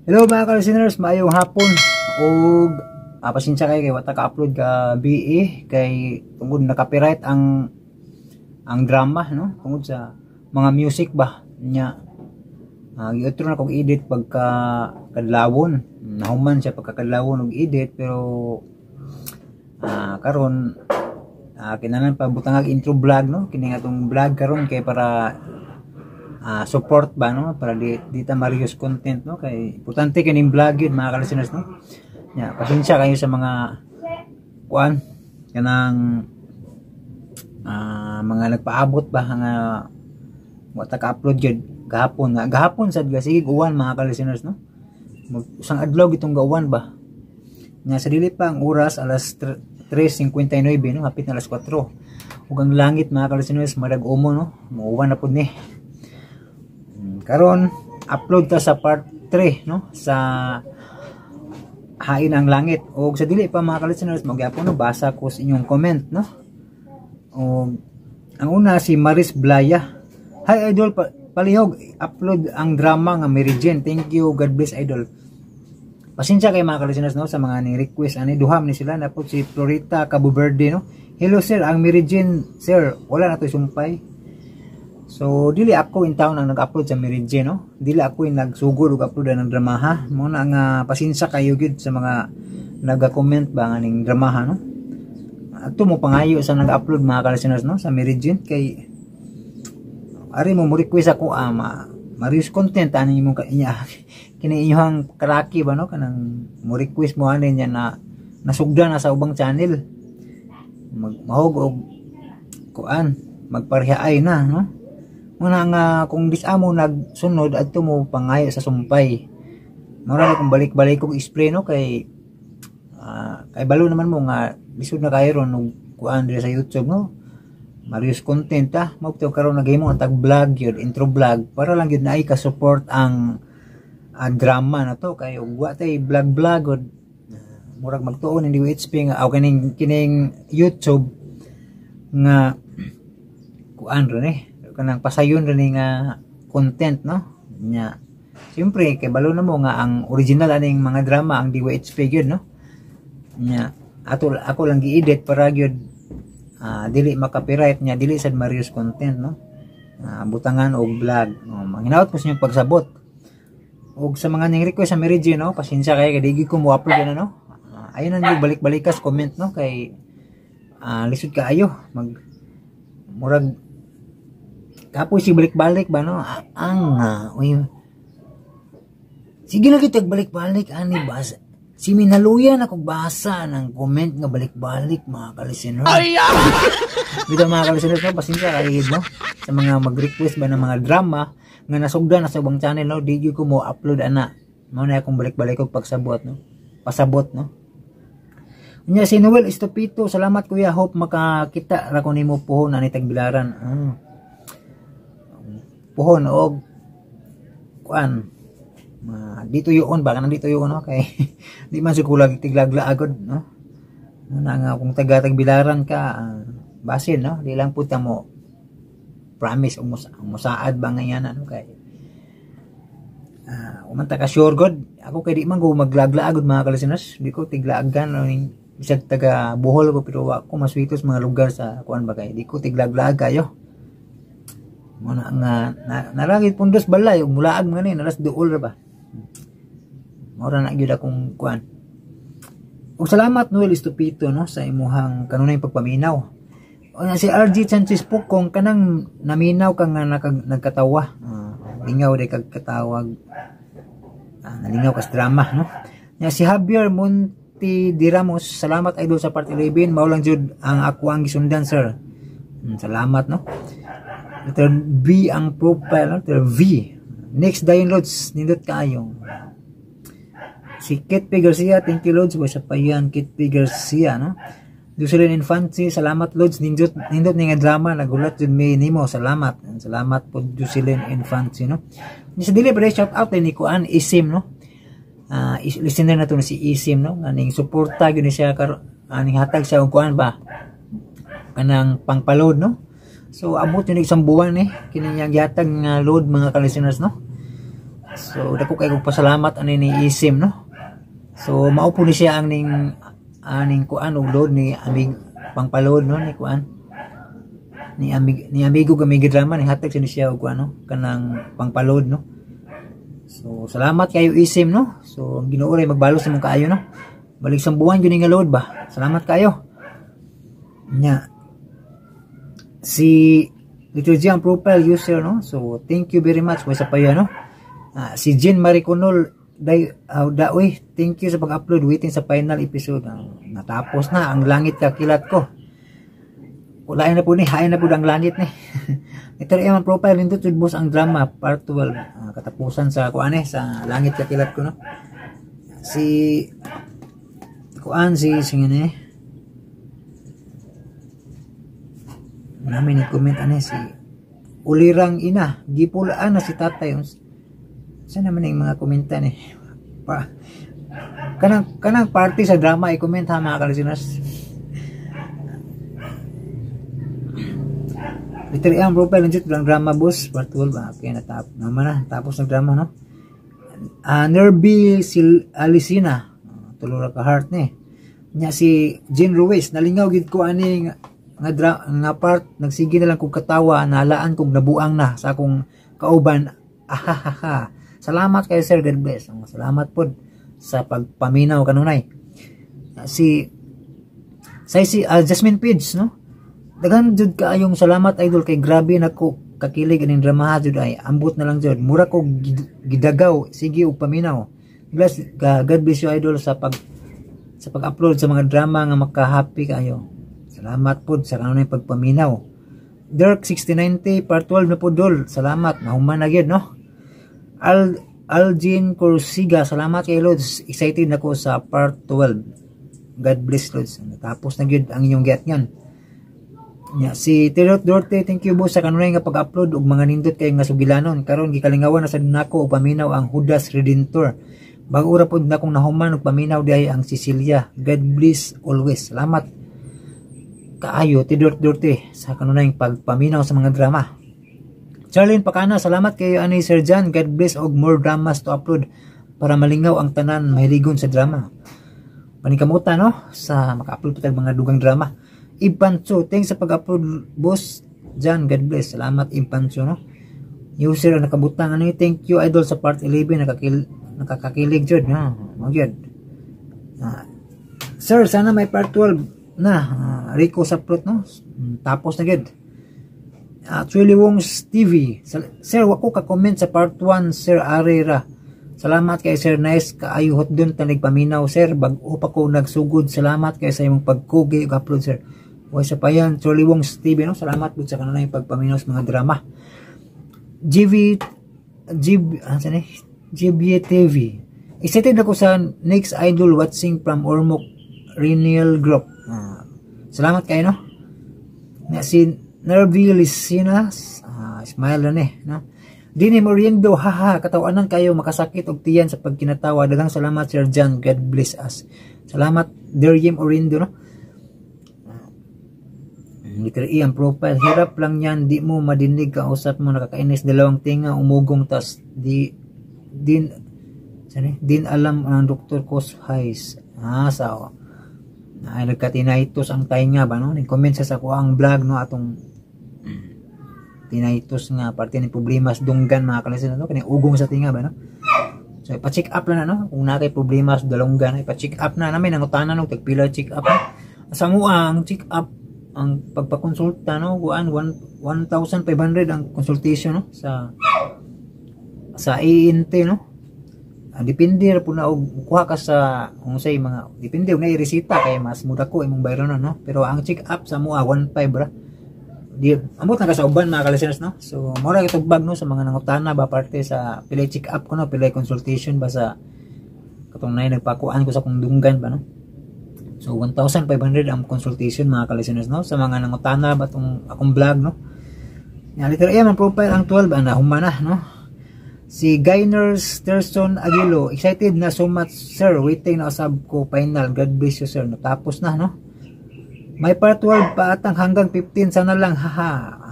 Hello, mga ka-listeners, maayong hapon ug pasensya kayo kay wa ta ka-upload ka BE kay tungod na copyright ang drama, no, tungod sa mga music ba nya. Giutro na kog edit pagka kadlawon, nahuman siya pagka kadlawon og edit, pero karon kinahanglan pa butangag intro vlog, no, kini nga atong vlog karon kay para support ba, no, para di ta marius content, no, kay importante kining vlog yun, mga ka-listeners, no. Nya pasensya kayo sa mga kuan kanang mga nagpaabot ba nga wa ta ka-upload gyud gahapon, nga gahapon sad ga sige uwan, mga ka-listeners, no. Usang adlaw gitong gauwan ba. Nya sa dili pa ang oras, alas 3:59, no, hapit na alas 4, ug ang langit, mga ka-listeners, madag-umo, no, muuwan na pud ni. Karon upload ta sa part 3, no, sa Hain ang Langit. Og sa dili pa, mga ka-listeners, magyapon, no, basa ko sa inyong comment, no. Og ang una, si Maris Blaya. "Hi idol, palihog upload ang drama nga Mary Jane. Thank you, God bless, idol." Pasensya kay, mga ka-listeners, no, sa mga ni request ani, duha ni sila na po, si Florita Cabo Verde, no. "Hello sir, ang Mary Jane sir, wala na to sumpay." So dili ako in town ang nag-upload sa Mary Jane, no. Dili ako yung nagsugod og upload ng dramaha. Mo na nga pasensya kayo gyud sa mga naga-comment ba nga ning dramaha, no. Adto mo pangayo sa nag-upload, mga ka-listeners, no, sa Mary Jane, kay ari mo mo request ako, marius content ani imong ka inya kini inyong karaki ba, no, kanang mo request mo ani niya na nasugda na sa ubang channel, mag mahog og kuan, magparehaay na, no. Muna nga kung disamo nagsunod, adto mo pangayo sa sumpay. Mura na kung balik-balik kog explain, no, kay kay balo naman mo nga lisod na kayo ron og kuan diri sa YouTube, no. Marius content ah, mao to karon naghimo ang tag vlog yun, intro vlog, para lang yun naay ka support ang drama na to, kay ug wa tay vlog vlog og murag magtuon hindi HP nga aw kining kining YouTube nga kuan ron eh, kanang pasayon ron eh nga content, no. Nya siyempre kay balo na mo nga ang original aning mga drama ang DYHP gyud, no. Nya ato ako lang gi-edit para gyud dili maka-copyright, nya dili sad marius content, no. Butangan og vlog, no. Manghinaot ko sa inyong pagsabot og sa mga ning request sa Mary Jane, no, pasensya kay kay di ko mo upload na, no. Ayun ang balik-balikas comment, no, kay lisod kaayo mag murag kapoy si balik-balik ba, no. Ang uy, sige lang kita balik-balik ani ba, si minaluyan ako basa ng comment nga balik-balik, mga ka-listener. Bitaw, mga ka-listener, no, pasensya kayo, no, sa mga mag-request ba ng mga drama nga nasugda na sa ubang channel, no, di gyud ko mo upload ana. Mao na akong balik-balik og pagsabot, no, pasabot, no. Unya si Noel Estupito, "Salamat kuya, hope makakita ra ko nimo puhon ani Tagbilaran." Puhon og kuan ma, dito yun ba, kanang dito yun, no, kay di man siguro tiglaglaagod, no. Muna nga kung taga Tagbilaran ka, basin, no, di lang puta mo promise og musaad ba nga yan, ano, kay umanta ka sure god ako kay di man ko maglaglaagod, mga ka-listeners. Di ko tiglaagan, no, bisag taga Bohol ko, pero wa ko maswitos mga lugar sa kuan ba, kay di ko tiglaglaag kayo. Muna nga na, naragit pundos balay ug mulaag mga ni naras duol ra ba. Mora na gyud akong kuan. Ug salamat, Noel Estupito, no, sa imuhang kanunay pagpaminaw. O na si RG Sanchez Pukong, kanang naminaw ka nga nagkatawa. Lingaw day kag katawag. Nalingaw kas drama, no. Nya si Javier Monte Di Ramos, "Salamat idol sa part 11, mao lang jud ang ako ang gisundan, sir." Salamat, no. Letter B ang profile, no? Letter V. "Next dayon lods, nindot kaayo." Si Kit P. Garcia, "Thank you lods." Sa payan Kit P. Garcia, no? Jocelyn Infante, "Salamat lods, nindot nindot ni nga drama, nagulat jud mi nimo, salamat." Salamat po, Jocelyn Infante, no. Ni sa dili pa shout out ni kuan Isim, no. Listener na to na si Isim, no. Aning suporta gyud ni siya aning hatag siya og kuan ba, kanang pangpaload, no. So abot yun isang buwan eh kini niyang gihatag nga load, mga ka-listeners, no. So dako kay kong pasalamat ani ni Isim, no. So mao po ni siya ang ning aning kuan og load ni amig pangpaload, no, ni kuan ni amig ni amigo gamig drama ni hatag ni siya og kuan, no, kanang pangpaload, no. So salamat kayo, Isim, no. So ang Ginoo ray magbalos sa mong kaayo, no. Balik sa buwan gyud nga load ba. Salamat kayo. Nya si Liturgy ang profile user, no. So thank you very much sa payo, no. Si Jean Mariconol day daoy, thank you sa pag-upload, waiting sa final episode. Natapos na Ang Langit Kakilat Ko. Wala na po ni, hain na po ang langit ni. Ito rin ang profile nindot jud, boss, ang drama part 12. Katapusan sa kuan eh, sa Langit Kakilat Ko, no. Si kuan si sige ni. Namin ni comment ani si Ulirang Ina, gipulaan na si tatay. Sa naman yung mga komenta ni pa kanang kanang party sa drama i-comment ha, mga kalisiners. Literally ang profile legit lang drama, boss, part 12 ba. Okay, natap naman na tapos ng drama, no. Nerby Sil Alicina, tulura ka heart ni. Nya si Jean Ruiz, nalingaw gid ko ani nga, nga part, nagsige na lang kog katawa, nalaan kog nabuang na sa akong kauban. Ahahaha. Salamat kayo, sir, God bless. Salamat pod sa pagpaminaw kanunay. Si say si Jasmine Page, no. Daghan jud kaayong salamat, idol, kay grabe nako kakilig aning dramaha jud ay ambot na lang jud mura ko gidagaw sige og paminaw. Bless, God bless you, idol, sa pag-upload sa mga drama nga maka-happy kayo. Salamat pod sa kanunay pagpaminaw. Dirk 6090, part 12 na po, dol. Salamat, nahuman na gyud, no. Algin Corsiga, salamat kay Lods. Excited na ko sa part 12. God bless, Lods. Natapos na gyud ang inyong giatngan. Nya si Tirot Dorte, thank you, boss, sa kanunay nga pag-upload ug mga nindot kay nga sugilanon. Karon gikalingawan na sad nako og paminaw ang Judas Redentor. Bag-o ra pod na kong nahuman og paminaw diay ang Cecilia. God bless always. Salamat kaayo, Tidor Dorte, sa kanunay pagpaminaw sa mga drama. Charlene Pacana, salamat kayo ani Sir John. God bless og more dramas to upload para malingaw ang tanan mahiligon sa drama. Paningkamuta, no, sa maka-upload pa mga dugang drama. Impancho, thanks sa pag-upload, boss John, God bless. Salamat, Impancho, no. User ang nakabutang ano, thank you, idol, sa part 11, nakakakilig jud, no. Mo gyud. Sir, sana may part 12 na. Rico Saprot, no. Tapos na gyud. Chuy Wong's TV. Sir, wako ka comment sa part 1, Sir Arera. Salamat kay Sir, nice kaayo hotdon tanig paminaw, sir. Bag-o pa ko nagsugod. Salamat kay sa imong pagkugi ug upload, sir. Way sa payan, Charlie Wong's TV, no. Salamat pud sa kanunay pagpaminaw sa mga drama. GV G ah, saan eh? GBA TV. Excited ako sa next, idol, watching from Ormoc Renal Group. Salamat kayo, no. Na si Nervi Licina, smile na ni, no. Dini Moriendo, haha, katawanan kayo, makasakit og tiyan sa pagkinatawa. Daghang salamat, Sir John. God bless us. Salamat, Deryem Oriendo, no. Literal ang profile. Hirap lang yan, di mo madinig kausap mo, nakakainis, dalawang tinga, umugong, tas di din saan eh? Din alam ang doktor cause highs. Sa ay nagka-tinnitus ang tainga ba, no? Ni-comment sa ako ang vlog, no, atong tinnitus nga parte ni problema sa dunggan, mga kalisin, no, kani ugong sa tinga ba, no. So ipa-check up lang na, no, kung naa kay problema sa dalunggan, ipa-check up na namin nangutana no tagpila check up, no? Sa mua ang check up, ang pagpakonsulta, no, kuan 1,500 ang consultation, no, sa ENT, no. Depende ra po na og kuha ka sa kung say mga depende og naay reseta kay mas mura ko imong bayronon, no. Pero ang check up sa mua 1.5 ra. Di amot na ka sa uban, mga ka-listeners, no. So mura kay no sa mga nangutana ba parte sa pilay check up ko, no, pilay consultation ba sa katong nay nagpakuan ko sa kong dunggan ba, no. So 1,500 ang consultation, mga ka-listeners, no, sa mga nangutana ba tong akong vlog, no. Ya literal ang profile ang 12 ang nahuman na, no. Si Gainer Sterson Aguilo, excited na so much, sir, waiting na usab ko final. God bless you, sir. Natapos na, no. May part 12 pa atang hanggang 15 sana lang, haha.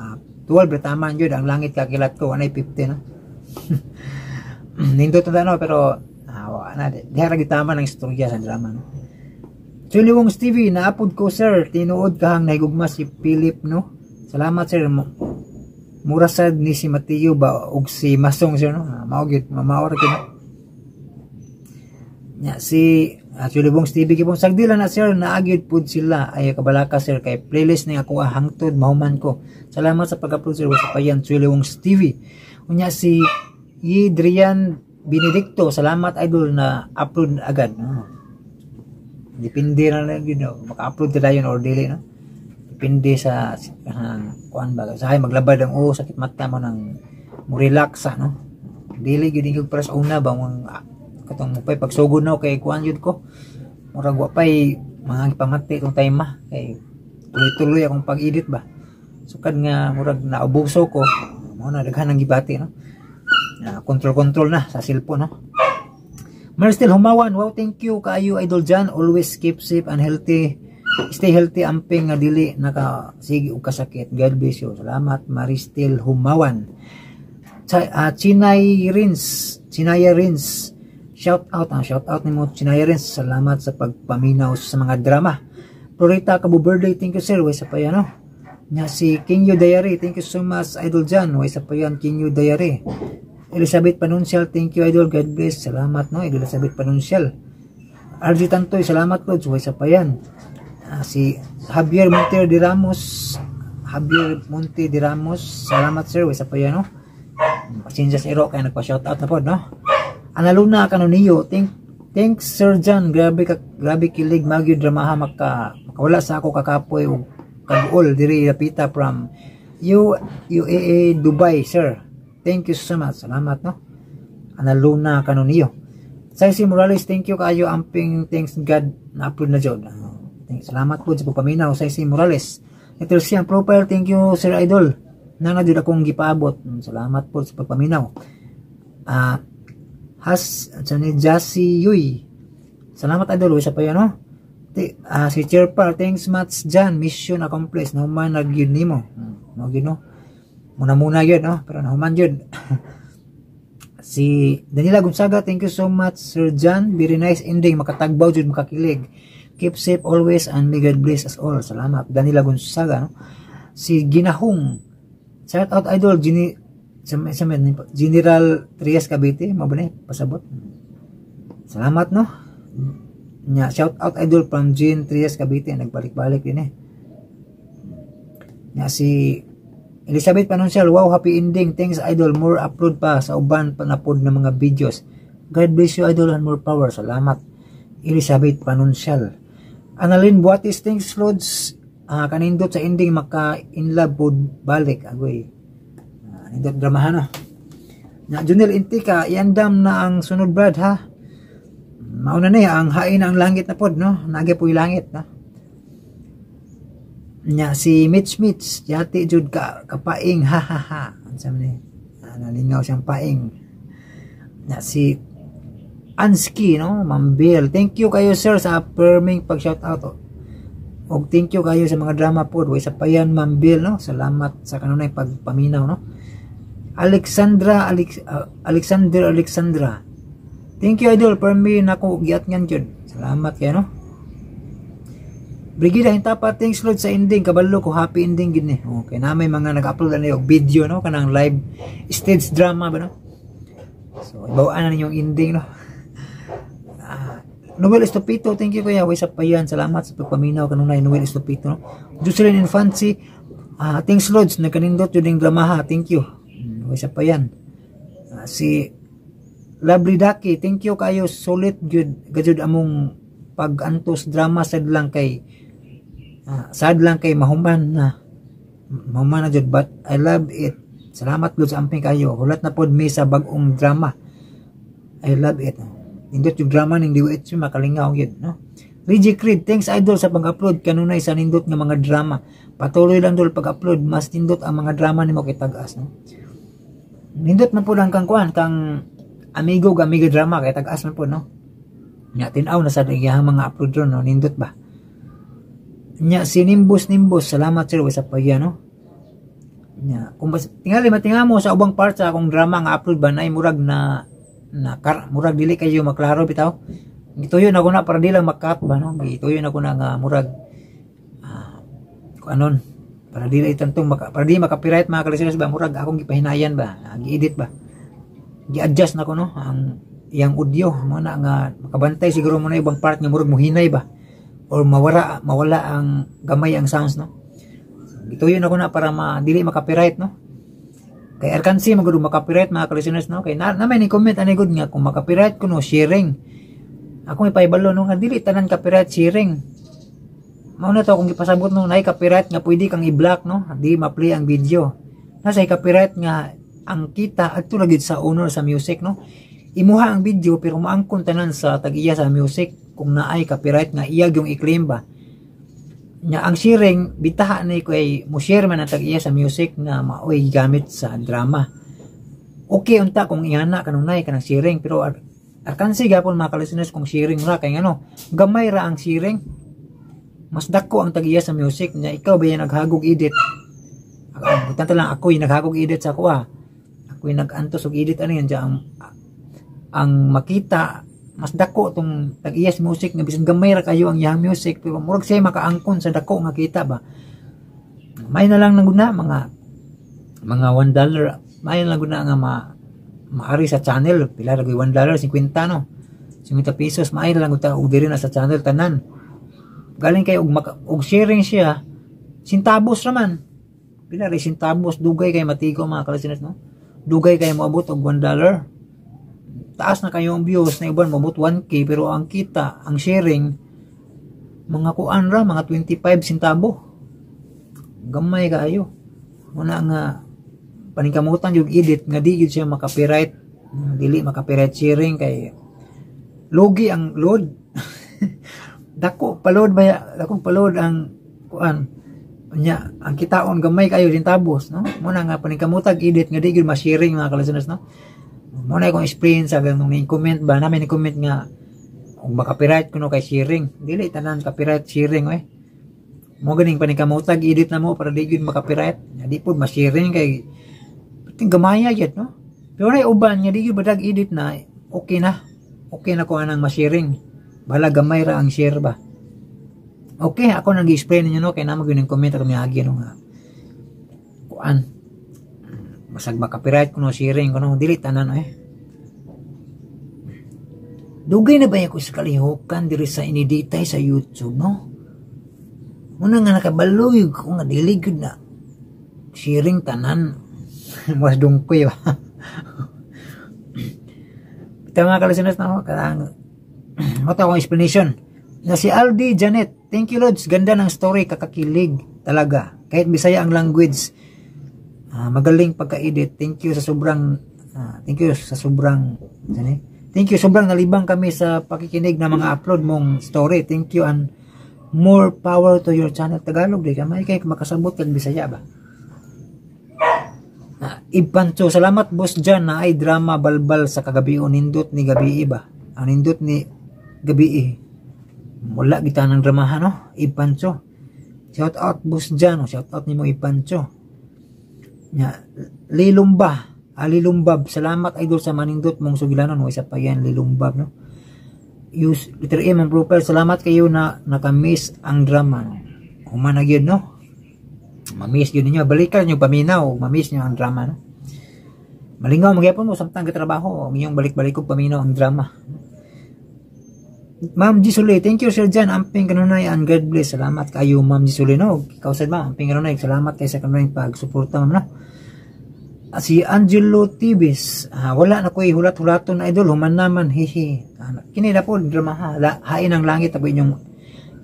12 tama yun, Ang Langit Kakilat Ko, anay 15, no. Nindot na, no, pero na diha ra gitama ng istorya sa drama, no. Chuliwong TV, naapod ko, sir, tinuod kahang nahigugma si Philip, no. Salamat, sir. Mura sad ni si Mateo ba og si Masong, sir, no. Mao gyud, mao ra gyud, no? Nya si Chulibong TV gipong sagdila na, sir, naagyud pud sila ay kabalaka, sir, kay playlist ni ako hangtod mahuman ko. Salamat sa pag-upload, sir. Sa payan, Chulibong TV. Unya si Adrian Benedicto, salamat, idol, na upload agad. No? Depende na lang yun, no? Maka-upload na dayon or dili, no? Depende sa kuan ba. Sa maglabad ang oh, sakit mata mo nang mo relax sa, no. Dili gyud ingog para sa una ba mga katong mo pay pagsugod, no, kay kuan gyud ko. Murag wa pay mga pamati tong time ma kay tuloy-tuloy akong pag-edit ba. Sukad nga murag naubuso ko, mao na daghan ang gibati, no. Control-control na sa cellphone, no. Marstel Humawan, wow, thank you kaayo, Idol Jan. Always keep safe and healthy. Stay healthy, amping nga dili naka sige og kasakit. God bless you. Salamat, Maristel Humawan. Chinay Rins, Chinaya Rins. Shout out, shout out nimo, Chinaya Rins. Salamat sa pagpaminaw sa mga drama. Florita Cabo Birthday, thank you, sir. Way sa pa yan, no. Nya si King Yu Diary, thank you so much, Idol Jan. Way sa pa yan, King Yu Diary. Elizabeth Panuncial, thank you, Idol. God bless. Salamat, no, Elizabeth Panuncial. RG Tantoy, salamat, Lods. Way sa pa yan. Si Javier Monte de Ramos, Javier Monte de Ramos, salamat, sir. Way sa pa yan, no. Pasensya sa iro kaya nagpa-shoutout na po, no. Analuna Kanoniyo, thanks, Sir John. Grabe ka, grabe kilig magyo dramaha, makawala sa ako kakapoy ug kaguol diri lapita from UAE Dubai, sir. Thank you so much. Salamat, no. Analuna Kanoniyo. Saisi Morales, thank you kayo, amping, thanks God na-upload na jud. Salamat po sa pagpaminaw, Saisi Morales. Ito siyang profile, thank you, Sir Idol. Na na jud akong gipaabot. Salamat po sa pagpaminaw. Has ni Jassy Yuy. Salamat, Idol, isa pa yan, no? Si Chairpar, thanks much Jan, mission accomplished. Nahuman na gyud nimo. No gyud, no. Muna-muna yun, no? Pero nahuman yun. Si Daniela Gonzaga, thank you so much, Sir John. Very nice ending, makatagbaw jud, makakilig. Keep safe always and may God bless us all. Salamat, Daniela Gonzaga, no? Si Ginahong, shout out, Idol, Gini, sa General Trias Cavite, mao ba ni pasabot. Salamat, no. Nya, shout out, Idol, from Jean Trias Cavite, nagbalik-balik din eh. Nya si Elizabeth Panuncial, wow, happy ending. Thanks, Idol. More upload pa sa uban pa napod na mga videos. God bless you, Idol, and more power. Salamat, Elizabeth Panuncial. Annalyn Buatis, thanks, Lods. Kanindot sa ending, maka in love pod balik. Agoy. Nindot dramahan, no. Na Junel Intika, iandam na ang sunod, brad, ha. Mauna na ang hain ang langit na pod, no. Nagi po langit, no. Nya si Mitch Mitch, yati jud ka kapaing, ha ha ha. Unsa man ni? Nalingaw siyang paing. Nya si Anski, no, Mambil. Thank you kayo, sir, sa affirming pag shout out. Og thank you kayo sa mga drama pod. Way sa payan, Mambil, no. Salamat sa kanunay pagpaminaw, no. Alexandra Alex, Alexander Alexandra. Thank you, Idol, for me nako giat ngan jud. Salamat kayo, no. Brigida Hintapa, thanks, Lord, sa ending. Kabalo ko happy ending gid ni. Okay, na may mga nag-upload na og video, no, kanang live stage drama ba, no. So ibawaan na ninyong ending, no. Noel Estopito, thank you, kuya. Way sa payan. Salamat sa pagpaminaw kanunay, Noel Estopito, no. Jocelyn Infancy, thanks, Lods, nagkanindot yun yung dramaha. Thank you. Way sa payan. Si Lovely Daki, thank you kayo. Solid gyud gajud among pag-antos drama, sad lang kay mahuman na jud, but I love it. Salamat, Lord, sa amping kayo. Hulat na pod mi sa bag-ong drama. I love it. Nindot yung drama ning DOH, makalingaw yun, no? Reggie Creed, thanks, Idol, sa pag-upload kanunay sa nindot nga mga drama. Patuloy lang, dol, pag-upload, mas nindot ang mga drama nimo kay tag-as, no? Nindot man po lang kang kuan, kang amigo ug amiga drama kay tag-as man po, no? Nya tin-aw na sa iyang mga upload ron, no? Nindot ba? Nya si Nimbus Nimbus, salamat, sir, sa pagya, no? Nya, kung bas, tingali matinga mo sa ubang part sa akong drama nga upload ba na murag na Na kar, murag dili kayo maklaro bitaw. Gituyo na ko na para di lang makat ba, no? Gituyo na ko na nga murag anon para di lang itantong maka, para di maka-copyright, mga kalisteners ba, murag akong gipahinayan ba, gi-edit ba, gi-adjust na ko, no, ang iyang audio mo na nga makabantay siguro mo na ibang part nga murag muhinay ba or mawara mawala ang gamay ang sounds, no? Gituyo na ko na para ma dili maka-copyright, no, kay arkansi magud maka-copyright, mga kalisteners, no, kay na may ni comment ani gud nga kung maka-copyright kuno sharing. Akong ipahibalo, no, nga dili tanan copyright sharing. Mao na to akong gipasabot, no, naay copyright nga pwede kang i-block, no, di ma-play ang video. Nasa copyright nga ang kita adto ra gyud sa owner sa music, no? Imuha ang video pero maangkon tanan sa tag-iya sa music kung naay copyright nga iya yung i-claim ba. Nya ang sharing bitaha ni ko ay mo share man ang tag-iya sa music nga maoy gamit sa drama. Okay unta kung ingana kanunay kanang sharing, pero arkansi gapon, mga ka-listeners, kung sharing ra, kay ngano gamay ra ang sharing, mas dako ang tag-iya sa music. Nya ikaw ba yung naghagog edit? Butang lang ako yung naghagog edit sa ako, ah. Ako yung nag-antos og edit ano yan dyan, ang makita mas dako tong tag-iya sa music nga bisan gamay ra kayo ang iyang music, pero murag siya makaangkon sa dako nga kita ba. May na lang naguna mga $1, may na lang guna nga maari sa channel. Pila ra $1? 50, no, 50 pesos. Maay na lang gud og diri na sa channel tanan. Galing kay og sharing siya, centavos raman. Pila ra centavos? Dugay kay matigo, mga kalisteners, no? Dugay kay moabot og $1. Taas na kayo ang views na iban moabot 1K, pero ang kita, ang sharing, mga kuan ra, mga 25 centavo. Gamay kaayo. Muna nga paningkamutan yung edit nga di gyud siya maka-copyright, dili maka-copyright sharing, kay lugi ang load. Dako pa-load ba, dako pa-load ang kuan nya, ang kitaon gamay kayo centavos, no? Muna nga paningkamutag edit nga di gyud ma-sharing, mga ka-listeners, no? Mo na akong explain sa ganung ni comment ba namin, ni comment nga kung maka-copyright kuno kay sharing. Dili tanan copyright sharing oy. Mo ganing paningkamutag edit na mo para di gyud maka-copyright, di pud ma-sharing, kay ting gamaya gyud, no? Pero nay uban nga di gyud badag edit na okay na, okay na ko anang ma-sharing, bahala gamay ra ang share ba. Okay, ako nang gi-explain ninyo, no, kay namo gyud comment ato miagi, no, nga kuan basag maka-copyright kuno sharing kuno. Dili tanan eh. Dugay na ba ko sa kalihukan diri sa iniditay sa YouTube, no? Muna nga nakabalo ko nga dili gyud na sharing tanan. Mas dungkoy ba. Tama ka, listeners, no? Karang mo akong explanation. Na si Aldi Janet, "Thank you, Lods. Ganda ng story, kakakilig talaga. Kahit Bisaya ang language, magaling pagka-edit. Thank you sa sobrang ano eh? Thank you, sobrang nalibang kami sa pakikinig ng mga upload mong story. Thank you and more power to your channel." Tagalog di ka may kay makasabot kag Bisaya ba. Ipancho, "Salamat, boss John, na ay drama Balbal sa kagabi o nindot ni gabi ba? Ang nindot ni gabi. Wala kita ng dramahan, no? Ipancho. Shout out, boss John, shout out nimo, Ipancho. Nya, Lilumba, Lilumbab, "Salamat, idol, sa manindot mong sugilanon." No, isa pa yan, Lilumbab, no? Use letter M ang profile. "Salamat kayo na nakamiss ang drama." No? Human na gyud, no? Mamiss yun ninyo. Balikan nyo paminaw. Mamiss nyo ang drama, no? Malingaw magyapon mo samtang katrabaho. Ang iyong balik-balik kong paminaw ang drama. Ma'am Gisule, "Thank you, Sir John. Amping kanunay and God bless." Salamat kayo, Ma'am Gisule, no? Ikaw sad, ma'am. Amping kanunay. Salamat kay sa kanunay pagsuporta, ma'am, no? Si Angelo Tibis, "Wala na ko hulat-hulaton na, idol, human naman, hihi." Kini na po drama ha, Hain ang Langit abo inyong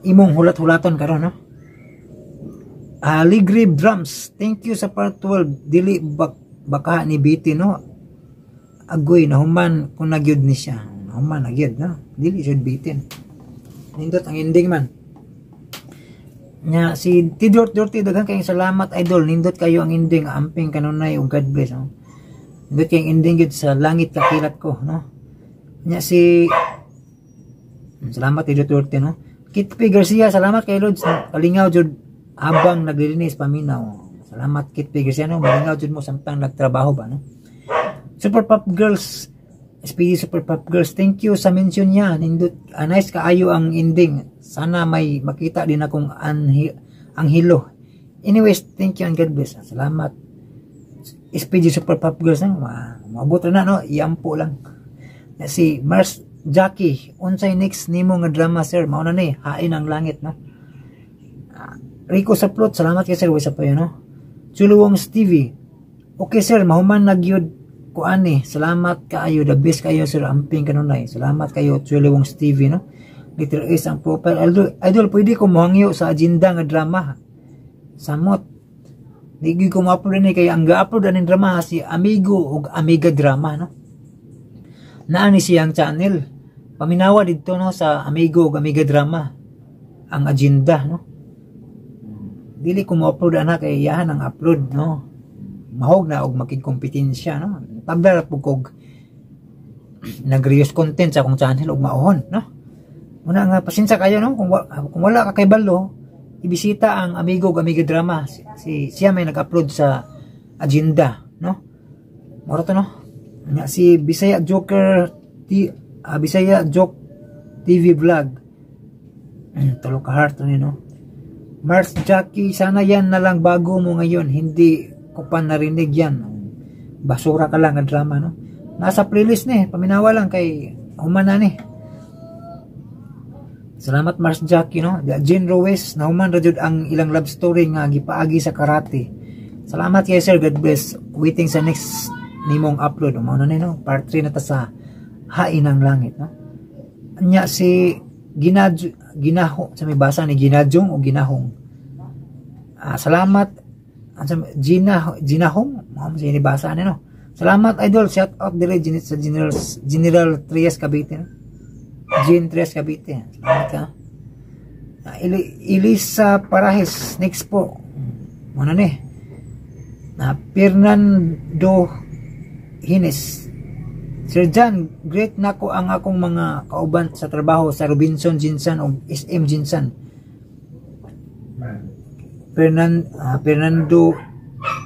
imong hulat-hulaton karon, no? Ligrib Drums, "Thank you sa part 12, dili baka ni BT, no? Agoy, nahuman kung nagyud ni siya." Nahuman nagyud, no? Dili siya bitin. Nindot ang ending man. Nya si Tidor Dirty, "Daghan kayong salamat, idol, nindot kayo ang ending, amping kanunay ug God bless," no? Nindot kayong ending gyud sa langit kakilat ko, no? Nya si Salamat, Tidor Dirty, no? Kit P Garcia, "Salamat kay Lods, kalingaw jud habang naglilinis paminaw." Salamat, Kit P Garcia, no? Malingaw jud mo samtang nagtrabaho ba, no? Super Pop Girls SPD Super Pop Girls, thank you sa mention niya. Nindot, nice kaayo ang ending. Sana may makita din akong ang hilo. Anyways, thank you and God bless. Salamat. SPD Super Pop Girls, no? Maabot na, no? Iampo lang. Si Mars Jackie, unsay next nimo nga drama, sir? Mao na ni, Hain ang Langit, no? Rico Saplot, salamat kay sir, wisa pa yun, no? Chuluwong Stevie, okay sir, mahuman na gyud ko ani. Salamat kaayo, the best kayo sir, amping kanunay. Salamat kayo, Chuluwong Stevie, no? Letter S ang profile. Idol, idol, pwede ko mohangyo sa agenda nga drama. Samot. Di gyud ko mo-upload ni kay ang ga-upload aning drama si Amigo ug Amiga Drama, no? Naa ni siyang channel. Paminawa didto, no, sa Amigo ug Amiga Drama ang agenda, no? Dili ko mo-upload ana kay iyahan ang upload, no? Mahog na og makigkompetensya, no? Tabla ra pud kog nag-reuse content sa akong channel ug maohon, no? Muna nga pasensya kayo, no, kung wala ka kay balo, ibisita ang Amigo ug Amiga Drama. Si siya may nag-upload sa agenda, no? Moro to, no? Nga si Bisaya Joker T, Bisaya Joke TV Vlog. Tulo ka heart ni, no? Mars Jackie, sana yan na lang bago mo ngayon, hindi ko pa narinig yan. Basura ka lang ang drama, no? Nasa playlist ni, paminawa lang kay human na ni. Salamat Mars Jackie, no? Jean Ruiz, nahuman ra jud ang ilang love story nga gipaagi sa karate. Salamat kay sir, God bless. Waiting sa next nimong upload. Mao na ni, no? Part 3 na ta sa Hain ang Langit, no? Anya si Ginaho, sa may basa ni Ginajong o Ginahong. Salamat Ginahong, mao man sa inibasa ni, no? Salamat idol, shout out dire sa General Trias Cavite, no? Jean Trias Cavite. Salamat ka. Elisa Parahes, next po. Muna ni. Fernando Hines. Sir John, great nako ang akong mga kauban sa trabaho sa Robinson Jinsan o SM Jinsan. Fernando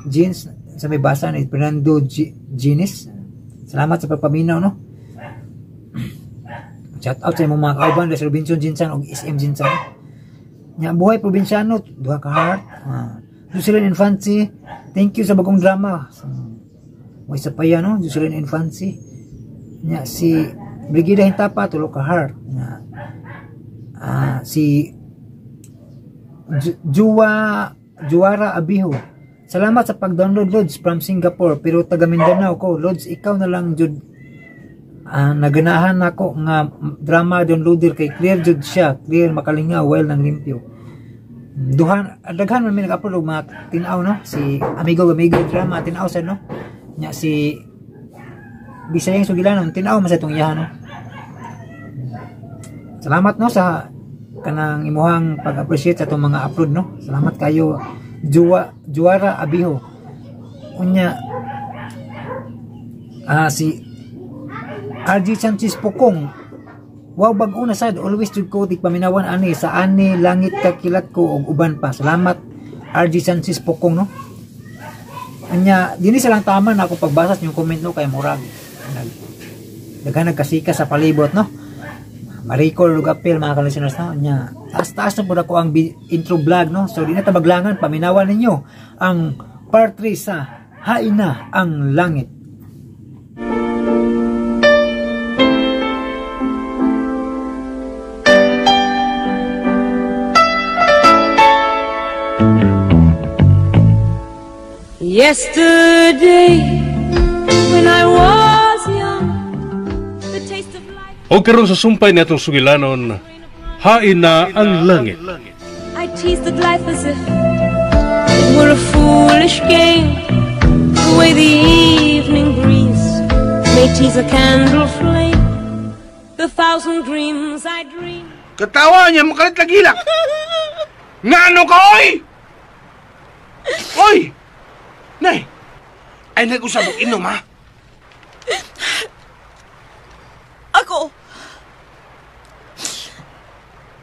Jeans, sa may basa ni Fernando Ginis. Salamat sa pagpaminaw, no? Shout out sa imong mga kauban sa Robinson Jinsan o SM Jinsan. Nya buhay probinsyano, duha ka heart. Jocelyn Infancy, thank you sa bagong drama. May isa pa yan, no? Jocelyn Infancy. Nya si Brigida Hintapa, tulo ka heart. Nya si Juara Abiho. Salamat sa pag-download, Lods, from Singapore, pero taga Mindanao ko. Lods, ikaw na lang jud. Naganahan ako nga drama downloader kay clear jud siya, clear makalingaw while nang limpyo. Duhan daghan man mi nag-upload og mga tin-aw, no? Si Amigo Amigo Drama tin-aw sa, no? Nya si Bisayang Sugilanon tin-aw man sa itong iyahan, no? Salamat, no, sa kanang imuhang pag-appreciate sa itong mga upload, no? Salamat kayo Juara Abiho. Unya si RG Sanchez Pukong. Wow, bag-o na sad, always jud ko paminawan ani sa ani langit kakilat ko og uban pa. Salamat RG Sanchez Pukong, no? Anya dinhi sa lang tama na ako pagbasa sa inyong comment, no, kay murag daghan nagkasika sa palibot, no? Ma-recall ug appeal mga ka-listeners, no? Anya taas-taas na pud ako ang intro vlog, no? So di na tabaglangan, paminawan ninyo ang part 3 sa Hain na ang Langit. Yesterday, when I was young, the taste of life. O karon sa sumpay ni atong sugilanon, Hain na ang Langit. I teased at life as if it were a foolish game, the way the evening breeze may tease a candle flame, the thousand dreams I dream. Katawa niya, makalit lagi lang. Ngano ka, oy? Oy! Nay, ay nag-usap og inom, ha? Ako?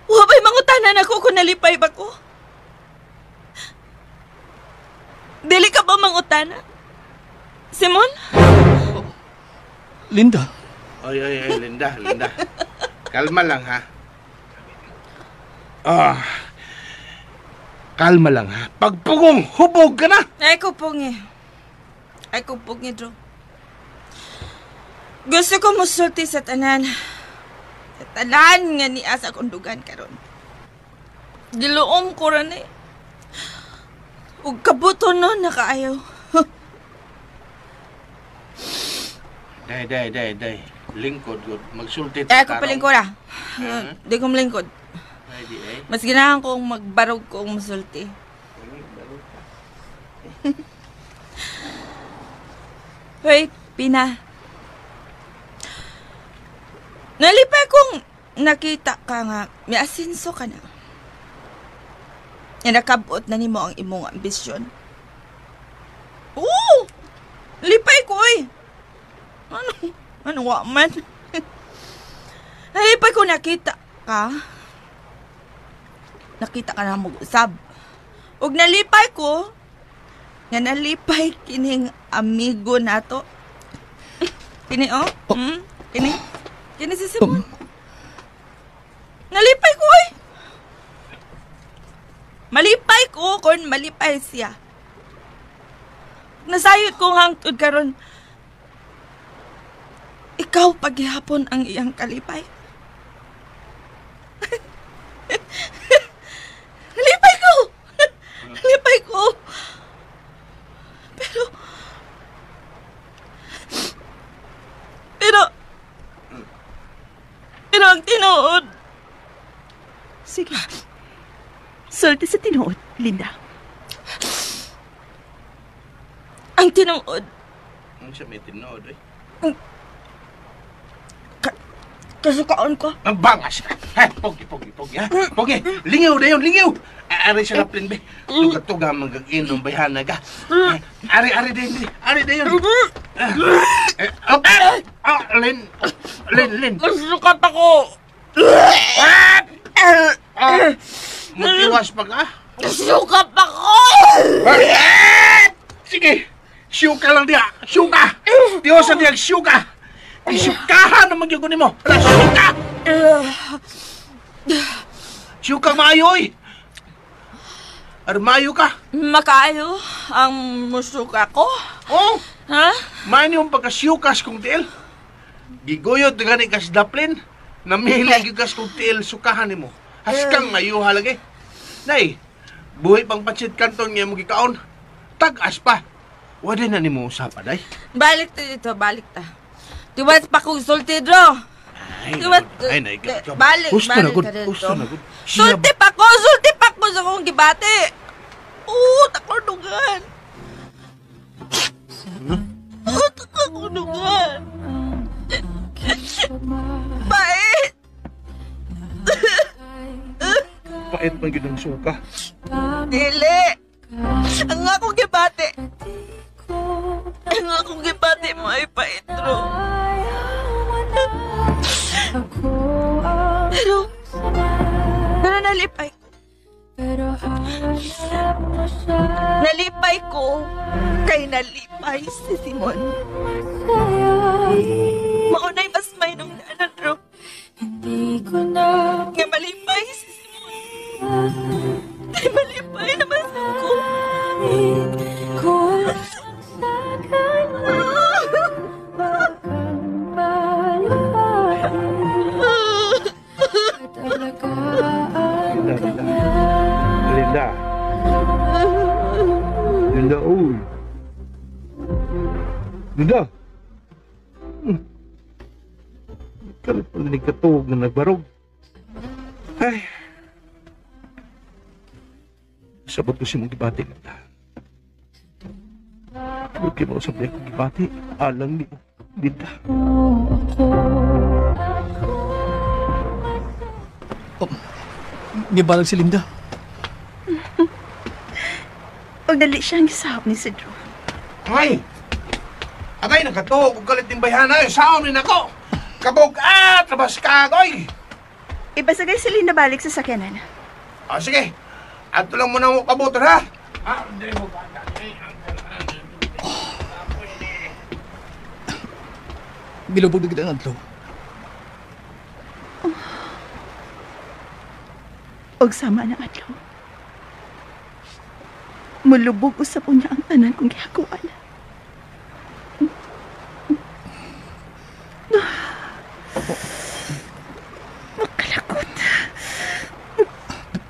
Wa ba'y mangutanan ako kung nalipay ba ko? Dili ka ba mangutana? Simon? Linda. Oy, oy, oy, Linda, Linda. Kalma lang, ha? Kalma lang, ha? Pagpugong, hubog ka na! Ay, kupungi. Ay, kupungi, Drew. Gusto ko musulti sa tanan. Sa tanan nga niya sa kundugan karon. Giluom ko rin eh. Ug kabuto no, nakaayaw. Day, day, day, day. Lingkod, good. Magsulti. Ay, ako palingkod ah. Di ko malingkod. Ay, di eh. Mas ginahan kong magbarog kong musulti. Hoy, Pina. Nalipay kong nakita ka nga, may asinso ka na. Nga nakabot na nimo ang imong ambisyon. Oo! Lipay ko, oy! Ano? Ano wa man? Nalipay ko nakita ka. Nakita ka na mag-usab. Ug nalipay ko, nga nalipay kining amigo nato. Kini, oh. Kini. Kini si Simon. Nalipay ko, oy! Malipay ko kung malipay siya. Nasayod ko hangtod karon. Ikaw paghihapon ang iyang kalipay. Nalipay ko! Nalipay ko! Pero ang tinuod. Sige. Sulti sa tinuod, Linda. Ang tinuod. Ang siya may tinuod, eh. Kasukaon ko. Ang bangas ka. Ha, pogi, pogi, pogi, ha? Pogi, lingaw na yun, lingaw. Ari sa laplin, be. Tuga-tuga, magag-inom, bayhana ka. Ari, ari din, ari din yun. Lin, Lin, Lin. Nasukat ako. Mag-iwas pa ka? Nasukat ako! Sige, syuka lang diya, syuka. Diyosa diya, syuka. Isyukahan naman yung kunin mo. Ala, syuka! Syuka maayo, oy! Armayo ka. Makaayo ang musuka ko. Oh! Ha? Mayo yung pagkasyukas kong tiil. Giguyot na gani kas daplin. Namili gyud kas kong tiil sukahan nimo. Haskang mayuha lagi. Nay, buhi pang patsit kanton nga mo gikaon. Tag-as pa. Wala na nimo usapan, ay. Balik ta dito, balik ta. Tiwat pa kong sulti, Dro. Tiwat, ay, ay, balik, gusto na balik gud, ka dito. gusto na gud. Sulti pa ko sa akong gibati. Oo, takordugan. Oo, takordugan. Pait! Pait man gyud ang suka. Dili! Ang akong gibati. Ang akong gibati mo ay pait, Dro. Pero nalipay ko. Nalipay ko kay nalipay si Simon. Maunay mas may nung daanan, Dro. Nga malipay si Simon. Di malipay naman ko. Linda. Linda, uy. Linda. Kalit pa ni katuog na nagbarog. Ay. Sabot ko si mong gibati, Linda. Huwag kayo mausap niya akong gibati. Alang ni Linda. Oh, nibalag si Linda. Pagdali siya ang gisahap ni Sidro. Ay! Agay, nakatuog kong kalit ng bayhana. Saon ni nako! Kabog-at! Labas ka, agoy! Ipasagay si Linda balik sa sakyanan. Ah, sige. Ato lang muna mo kabutan, ha? Ah, hindi mo ba? Bilubog na gid ang adlaw. Og sama na adlaw. Mulubog usab unya ang tanan kong gihakuan. Makalakot.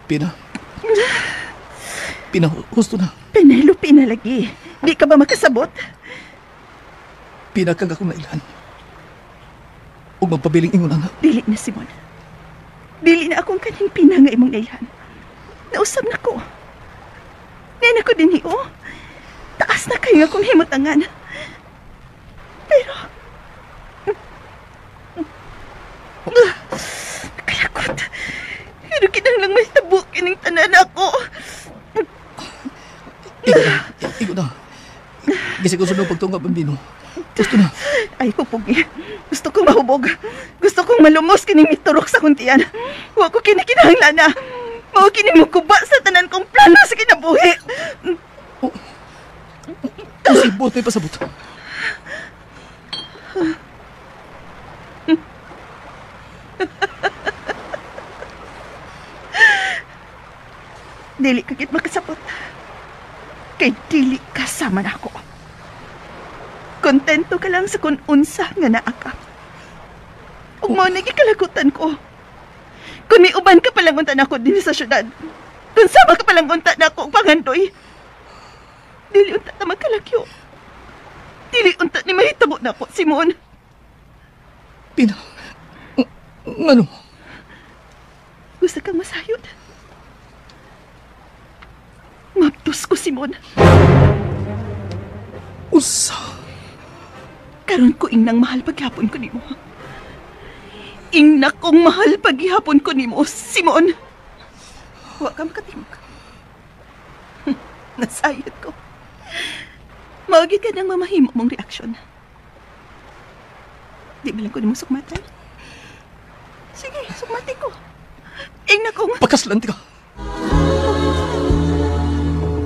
Pina. Pina, husto na. Penelope na lagi. Di ka ba makasabot? Pina kang akong nailhan. Ug magpabiling ingon nga. Dili na, Simon. Dili na akong kaning Pina nga imong nailhan. Nausab na ko. Ngayon ako din oh. Taas na kayo akong himutangan. Pero... Kalakot. Pero kinahanglang may tabo kining tanan ako. Igo na. Igo na. Gisig ko sunod pagtunga, bambino. Gusto na. Ay, hupogi. Gusto kong mahubog. Gusto kong malumos kining miturok sa kuntian. Wa ko kinikinahanglan na. Mao kini mukuba sa tanan kong plano sa kinabuhi. Oh. Usibot may pasabot. Dili ka gid makasabot. Kay dili ka sama na ako. Kontento ka lang sa kung unsa nga naa ka. Ug mao na gikalagutan ko. Kung may uban ka palang unta na ako din sa syudad. Kung sama ka palang unta na ako pangandoy. Dili unta na magkalakyo. Dili unta ni mahitabo na ako, Simon. Pina, ngano? Gusto kang masayod? Mabtos ko, Simon. Usa? Karon ko ingnang mahal paghapon ko nimo. Ingna kong mahal paghihapon ko nimo, Simon. Wa ka makatimog. Nasayod ko. Maugit ka ng mamahimo mong reaksyon. Di ba lang ko nimo sukmatan? Sige, sukmati ko. Ingna kong... Pakaslan ka.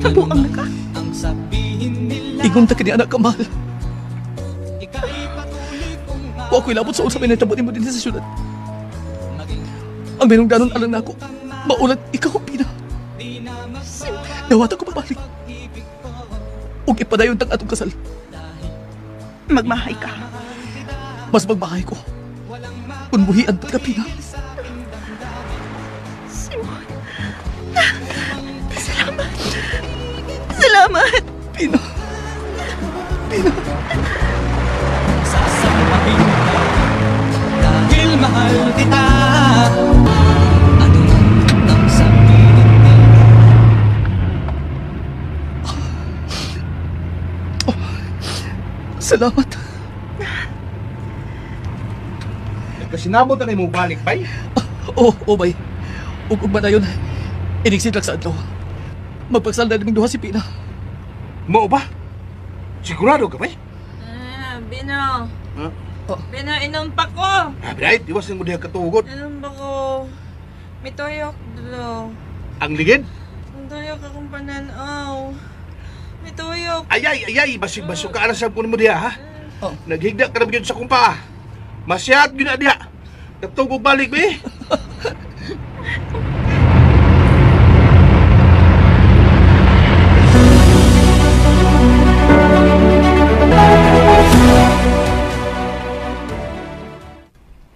Tabuang na ka. Ingon ta kini anak ka, mahal. Wa ko'y labot sa unsa may nahitabo nimo din sa syudad. Ang minungdanon alang nako, maulat ikaw, Pina. Nawata ko pabalik. Ug ipadayon tang atong kasal. Magmahay ka. Mas magmahay ko. Kung buhian pa ka, Pina. Simon. Salamat. Salamat. Pina. Pina. Sasabihin ka dahil mahal kita. Ano ang sabihin nila? Oh, salamat. Nagkasinabot na mo balik, bay? Oo, oh, bay. Ug-ugma na yun. Iniksidlak sa adlaw. Magpagsal na naming duha si Pina. Mao ba? Sigurado ka, bay? Bino. Huh? Oh. Bino, inom pa ko. Ah, Binay, iwas mo diha katugot. Inom pa ko. Mituyok, dulo. Ang ligid? Mituyok akong pananaw. Mituyok. Ayay, ayay, basig-basog ka na sa kuno mo diha, ha? Oh. Naghigda ka na gyud sa kumpa. Masyat gyud na diha. Katugog balik, be.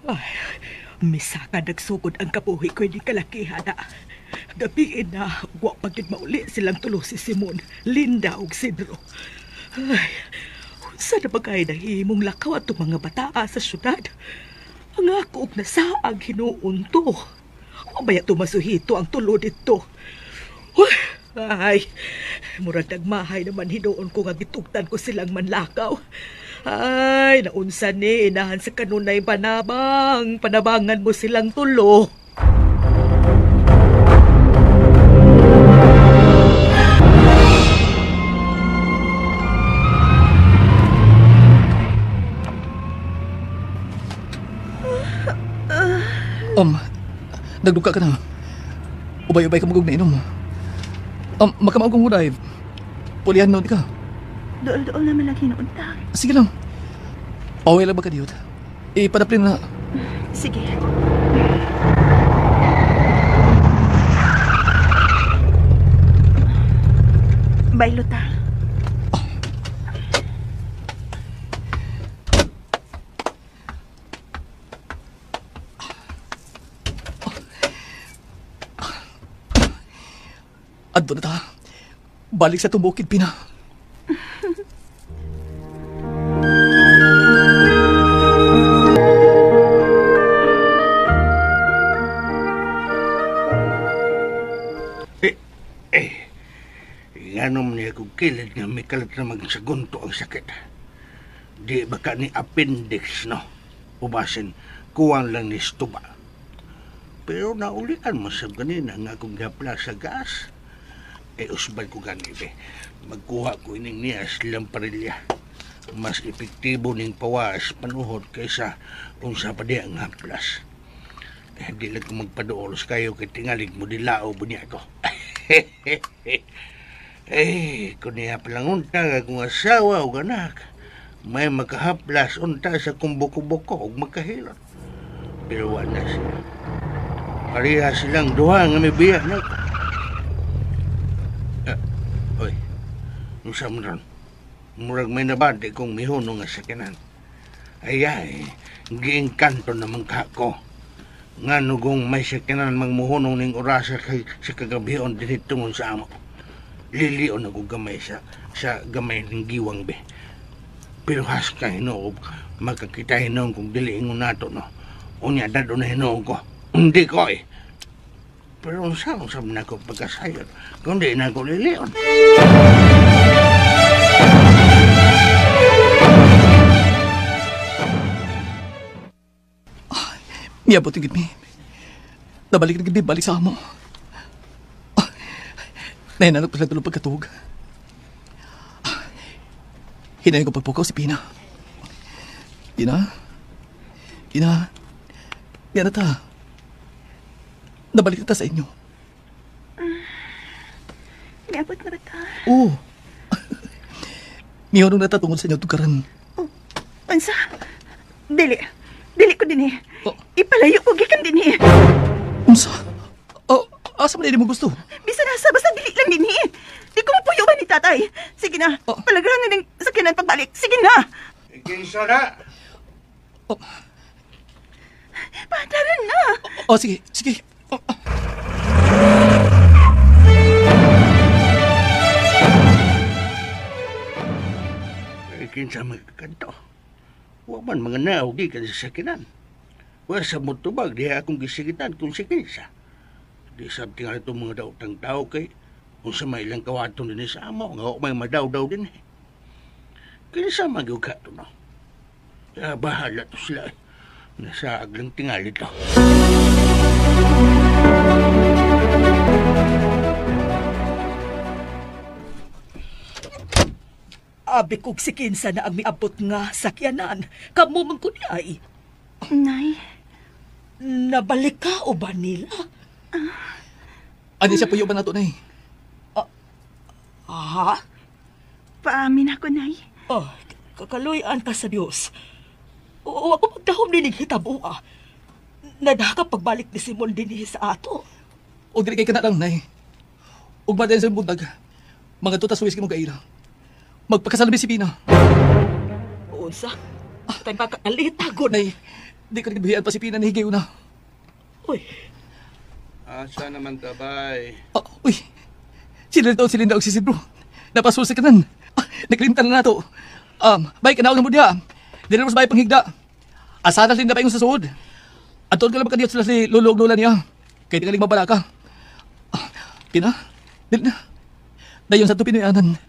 Ay, misaka nagsugod ang kabuhi ko ni kalakihan na. Gabiin na, wa pagid mauli silang tulo si Simon, Linda ug Sidro. Ay, unsa na ba kay nahimong lakaw atong mga bataa sa syudad? Ang ako og nasaag hinuon to. Wa baya tumasuhito ang tulo dito. Ay, murag nagmahay naman hinuon ko nga gitugtan ko silang manlakaw. Ay, naunsa ni, inahan sa kanunay panabang. Panabangan mo silang tulo. Nagduka ka na. Ubay-ubay ka magug na inom. Makamaog kong huday. Pulihan noon ka. Dool-dool naman lang hinuunta. Sige lang. Paway lang ba ka diyot? Ipadaplin na. Sige. Baylo ta. Adto na ta. Balik sa tubokid, Pina. Nganom niya kung kilid nga may kalat na magsagunto ang sakit. Di baka ni appendix, no? Ubasin, kuwang lang ni stuba. Pero naulian mo sa ganina nga kung gapla sa gas. Eh, usbal ko gani, be. Magkuha ko ining niya silang parilya. Mas epektibo ning pawas panuhot kaysa unsa pa di ang haplas. Eh, di lang ko magpaduolos kayo kay tingalig mo dilao ba niya ko. Eh, kung niya palang unta akong asawa o anak, may makahaplas unta sa kumbuko-buko o makahilot. Pero wala siya. Pareha silang duha nga may biya na ko. Oy, unsa man ron? Murag may nabati kong mihunong nga sakinan. Ay ay, giengkanto naman ka ko. Nga nugong may sakinan magmuhunong ning orasa kay sa kagabion dinhi tungod sa amo. Lilion ako gamay sa gamay ng giwang be. Pero haska hinuog, makakita hinuog kung dili ingon nato no. Unya dado na hinuog ko. Hindi ko eh. Pero unsa usab na ko pagkasayon, kundi na ko lilion. Miabot yung gid mi. Nabalik na gid mi, balik sa amo. Nahinanap ko sila tulog pagkatug. Hinayin ko pagpukaw si Pina. Pina? Pina? Pina na ta. Nabalik na ta sa inyo. Miabot na ba ta? Oo. Mihunong na ta tungod sa inyo tugaran. Oh, unsa? Dili. Dili ko din eh. Oh. Ipalayo ko gikan din eh. Unsa? Oh, asa man mo gusto? Bisan asa, basta dili lang din eh. Di ko mapuyo ba ni tatay? Sige na, oh. Palagrahan na ng sakyanan pagbalik. Sige na! Kinsa na? Oh. Padaran na! Oh, sige, sige. Oh. Kinsa magkakanto? Wa man mga naog gikan sa sakyanan. Wa sa mutubag diha akong gisigitan kung si kinsa. Di sab tingali itong mga daotang tao kay kung sa may ilang kawaton din sa amo, nga may madaw-daw din eh. Kinsa magyuga ito, no? Kaya bahala to sila eh. Nasa aglang tingali to. Abi kog si kinsa na ang miabot nga sakyanan. Kamo man ko ay. Nay. Nabalik ka o ba nila? Ano siya puyo ba nato, Nay? Ha? Paamin ako, Nay. Oh, kakaluyan ka sa Diyos. O ako magdahom nining hitabo, ah. Nadaka pagbalik ni Simon dinhi sa ato. O dili kay kana lang, Nay. Ug madayon sa buntag, mga tutas suwis kimo kaila. Magpakasal mi si Pina. Unsa? Tay pagkalita gud. Nay, di ko nagbihian pa si Pina ni higayon na. Uy. Asa naman tabay? Uy. Sila daw si Linda og si Sidro. Napasulsi ka nan. Naglintan na nato. Bay kanaw na mo diha. Dili mo sa bay panghigda. Asa na Linda pa ingon sa suod. Adtoon ka lang makadiyot sila si lolo og lola niya. Kay di ka mabala ka. Pina, dili na. Dayon sa to Pinoyanan.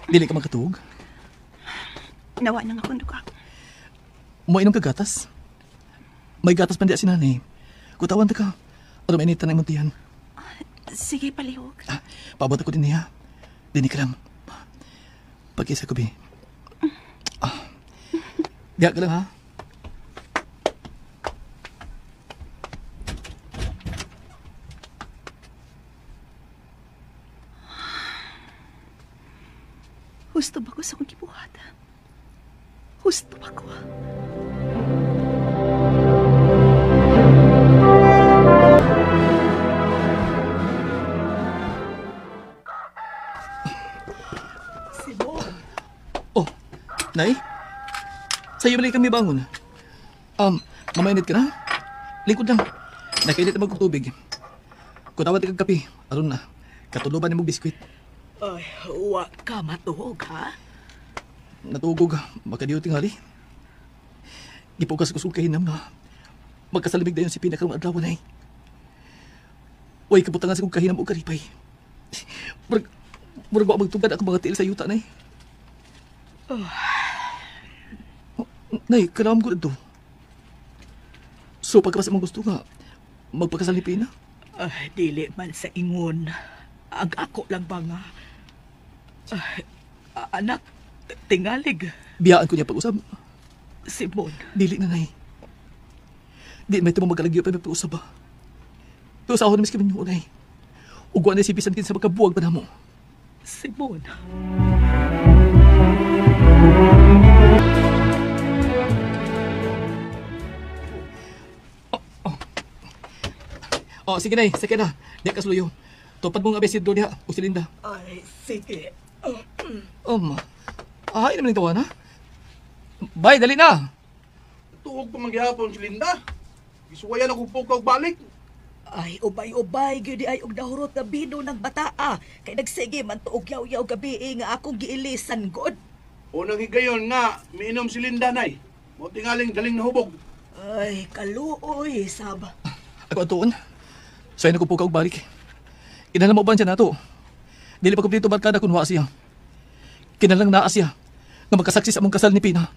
Dili ka magkatuog? Nawa nang akong duka. Umuinom ka gatas? May gatas man di si nanay. Kutawan ta ka. Ano may initan ang muntihan? Sige, palihog. Paabot ako din niya. Dini ka lang. Pag-isa ko, bi. Diya ka lang, ha? Husto ba ko sa akong gibuhat? Husto ba ko? Nay? Sa'yo balik kami bangon. Mamainit ka na? Lingkod lang. Nakainit na magkutubig. Kutawat kag kape. Aron na. Katuluban ni mong biskwit. Ay, wa ka matuog, ha? Natugog. Makadiyo tingali. Gipukas ko sa kahinam na. Magkasalimig dayon si Pina karong adlaw, nay. Way kabutangan sa kong kahinam o karipay. Murag wa magtugad ako mga tiil sa yuta, nay. Nay, kailangan ko dito. So, pagka sa mong gusto nga, magpakasal ni Pina? Ay, dili man sa ingon. Ang ako lang ba nga? Ay, anak, tingalig. Biyaan ko niya pag-usab. Simon. Dili na, nay. Di may tumong magkalagyo pa may pag-usab ba. Pero sa ako na miski man nay. Ugwa na si bisan kin sa magkabuwag pa na mo. Simon. Oh, sige nay, sige na. Di ka suluyo. Tupad mo nga besidro diha, o si Linda. Ay, sige. Ay, naman ito na. Bye, dali na. Tuog pa manggihapon si Linda. Gisuwayan ako pukaw balik. Ay, ubay-ubay, gyud ay og nahurot na bino ng bataa. Kay nagsige man tuog yaw-yaw gabi nga akong giilisan god. Unang higayon nga, miinom si Linda, nay. Mo tingaling daling nahubog. Ay, kaluoy, sab. Ako atuon. So ay nagpupukaw balik. Kinahanglan mo ba siya nato? Dili pa kumpleto barkada kun wa siya. Kinahanglan naa siya nga magkasaksi sa among kasal ni Pina.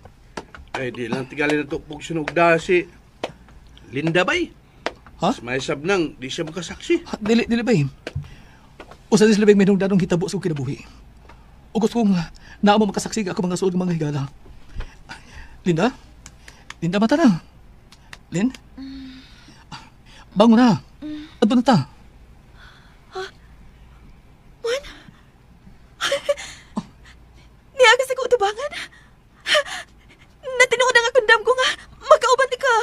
Ay, di lang tingali na tupog sinugda si Linda bay. Ha? May sab nang di siya makasaksi. Dili, dili bay. Usa sa labing minong dadong hitabo sa kinabuhi. O gusto kong naa mo makasaksi ako mga suod mga higala. Linda? Linda, mata na. Lin? Bangon na. Adto na ta. Mon? Niya kasi ko utubangan. Natinuod ang akong ko nga. Magkauban di ka.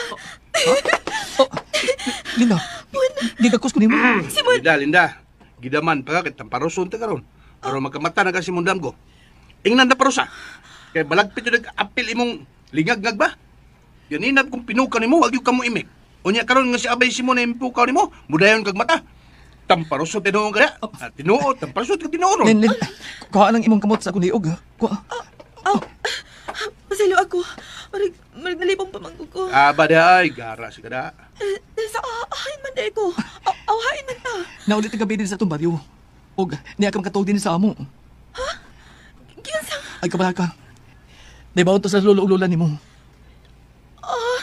Oh, Linda. Gigakos ko nimo. Simon. Linda, Linda. Gidaman pa ka, tamparoson ta karon. Aron makamata na ka si Mundam ko. Ingnan na parusa. Kay balagpit yung nag-apil imong lingag-ngag ba? Ganinab kung pinuka nimo, wag yung kamo imik. Unya karon nga si Abay Simon na impukaw nimo, mudayon kag mata. Tamparoson tinuon ka na. Tinuod, tamparoson ka tinuon. Lin, Lin, kuha lang imong kamot sa akong liog. Kuha. Aw, pasaylo ako. Marig nalipong pamangko ko. Aba day, gara si kada. Sa ahain man day ko. Awhain man ta. Naulit ang gabi din sa itong baryo. Og, niya ka makatuog din sa amo. Ha? Giunsa? Ay, kabala ka. Naibawon to sa lolo ug lola nimo. Ah,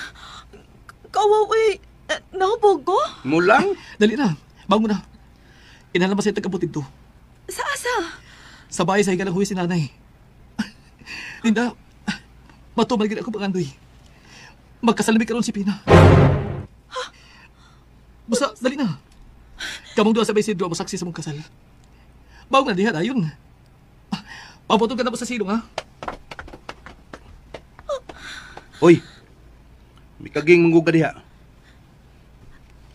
kawaw eh. Nahubog ko? Mulang? Dali na. Bangon na. Inalam ba sa itag-abot dito? Sa asa? Sa bahay sa higalang huwi si nanay. Linda, matumal gid ako pangandoy. Magkasalamig karon si Pina. Ha? Basta, dali na. Kamong doon sa Isidro, masaksi sa mong kasal. Bawang na diha, dayon. Pabotong ka na mo sa silong, ha? Uy, may kaging mangguga diha.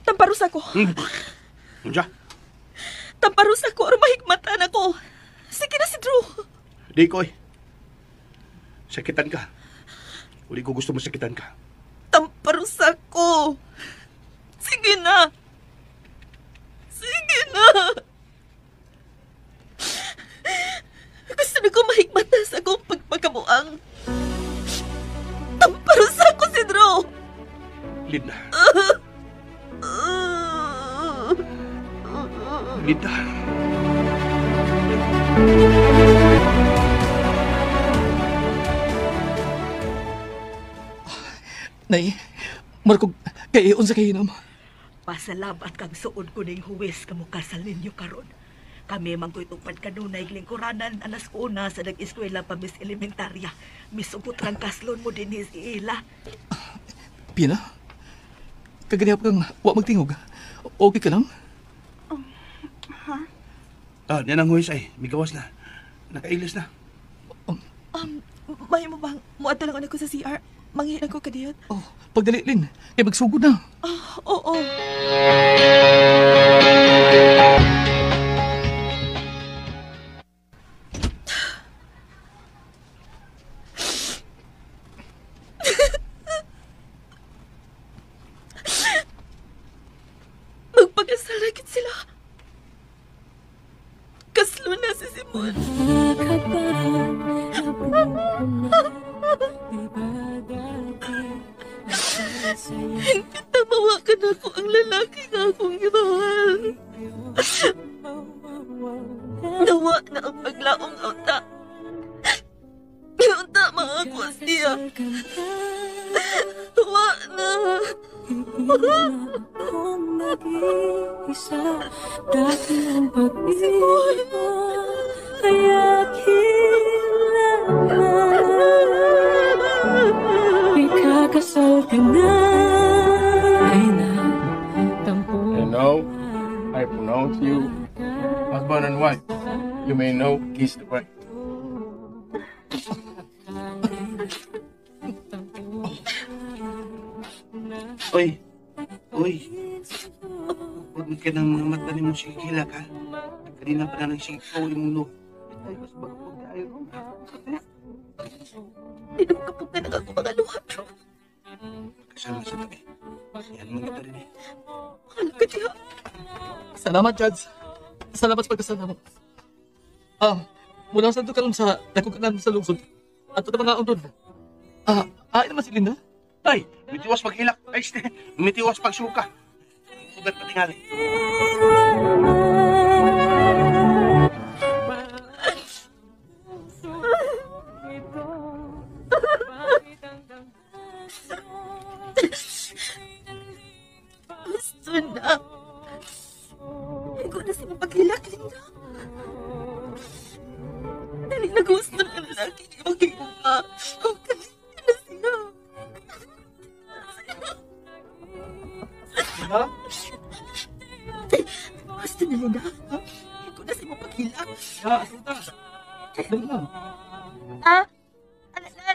Tamparos ako. Unsa? Tamparos ako or mahigmatan ako. Sige na si Drew. Di ko, eh. Sakitan ka. Uli ko gusto mo sakitan ka. Tamparos ako. Sige na. Sige na. Gusto na ko mahigmata sa akong pagpakabuang. Tamparos ako si Drew. Linda. Linda. Nay, Marco, kay unsa kay hinam. Pasalamat kang suod ko ning huwes ka mukasal ninyo karon. Kami man ko'y tupad kanunay lingkuranan alas 1 sa nag-eskwela pa mis elementarya. Misugot rang kaslon mo din si Ila. Pina? Kaganihap kang wa magtingog. Okay ka lang? Ha? Ah, yan ang huwes ay. Migawas na. Nakailis na. May mo bang muadto lang ako sa CR? Manghilang ko kadiyot. Oh, pagdali, Lin. Kay magsugod na. Oh, oo. Simon. Tamawakan ako ang lalaki nga akong gimahal. Nawa na ang paglaong unta. Unta mga siya. Nawa na. Akong nag-iisa, dati ang pag-ibig mo ay aking laman. Ikakasal ka na ay nagtampo. And now, I pronounce you husband and wife. You may now kiss the bride. Uy, uy. Huwag mo ka ng mga mata ni mo sige ka. Kanina pa na nagsigaw yung mulo. Ay, mas bagpag tayo. Hindi na makapag na ako mga luha, bro. Kasama sa tabi. Yan mo kita rin eh. Mahal ka diha. Salamat, Judge. Salamat sa pagkasama mo. Mula sa karon sa nagkukanan sa lungsod. Ato na mga undon. Ay naman si Linda. Ay, mitiwas paghilak. Ay, mitiwas pagsuka. Ugat patingali. Gusto na. Hindi ko na siya mapaghilak, Linda. Dali na gusto na lalaki niya maghilak. Okay, na siya. Linda? Gusto na, Linda. Hindi ko na siya mapaghilak. Ya, asulta. Dali lang. Ah,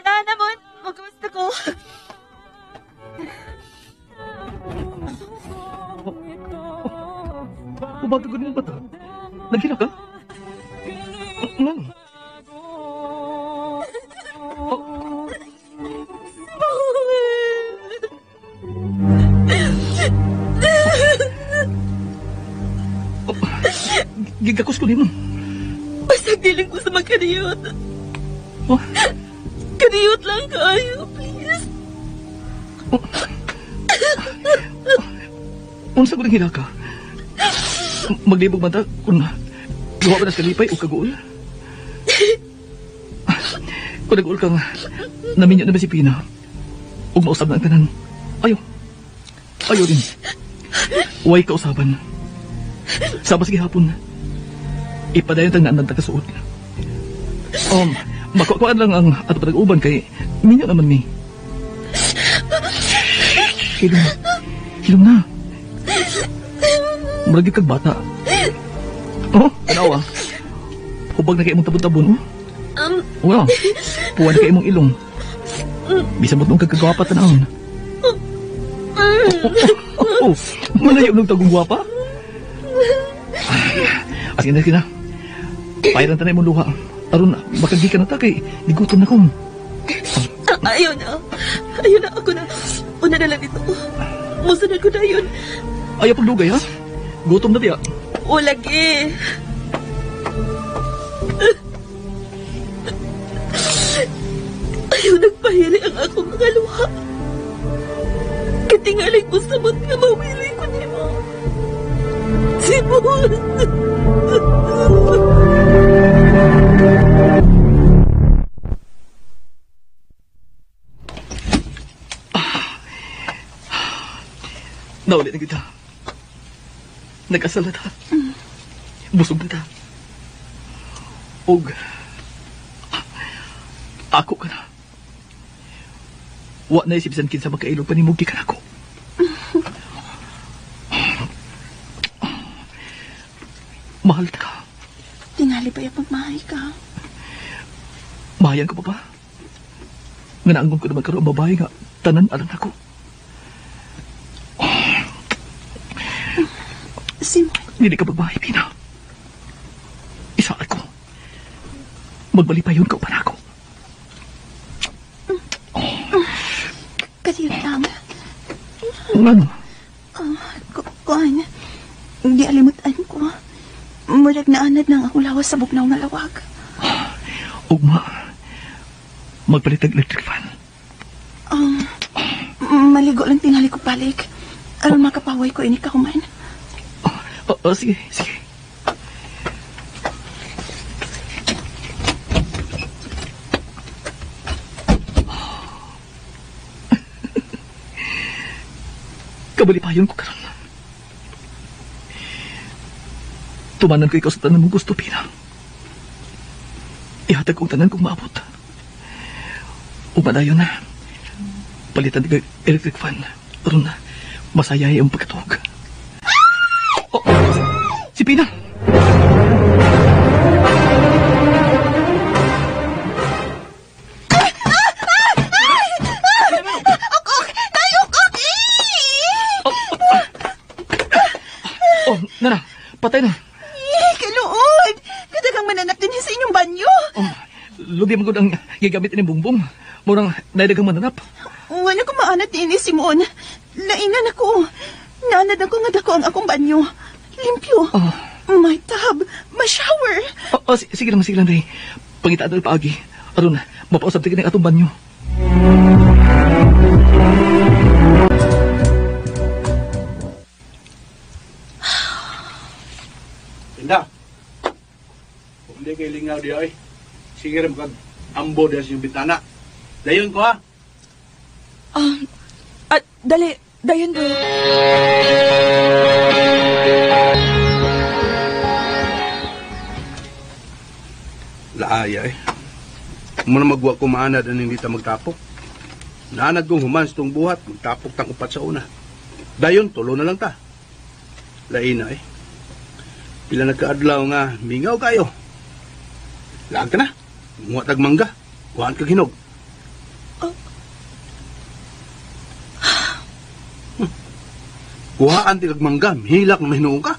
na, namon. Magkumusta ko. Umatugod mo ba ito? Naghilak ka? Ano? Oh. Gigakos ko nimo. Basta giling ko sa magkariyot. Oh? Kariyot lang kayo, please. Oh. Unsa ko nang hilaka? Maglibog man ta kung duha ba na sa kalipay o kaguol? Kung nag-uol ka nga, naminyo na ba si Pina? Ug mausab na ang tanan. Ayo. Ayo rin. Huwag kausaban. Sama sige hapon. Ipadayon tang naandan ta kasuot. Makukuan lang ang ato patag-uban kay minyo naman ni. Hilom na. Hilom na. Murag kag bata. Oh, tanawa. Hubag na kay imong tabon-tabon, oh. Wala. Puwan na kay imong ilong. Bisan mo nung kagkagwapa tanawon. Oh, malayo nung tagong gwapa. Asige na, sige na. Pahiran tanay imong luha. Aron makagikan na ta kay gigutom na ko. Ayaw na. Ayaw na ako na. Una na lang dito. Musunod ko na yun. Ayaw pagdugay, ha? Gutom na diya. O, lagi. Ayaw nagpahiri ang akong mga luha. Katingaling ko sa mot nga mawili ko ni mo. Simon! Naulit na kita. Nag-asal na ta. Busog na ta. Og ako ka na. Wa na isip bisan kinsa makailog pa nimo gikan ako. Mahal ta ka. Tingali ba yung pagmahay ka? Mahayan ko pa ba? Nga naanggon ko naman karoon ang babae nga tanan alang ako. Simon. Hindi ka babae, Pina. Isaat ko. Magbalipayon ka upan ako. Kaliyot lang. Ngano? Kuan, di alimutan ko. Murag naanad na ang akong lawas sa bugnaw nga lawag. Ugma, magpalit og electric fan. Maligo lang tingali ko balik. Aron makapaway ko ini kahuman. Oh, sige, sige. Kabalipayon ko karon. Tumanan ko ikaw sa tanan mong gusto, Pina. Ihatag kong tanan kong maabot. Umadayon na. Palitan ka electric fan. Aron na, masaya ang pagkatuog. Oh, si Pina! Okok! Nayokok! Oh, nana, patay na. Kaluod! Kadagang mananak din sa inyong banyo. Oh, lubi man gud ang gigamit ni Bongbong. Murang naidagang mananap. Wala ko maanat ni Simon. Lainan ako. Naanad ako nga dako ang akong banyo. Limpyo. Oh. May tub. May shower. Oh, sige lang, Ray. Pangita adol paagi. Aron, mapausap tayo ng atong banyo. Linda. Hindi kay lingaw di oy. Sige rin kag ambo diha sa inyong bintana. Dayon ko ha. Dali, dayon bro. Laaya eh. Muna magwa ko maanad ang hindi ta magtapok. Naanad kong humans tong buhat, magtapok tang upat sa una. Dayon, tulo na lang ta. Laina eh. Pila nagkaadlaw nga, mingaw kayo. Laag ka na. Muha tag mangga. Kuhaan kag hinog. Oh. Kuhaan ti kag mangga, hilak na mahinuong ka.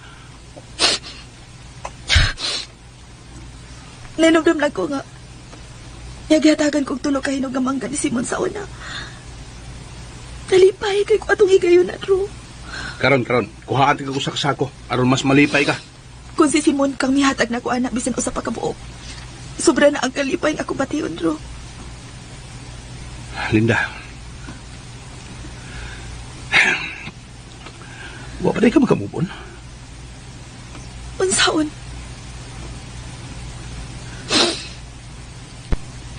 Nainumdum lang ko nga. Nagihatagan kong tulo ka hinog nga mangga ni Simon sa una. Nalipay kay ko atong higayon na, Drew. Karon, kuhaan ti kag usa ka sako aron mas malipay ka. Kung si Simon kang mihatag na ko anak bisan usa pa ka buok. Sobra na ang kalipay nga akong bation, Drew. Linda. Wa pa ka makamubon? Unsaon?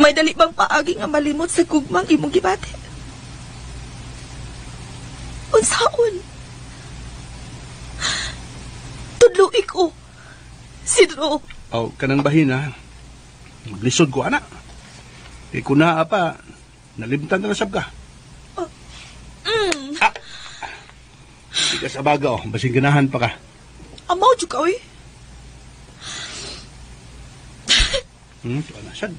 May dali bang paagi nga malimot sa gugmang imong gibati? Unsaon? Tudloi ko. Sidro. Oh, kanang bahin ha. Maglisod ko, anak. Kay kuna pa, nalimtan na nasab ka. Oh. Ah. Di ka sa baga, oh. Basing ganahan pa ka. Amaw, juga, oy. Tuwa na, sad.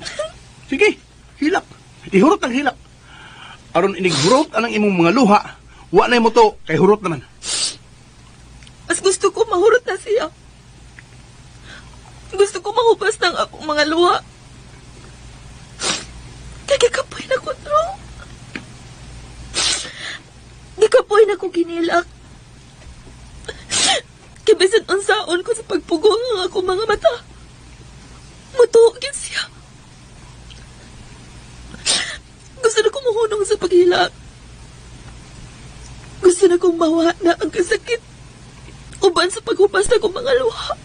Sige, hilak. Ihurot ang hilak. Aron inighurot anang imong mga luha, wa na mo to, kay hurot naman. Mas gusto ko mahurot na siya. Gusto ko mahubas ng akong mga luha. Kaya gikapoy na ko, Drew. Gikapoy na ko ginilak. Kaya bisan unsaon ko sa pagpugong ang akong mga mata. Mutuogin siya. Gusto na ko muhunong sa paghilak. Gusto na kong mawa na ang kasakit. Uban sa paghubas na kong mga luha.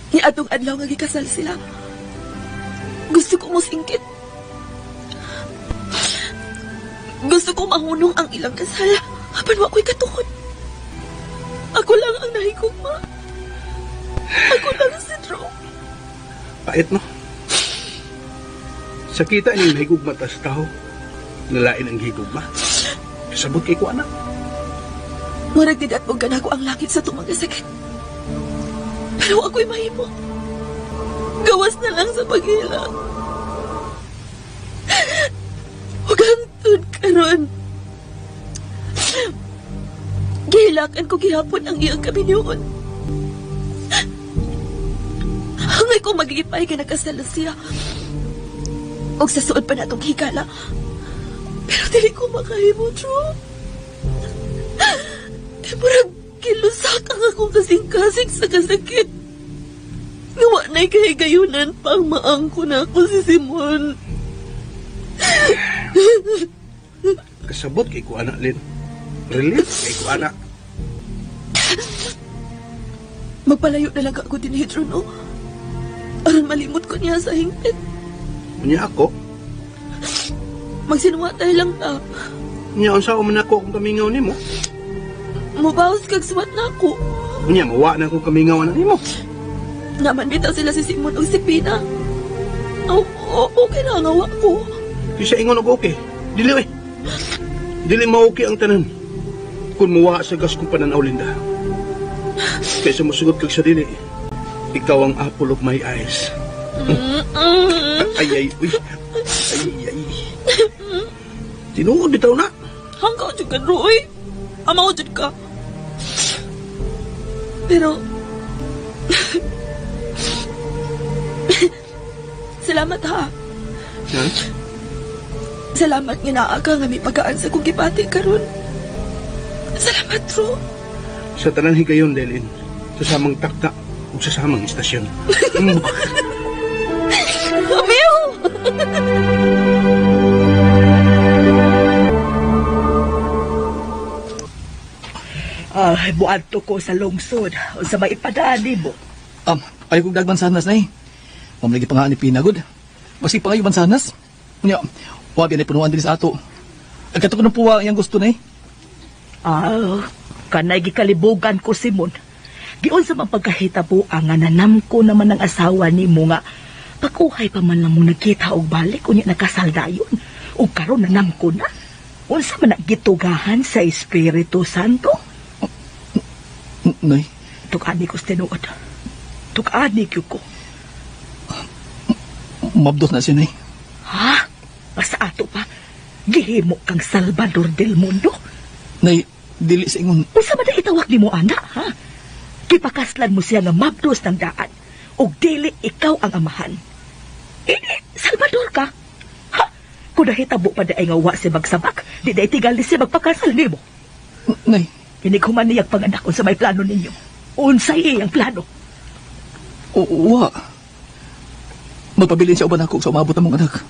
Ni atong adlaw nga gikasal sila. Gusto ko musingkit. Gusto ko mahunong ang ilang kasal. Apan wa ko'y katuon. Ako lang ang nahigugma. Ako lang si Drew. Pait, no? Sa kita ni nahigugma ta sa tao, nalain ang higugma. Kasabot kay ko, anak. Murag did at og ko ang langit sa tumang sakit. Pero ako'y mahimo. Gawas na lang sa paghilak. Ug hangtod karon. Gihilakan ko gihapon ang iyang kaminyoon. Hangay ko maglipay kay nakasal na siya. Og sa suod pa natong higala. Pero dili ko makahimo, Drew. Kay murag gilusak ang akong kasing-kasing sa kasakit. Nga wa na'y kahigayunan pang maangko na ako si Simon. Kasabot kay ko anak, Lynn. Relief kay ko anak. Magpalayo na lang ako din, Hedro, no? Aron malimot ko niya sa hingpit. Unya ako? Magsinuwatay lang ta. Unya, unsa man ako akong kamingaw nimo? Mubawas kag suwat na ako. Unya, mawa na akong kamingaw na nimo. Naman bitaw sila si Simon o si Pina. Oh, okay na ang awa ko. Kaysa ingon og okay. Dili, eh. Dili ma-okay ang tanan. Kung muwa sa gas kong pananaw, Linda. Kaysa musugot kag sa dili, ikaw ang apple of my eyes. Ay, ay, uy. Ay, ay. Tinuod bitaw na. Hanggaw jud ka, Roy. Amaw jud ka. Pero, salamat ha. Ha? Salamat nga naa ka nga may pagaan sa kong gibati karon. Salamat, Ro. Sa tanan higayon, Delin. Sa samang takta ug sa samang istasyon. Amiho! Buadto ko sa lungsod. Sa may ipadani mo. Ayaw kong dagmansanas na eh. Mamalagi pa nga ni Pinagod. Basi pa ngayon mansanas. Unya, wabi na punuan din sa ato. Ang kato ko ng puwa ang gusto na eh. Kanay gikalibugan ko, Simon. Giun sa mga pagkahitabo ang nanam ko naman ang asawa ni mo nga pag-uhay pa man lang mong nagkita og balik unya nakasal dayon. Ug karon nanam ko na. Unsa man ang gitugahan sa Espiritu Santo? Nay. Tuk-ani ko sa tinuod. Tuk-ani ko. Mabdot na siya, Nay. Ha? Basta ato pa. Gihimo kang Salvador del Mundo. Nay, dili sa ingon. Unsa man ang itawag nimo, anak, ha? Gipakaslan mo siya nga mabdos ng daan. Ug dili ikaw ang amahan. Eh, Salvador ka. Ha? Kung nahitabo pa daay nga wa si magsabak, di daay tingali siya magpakasal nimo. Nay. Pinighuman niyag panganak unsa may plano ninyo. Unsay iyang plano? Wa. Magpabilin siya uban ako sa umabot ang mong anak.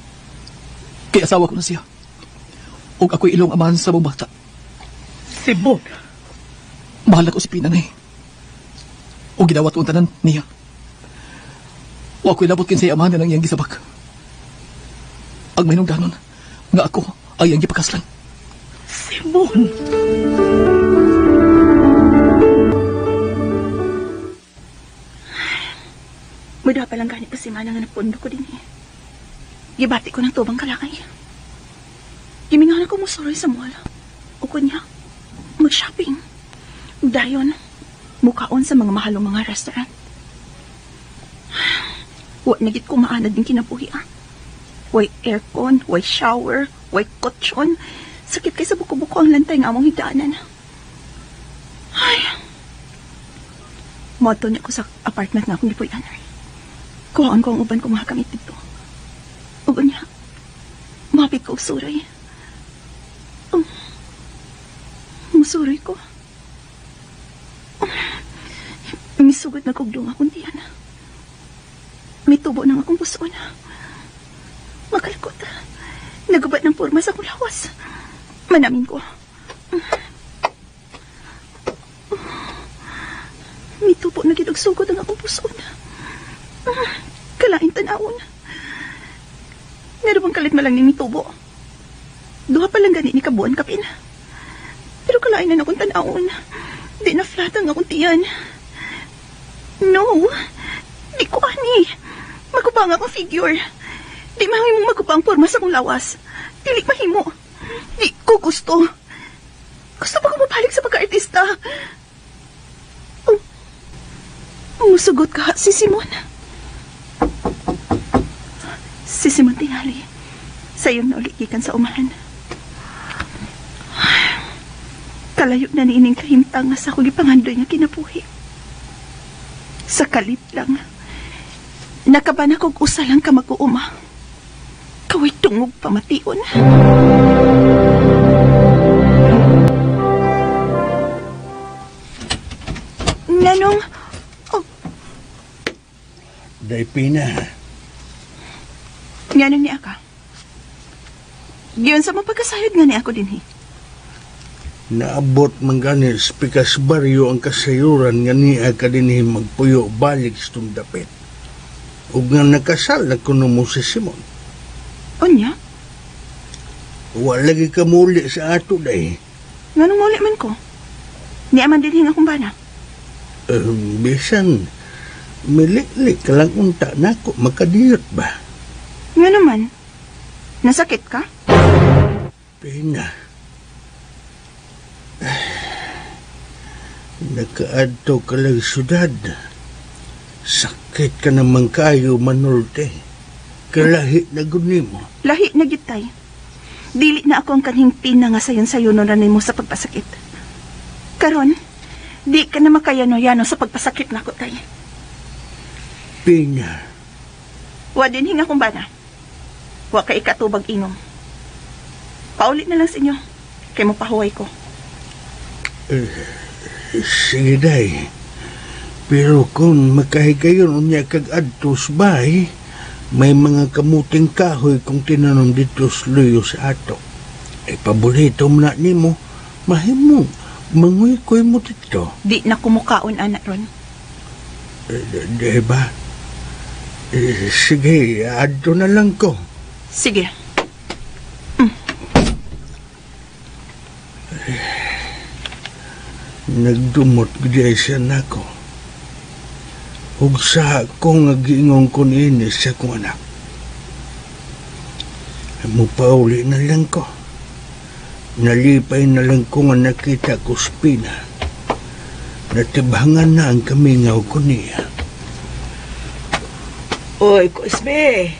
Kay asawa ko na siya. Ug ako'y ilong amahan sa mong bata. Simon. Mahal ako si Pina, Nay. O gidawat ko ang tanan niya. O ako'y labot kinsay amahan na ng iyang gisabak. Ang mahinungdanon nga ako ay iyang gipakaslan. Simon! Muda pa lang ganit pa si Manang nga napundo ko din eh. Gibati ko ng tubang kalakay. Gimingaw na ko musuroy sa mall. O kunya, mag-shopping. Dayon, mukaon sa mga mahalong mga restaurant. Wa nagit ko maanad din kinabuhi ah. Way aircon, way shower, way kotson. Sakit kay sa buko-buko ang lantay nga among higdaanan. Ay. Moto niya ko sa apartment nga akong gipuy-an. Kuhaan ko ang uban ko mga kamit dito. Uban niya, mapit ko og suroy. Musuroy ko. Misugot na kog dunga akong tiyan. May tubo ng akong puson. Makalkot. Nagubat ng porma sa akong lawas. Manamin ko. May tubo na gid og sugod ang akong puson. Kalain tanawon. Meron bang kalit malang ni mitubo? Duha pa lang gani ni kabuan kapin. Pero kalain na akong tanawon. Di na flat ang akong tiyan. No! Di ko ani. Magupa ang akong figure. Di mahimong magupa ang porma sa akong lawas. Dili mahimo. Di ko gusto. Gusto pa ko mabalik sa pagka-artista. Oh. Musugot ka, si Simon. Si Simon tingali. Sayon na ulit gikan sa umahan. Kalayo na niining kahimtang nga sa akong gipangandoy nga kinabuhi. Sa kalit lang, nakaban akong usa lang ka mag-uuma. Kaway tungog pamation. Nganong? Oh. Day Pina. Nganong niya ka? Giyon sa mo pagkasayod nga ni ako dinhi. Naabot man gani sa pikas baryo ang kasayuran nga niya ka dinhi magpuyo balik sa tundapit. Ug nga nakasal na kuno mo si Simon. Unya? Wa lagi ka muli sa ato day. Nganong muli man ko? Niya man dinhi nga akong bana. Bisan, miliklik ka lang unta nako makadiyot ba? Nga naman, nasakit ka? Pina. Nakaadto ka lang syudad. Sakit ka naman kayo, manulte. Kalahi na gud nimo. Lahi na gyud tay. Dili na ako ang kanhing Pina nga sayon-sayon na nimo sa pagpasakit. Karon, di ka na makayano-yano sa pagpasakit nako tay. Pina. Wa din hinga kong bana. Wa ka ikatubag inom. Paulit na lang sa inyo. Kay mo pahuway ko. Sige, day. Pero kung makahigayon unya kag adtos bay, may mga kamuting kahoy kung tinanom dito sa luyo sa ato. Ay paborito mo na nimo, mahimo, manguy-kuy mo dito. Di na kumukaon, anak ron. Di ba? Sige, adto na lang ko. Sige. Nagdumot gid siya nako. Ug sa ko nga giingon ko niini sa akong anak. Mupauli na lang ko. Nalipay na lang ko nga nakita ko sa Pina. Natibhangan na ang kamingaw ko niya. Oy, Cosme,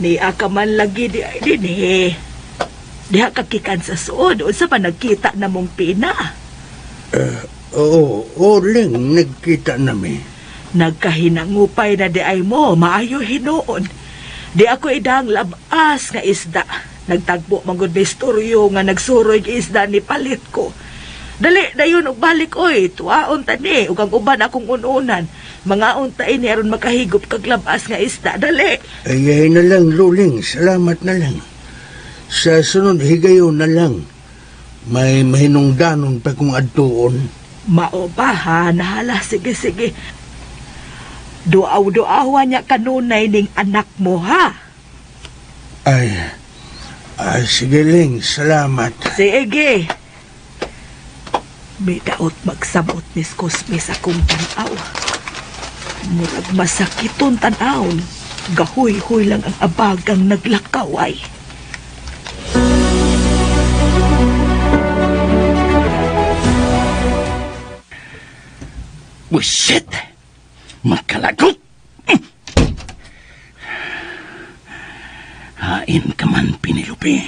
niya ka man lagi di ay din eh. Diha ka kikan sa suod, unsa pa nagkita na mong Pina? Oo, Ling, nagkita nami. Nagkahinangupay na di ay mo, maayo hinuon. Di ako idang labas nga isda. Nagtagbo manggod may istoryo nga nagsuroy nga isda ni palit ko. Dali, dayon og balik oy, tuwaon tani ug ang uban akong ununan. Mangaon ta ini aron makahigop kag labas nga isda. Dali. Ay na lang, Luling, salamat na lang. Sa sunod higayon na lang. May mahinungdanon pa kung adtuon. Mao ba ha, nahala, sige sige. Duaw-duawa niya kanunay ning anak mo ha. Ay, sige Ling, salamat. Sige. May daot magsamot ni Cosme sa kong tanaw. Murag masakiton tanaw. Gahuy-huy lang ang abagang naglakaway. Wisit! Magkalagot! Hain ka man, Penelope.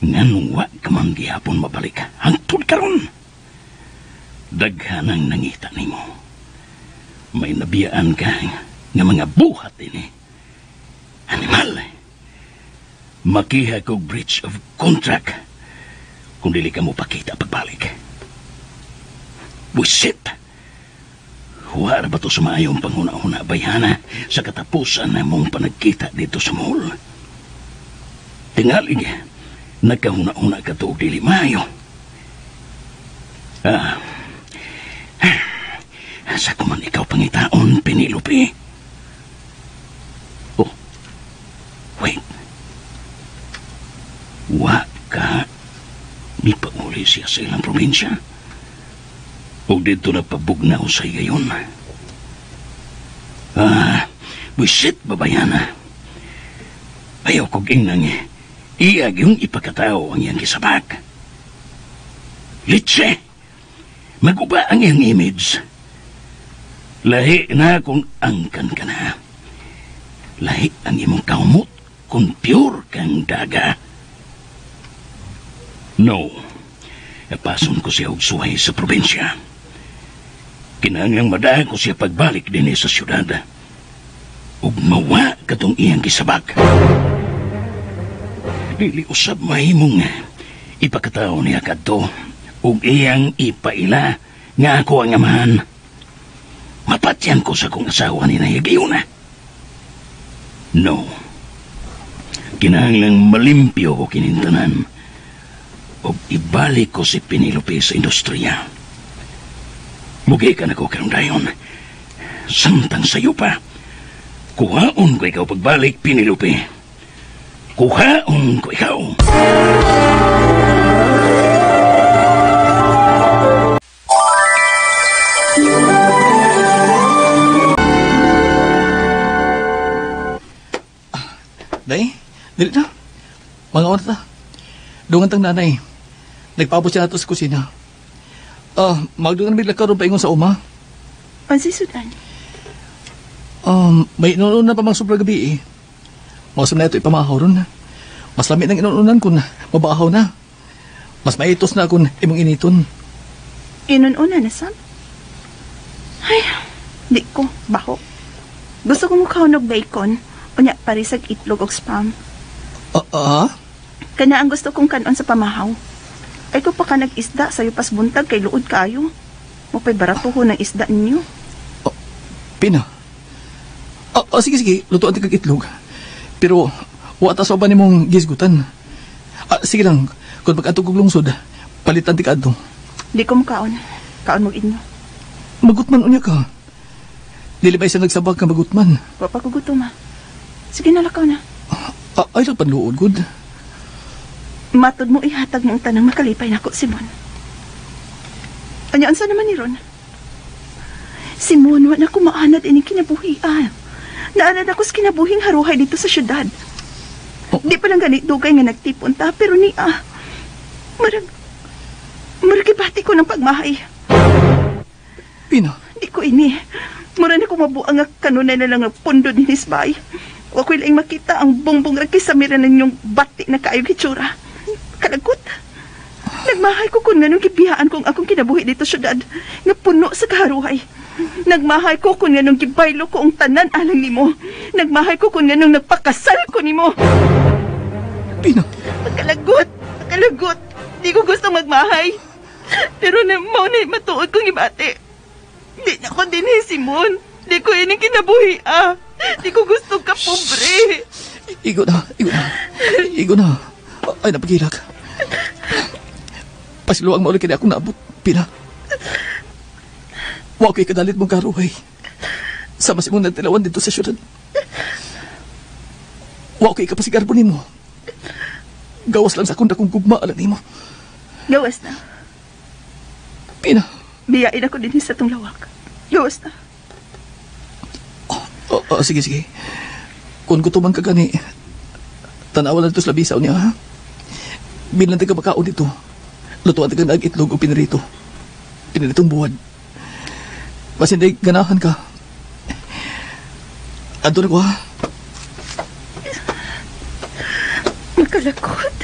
Nganong wa ka man gihapon mabalik hangtod karon. Daghan ang nangita nimo. May nabiyaan ka nga mga buhat ini. Animal! Makiha kog breach of contract kung dili ka mo pakita pagbalik. Wisit! Huwara ba to sa maayong panghuna-huna, bayhana, sa katapusan na mong panagkita dito sa mall? Tingalig, nagkahuna-huna ka to dili maayo. Sa kuman ikaw pangitaon, Penelope. Oh, wait. Wa ka ni pauli siya sa ilang probinsya. O dito na pabugnaw sa gayon. Wisit babayana. Ayaw kog ingnang iyag yung ipakatao ang iyang kisabak. Litse! Maguba ang iyang image. Lahi na kung angkan ka na. Lahi ang imong kaumot kung pure kang daga. No. Napason ko siya og suway sa probinsya. Kinahanglang madahan ko siya pagbalik din sa siyudad. Ug mawa katong iyang gisabak. Dili usab mahimong ipakatao niya kadto ug iyang ipaila Nga ako ang amahan. Mapatyan ko sa kong asawa ni Nahigayuna. No. Kinahanglang malimpyo ko kinintanan. O ibalik ko si Penelope sa industriya. Mugi ka na ko karong dayon. Samtang sayo pa. Kuhaon ko ikaw pagbalik, Penelope. Kuhaon ko ikaw. Day, dili na. Mga oras na. Dungan tang nanay. Nagpaabot siya nato sa kusina. Magdungan bigla karon paingon sa uma. Unsay sudan? May inuunan pa mang sobra gabi eh. Mausap na ito ipamahaw ron. Mas lamit ng inuunan kun mabahaw na. Mas maitos na kun imong initon. Inuuna na, Sam? Ay, di ko. Baho. Gusto ko mukhaon og bacon. Unya, parisag itlog og spam. Kana ang gusto kong kanon sa pamahaw. Ay ko pa ka nag-isda sa'yo pas buntag kay luod kayo. Mupay baratuho ng isda ninyo. Oh, Pina. Sige, lutuan ti kag itlog. Pero, wa ta sa ba nimong gisgutan. Sige lang, kung pag-atog og lungsod, palitan ti kaadto. Di ko mukaon. Kaon mo inyo. Magutman unya ka. Dili ba isa nagsabag ka magutman? Wa pa ko gutom ha. Sige na, lakaw na. Ay lang panluod, good. Matod mo ihatag mo ang tanang makalipay nako, Simon. Anya, ansa naman ni Ron? Simon, wa na ko maanad ining kinabuhi. Naanad ako sa kinabuhing haruhay dito sa syudad. Oh. Di pa lang ganit dugay nga nagtipon ta, pero ni marag ibati ko ng pagmahay. Pina? Di ko ini. Mura na ko mabuang nga kanunay na lang ang pundo ni Nisbay. Wa ko'y laing makita ang bongbong ragi sa mira ninyong bati na kaayong hitsura. Kalagot. Nagmahay ko kung nganong gibihaan kong akong kinabuhi dito syudad nga puno sa kaharuhay. Nagmahay ko kung nganong gibaylo ko ang tanan alang nimo. Nagmahay ko kung nganong nagpakasal ko nimo. Pina. Pagkalagot, pagkalagot. Di ko gusto magmahay. Pero na mao na matuod kong ibati. Di na ko din Simon. Di ko ining kinabuhi ah. Di ko gusto ka pobre. Igo na, igo na. Igo na. Ay, napagilak. Pasiluang maulit kaya akong naabot, Pina. Wa ko'y kadalit mong karuhay. Sama si mong nagtilawan dito sa syudad. Wa ko'y kapasigarbo nimo. Gawas lang sa akong dakong gugma alang nimo. Gawas na. Pina. Biyain ako din sa tong lawak. Gawas na. Sige, sige. Kung gutuman ka gani, tanawa lang ito sa labisaw niya, ha? Bilang taga makaon dito. Lutuan taga nag-itlog o pinirito. Piniritong buwan. Mas hindi ganahan ka. Ando na ko, ha? Makalakot.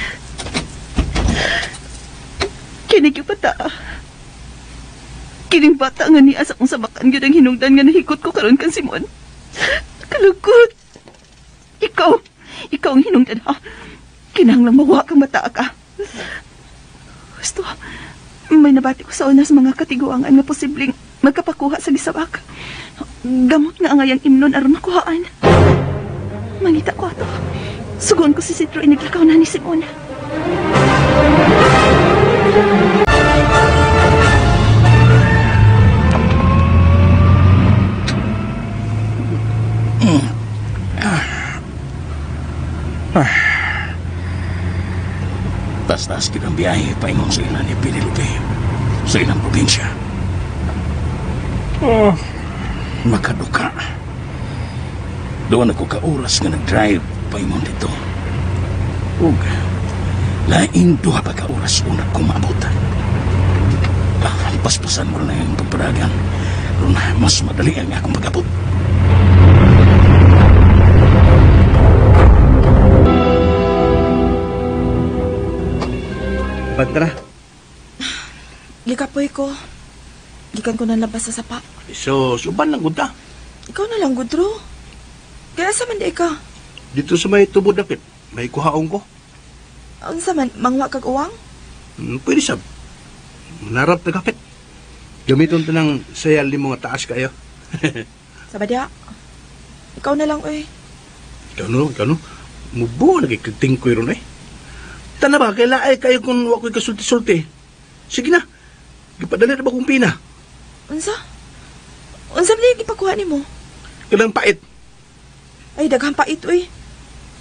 Kinig yung bata. Kining bata nga niya sa akong sabakan yun ang hinungdan nga nahikot ko karon kan Simon. Kalugod. Ikaw ang hinungdan ha. Kinahanglang mawa kang bata ka. Gusto, may nabati ko sa una sa mga katiguangan nga posibleng magkapakuha sa gisabak. Gamot nga ang ayang imnon aron makuhaan. Mangita ko ato. Sugon ko si Sidro iniglakaw na ni Simon. Tas-tas kitang biyahe paingon sa ilan ni Penelope sa ilang probinsya. Oh, makaduka. Doon ako ka oras nga nag-drive paingon dito. Ug laing duha pa ka oras una kumabot. Paspasan mo na yung pagparagan. Runa, mas madali ang akong pag-abot. Patra. Gikapoy ko. Gikan ko na labas sa sapa. So, suban lang gud ta. Ikaw na lang gud, Ro. Kaya sa man di ka? Dito sa may tubod dapit. May kuhaon ko. Unsa man, mangwa kag uwang? Pwede sab. Narap na kapit. Gamiton to ng sayal ni mga taas kayo. Sabadya. Ikaw na lang, oy. Ikaw no, ikaw no. Mubo, nagkiktingkoy ron eh. Tana ba, kaila ay kayo kung wako'y kasulti-sulti. Sige na, gipadala na ba kong pina? Unsa? Unsa man yung gipakuha nimo? Kanang pait. Ay, daghang pait, uy.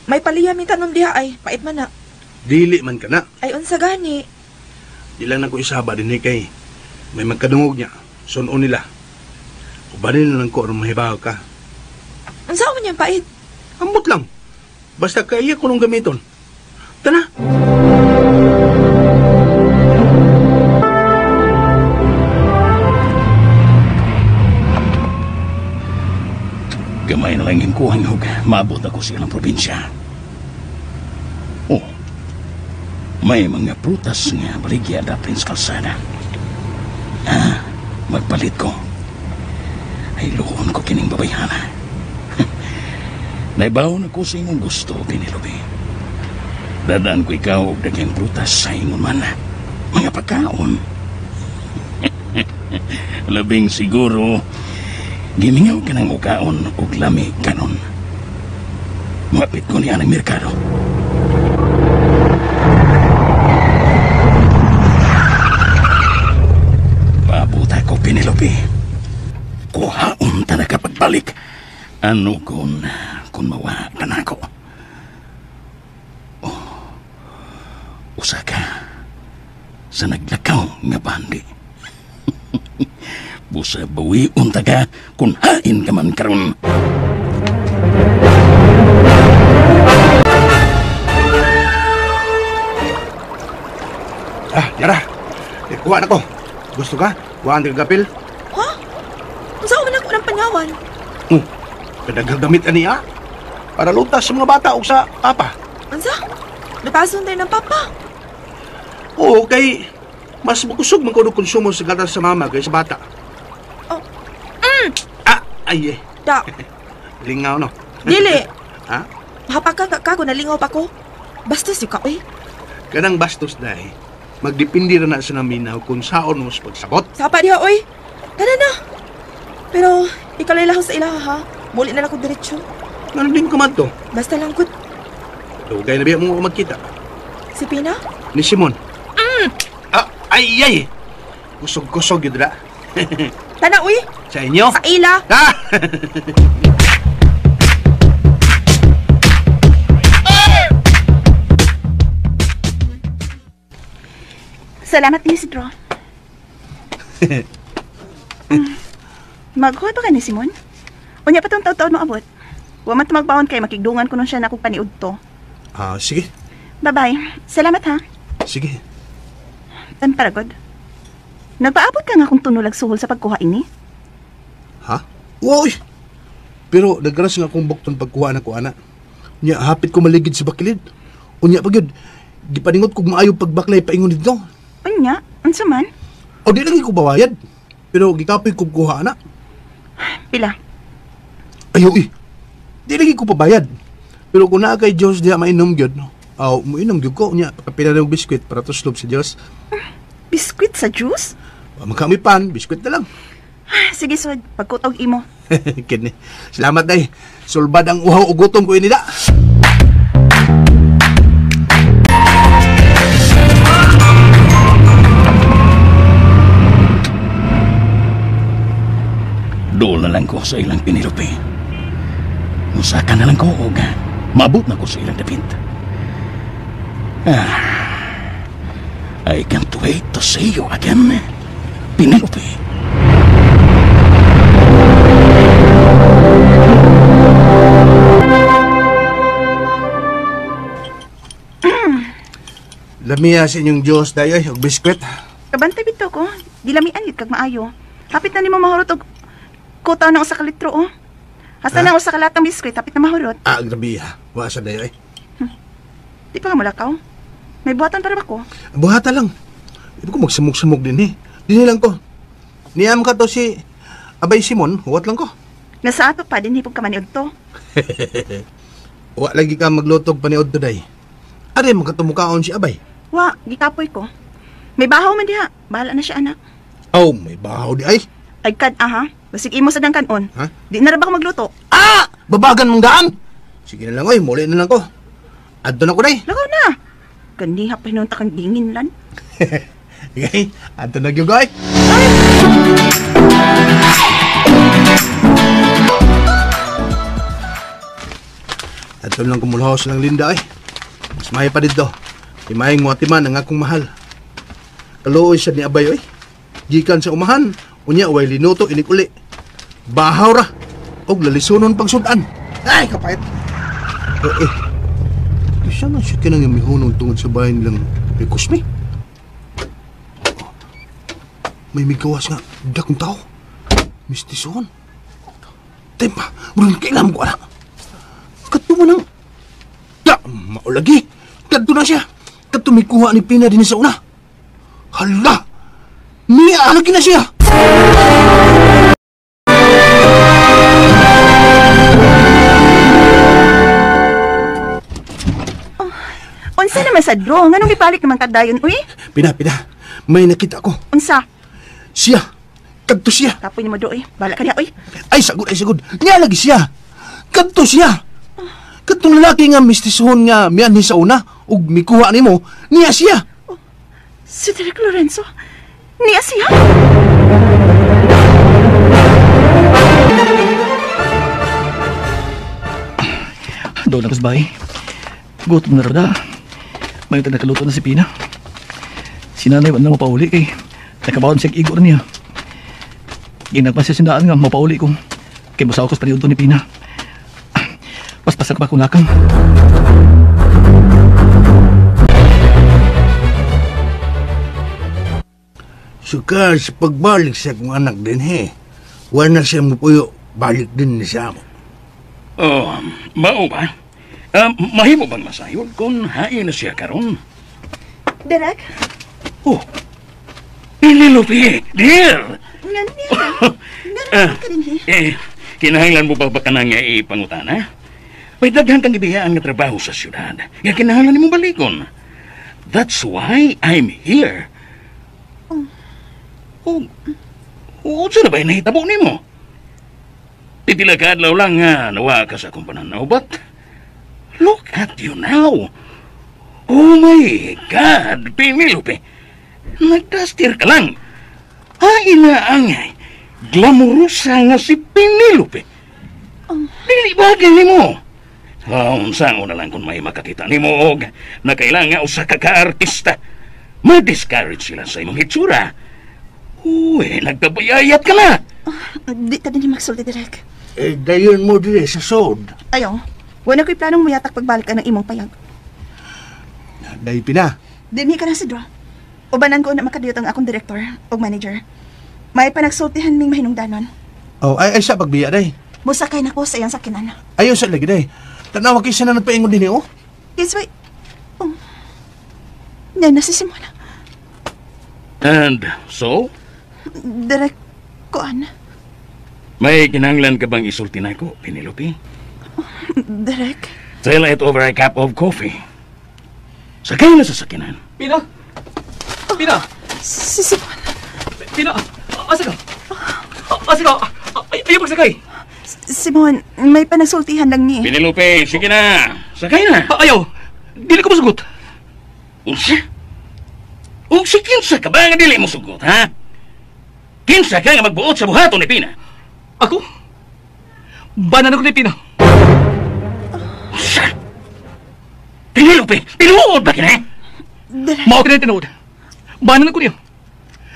May paliya mi tanom diha ay, pait man na. Dili man ka na. Ay, unsa gani? Di lang na ko isaba din eh kay may magkadungog niya. Sunon nila. Ubanin na lang ko aron mahibaw ka. Unsa man yung pait? Ambot lang. Basta kaya ko nung gamiton. Tana. Gamay na lang yung kuhang hug. Maabot ako sa ilang probinsya. Oh, may mga prutas nga baligya da Prince Calzada. Ah, magpalit ko. Ay, luhon ko kining babayhana. Naibaw na ko sa imong gusto, Penelope. Dadaan ko ikaw og daghang prutas sa imong man. Mga pagkaon. Labing siguro, gimingaw ka ng ukaon og lami kanon. Mapit ko niya ng merkado. Paabot ako, Penelope. Kuhaon ta na kapagbalik. Ano kung mawa ka na ako? Oh, usa ka sa naglakaw nga bandi. Busa bawion ta ka kung hain ka man karon. Ah, yara. Kuha na ko. Gusto ka? Kuhaan ka gapil? Ha? Unsa man ako ng panyawan? Kadaghang damit ani ah. Para lutas sa mga bata o sa papa. Unsa? Lutason tayo ng papa. Oo, kay mas makusog man ko konsumo sa gatas sa mama kaysa bata. Oh. Mm. Ah, ay eh. Da. Lingaw no. Dili. Ha? Hapag ka ka nalingaw pa ko. Bastos yung ka, oy. Kanang bastos dai. Magdepende ra na sa naminaw kung saon mo sa pagsabot. Sapa diha, oy. Tara na. Pero ikalay lahos sa ilaha ha. Muli na lang ko diretso. Ano din ko man to? Basta lang ko. Dugay na biya mo magkita. Si Pina? Ni Simon. Mm. Ah, ay ay. Kusog-kusog yun ra. Tana, uy. Sa inyo? Sa ila. Ah! Salamat, Isidro. Maghuwa pa ka ni Simon? Unya pa tong taon-taon mo abot. Wa man tumagbaon kay makigdungan ko nun siya na akong paniud to. Ah, sige. Bye-bye. Salamat ha. Sige. Tan paragod. Nagpaabot ka nga kung tunulag suhol sa pagkuha ini? Ha? Uy! Pero nagras nga akong bukton pagkuha na ko, ana. Unya, hapit ko maligid sa bakilid. Unya pa gyud, gipaningot kog maayo pagbaklay paingon dito. Unya, unsa man? O di lagi ko bawayad. Pero gikapoy kog kuha, ana. Pila? Ayo, eh. Di lagi ko pabayad. Pero kung naa kay Diyos diha mainom gyud, no? Aw, muinom gyud ko. Unya, pila na og biskwit para tuslob sa Diyos. Biskwit sa juice? Magkami pan, biskwit na lang. Sige, Sod. Pagkutog imo. Kini. Salamat, day. Sulbad ang uhaw o gutom ko inida. Dool na lang ko sa ilang Penelope. Musaka na lang ko og maabot na ko sa ilang dapit. Ah, I can't wait to see you again, Penelope. Lamiya sa inyong Diyos, dayoy, og biskwit. Kabantay bitaw ko. Dilamian gid kag maayo. Hapit na nimo mahurot og kutaw na usa ka litro, oh. Hasta na usa ka latang biskwit, hapit na mahurot. Ah, grabe ha. Wa sa dayoy. Di pa ka mulakaw. May buhatan para ba ko? Buhata lang. Ibi ko magsamog-samog din eh. Dini lang ko. Niyam ka to si Abay Simon, huwat lang ko. Nasa ato pa, din hipog ka maniud to. Wa lagi ka maglutog paniud today. Are, magkatumukaon si Abay. Wa, gikapoy ko. May bahaw man diha. Bahala na siya, anak. Oh, may bahaw di ay. Ay kan aha. Basig imo sa dang kanon. Ha? Di na ra ba ko magluto? Ah! Babagan mong daan. Sige na lang oy, muli na lang ko. Adto na ko day. Lagaw na. Ganiha pa hinunta kang dingin lan. Sige, adto na gyud oy. Adto lang kumulhaw sa lang Linda ay. Mas may pa dito. Di may nguatiman ang akong mahal. Kaluoy siya ni Abay oy. Gikan sa umahan, unya way linuto inig uli. Bahaw ra. Og lalisunon pagsudan. Ay, kapait. Isa man siya kinang mihunong tungod sa bahay nilang may Kusmi. May migawas nga dakong tao. Mistison. Tempa, murang kailam ko anak. Kadto mo nang... Da, maulagi. Kadto na siya. Kadto may kuha ni Pina din sa una. Hala! Niya, lagi na siya! Oh, unsa naman sa draw? Nganong gibalik naman kadayon, uy? Pina, may nakita ko. Unsa? Siya. Kadto siya. Kapoy nimo do, uy. Bala ka niya, uy. Ay, sagod, ay, sagod. Niya lagi siya. Kadto siya. Kadtong lalaki nga mistisuhon nga mianhi sa una ug mikuha nimo, niya siya. Oh, si Derek Lorenzo. Niya siya. Doon na bay. Gutom na rada. May nakaluto na si Pina. Si nanay wala na mapauli kay nakabaon siya igor niya. Ginagpa siya sindaan nga mapauli ko. Kay musaw ko sa paniudto ni Pina. Paspasak pa kung lakang. Suka sa pagbalik sa akong anak din he. Wala na siya mupuyo, balik din ni siya ako. Oh, mao ba? Mahimo bang masayod kung hain na siya karon? Derek? Oh, Penelope, dear! Nga ka din he. Kinahanglan mo ba ka na nga ipangutana? May daghan kang gibiyaan nga trabaho sa syudad. Nga kinahanglan nimo balikon. That's why I'm here. Oh, unsa na ba nahitabo nimo? Pipila ka adlaw lang nga nawa ka sa akong pananaw, but look at you now. Oh my God, Penelope. Nagdastir ka lang. Hain na ang glamurosa nga si Penelope. Dili bagay nimo. Unsa na lang kung may makakita nimo og na kailangan usa ka ka-artista. Ma-discourage sila sa imong hitsura. Uy, nagkabayayat ka na. Di ta din magsulti, Direk. Eh, dayon mo dire sa sod. Ayaw. Wala ko'y planong muyatak pagbalik ka ng imong payag. Dahil Pina. Dinhi ka na si Dra. Ubanan ko na makadiyot ang akong director o manager. May panagsultihan ming mahinungdanon. Oh, ay sa pagbiya, day. Musakay na ko sa iyang sakinan. Ayaw sa lagi, day. Tanawa kaysa na nagpaingon din, oh. Yes, wait. Oh. Nana si Simona. And so? Direk, kuan. May kinahanglan ka bang isulti na ko, Penelope? Direk. Tell it over a cup of coffee. Sakay na sa sakinan. Pina! Pina! Si Simon. Pina! Asa ka? Asa ka? Ayaw pagsakay! Simon, may panagsultihan lang ni. Penelope, sige na! Sakay na! Ayaw! Dili ko masugot! Unsa? Unsa kinsa ka ba nga dili mo sugot, ha? Kinsa ka nga magbuot sa buhaton ni Pina? Ako? Banan ako ni Pina. Unsa? Penelope, tinuod ba kini? Mao kini tinuod. Banan ako niya.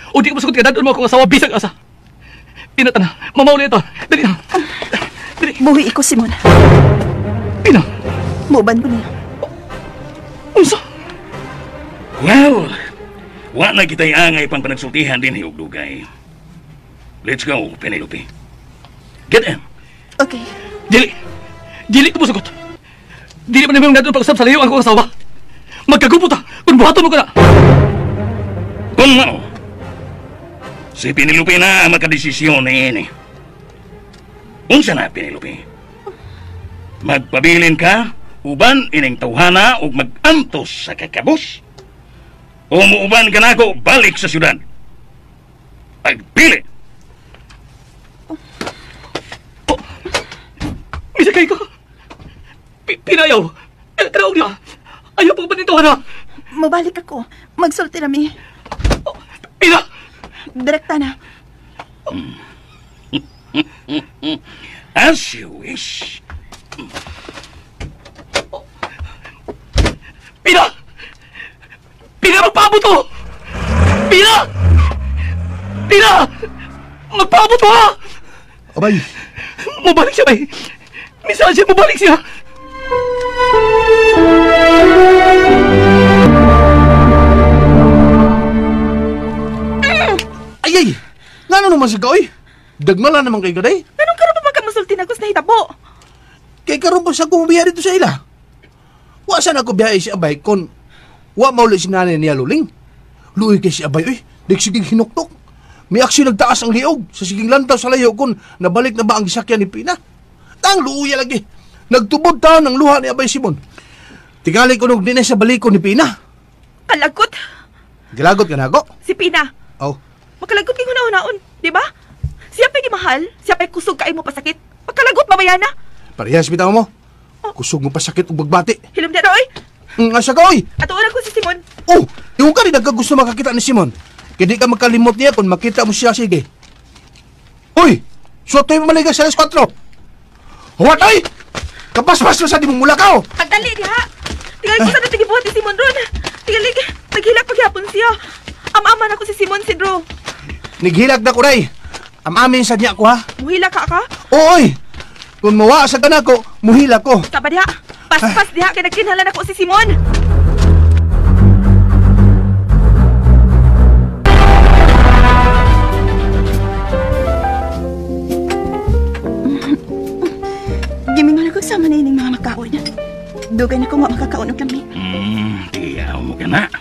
O di ko masugot ka dadon mo akong asawa bisag asa. Pina tana, mamauli ito. Dali na. Dali. Buhi iko, Simon. Pina. Muban ko niya. Unsa? Well, wa na kita'y angay pang panagsultihan din hiyog dugay. Let's go, Penelope. Get in. Okay. Dili. Dili ko musugot. Dili pa namin dadon pag-usap sa layo ang akong asawa. Magkagupot ha, kung buhaton mo ka na. Kung mao, si Penelope na ang makadesisyon ni ini. Unsa na, Penelope? Magpabilin ka, uban ining tawhana ug mag-antos sa kakabos? O muuban ka nako balik sa syudad? Pagpili! Oh. Misakay ka! Pinayaw! Kanaog niya! Ayaw pang panintuhan ha! Mabalik ako. Magsulti nami. Oh, Pina! Direkta na. As you wish. Oh. Pina! Pina, magpaabot to! Pina! Pina! Magpaabot to ha! Abay! Mabalik siya, bay! Minsan siya, mabalik siya! Ay, ay! Ngano naman siya ka, oy? Dagmala naman kay gaday. Anong karon pa magkamusulti na kus nahitabo? Kay karon pa sa kong biyahe dito sa ila. Wa sa na ko biyahe si Abay kon wa mauli si nanay niya luling. Luoy kay si Abay, oy. Nagsiging hinuktok. May aksyon nagtaas ang liog sa siging lantaw sa layo kon nabalik na ba ang gisakyan ni Pina. Tang luoya lagi. Nagtubod taon ang luha ni Abay Simon. Tingali ko nung dinay sa balikon ni Pina. Kalagot. Gilagot ka na ako? Si Pina. Oh. Makalagot kay huna-hunaon, di ba? Siya pa'y gimahal, siya pa'y kusog kaay mo pasakit. Makalagot mamaya na. Parehas bitaw mo. Kusog mo pasakit ug bagbati. Hilom na oy. Asa ka oy? Atuon ako si Simon. Oh, yung ka rin nagkagusto makakita ni Simon. Kaya di ka makalimot niya kung makita mo siya sige. Uy! Suotoy mo maliga sa alas 4. Huwat oy! Kapaspas na sa di mong mulakaw! Pagdali diha! Tingali ko sa natigibuhat ni Simon ron. Tingali, naghilak paghapon siya. Am-aman ako si Simon Sidro. Nighilak na ko ray. Am-amin sa niya ko ha. Muhilak ka ka? Ooy! Kung mawa sa kanako, muhilak ko. Taba diha. Paspas diha kay nagkinhalan ako si Simon. Gimingon ako sa manining mga makaon. Dugay na ko nga makakaon og lami. Tiyaw mo ka na.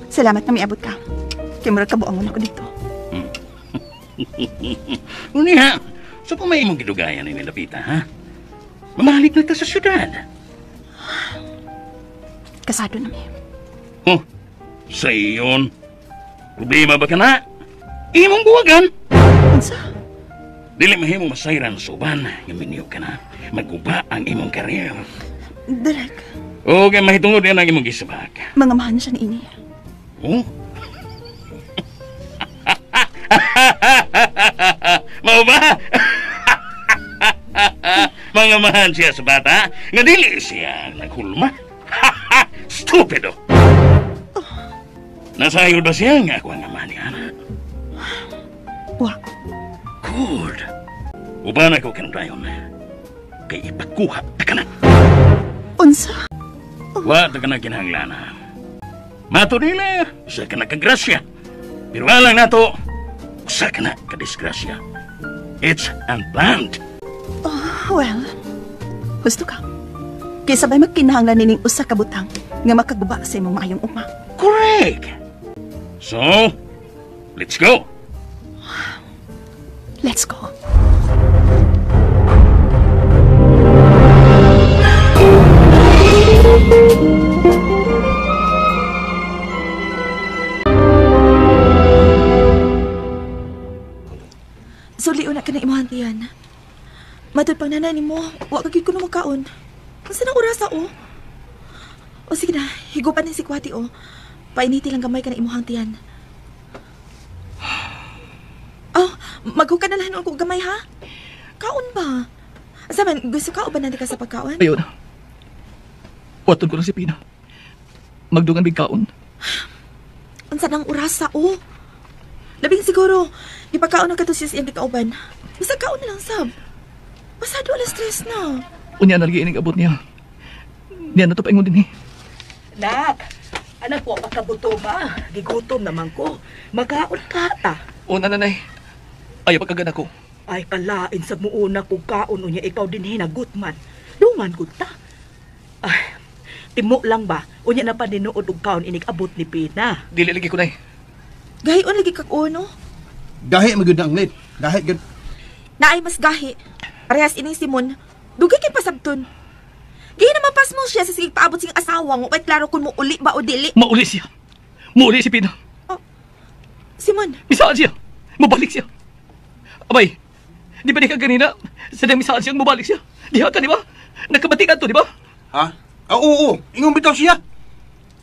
Salamat na miabot ka. Kay murag kabuangon ako dito. Uniha, so kung may imong gidugayan ni Lapita, ha? Mamahalik na ta sa syudad. Kasado na mi. Oh, sa iyon. Problema ba ka na? Imong buwagan. Unsa? Dili mahimo masayran sa uban nga minyo ka na. Maguba ang imong karir. Direk. O kay mahitungod yan ang imong gisabak. Mga mahal na siya ni ini. Oh? Mao ba? Mga mahan siya sa bata nga dili siya naghulma. Stupido. Oh. Nasayod ba siya nga ako ang ama ni Ana? Wa. Good. Uban ako kanudayon. Kay ipakuha ta ka na. Unsa? Oh. Wa ta ka na kinahanglan. Mato nila, usa ka na kagrasya. Pero alang nato, usa ka na kadisgrasya. It's unplanned. Oh, well, husto ka. Kaysa ba'y magkinahanglan nining usa ka butang nga makaguba sa imong maayong uma. Correct. So, let's go. Let's go. Suli una ka na imuhan tiyan. Matod pang nanay nimo, wa ka gid kuno makaon. Unsa nang orasa o? O sige na, higupan ni si Kwati o. Painiti lang gamay ka na imuhang tiyan. Oh, maghuka na lang og gamay ha. Kaon ba? Asa man, gusto ka o ba nandi ka sa pagkaon? Ayun. Waton ko na si Pina. Magdungan big kaon. Unsa nang orasa o? Labing siguro, ipagkaon na kato siya sa iyang gikauban. Basta kaon na lang sab. Pasado alas 3 na. Unya na lagi ining abot niya. Niya na to paingon din eh. Nak, anak ko pagkabuto ba? Gigutom naman ko. Magkaon ka ta. O nanay, ayaw pagkagan ako. Ay kalain sa muuna kung kaon unya ikaw din hinagot man. Dungan gud ta. Ay, timo lang ba? Unya na pa ninuod og kaon inig abot ni Pina. Dili lagi ko nay. Gahion lagi kag uno. Gahi man gyud ang late. Gahi gyud. Naay mas gahi. Parehas ining Simon. Dugay kay pasabton. Gahi na mapas mo siya sa sige paabot sing asawa mo kay klaro kung muuli ba o dili. Mauli siya. Muuli si Pina. Oh. Simon! Misaan siya! Mabalik siya! Abay, di ba di ka ganina? Sa dang misaan siyang mabalik siya? Diha ka, di ba? Nakabati ka to, di ba? Ha? Ah, oo, oo. Ingon bitaw siya.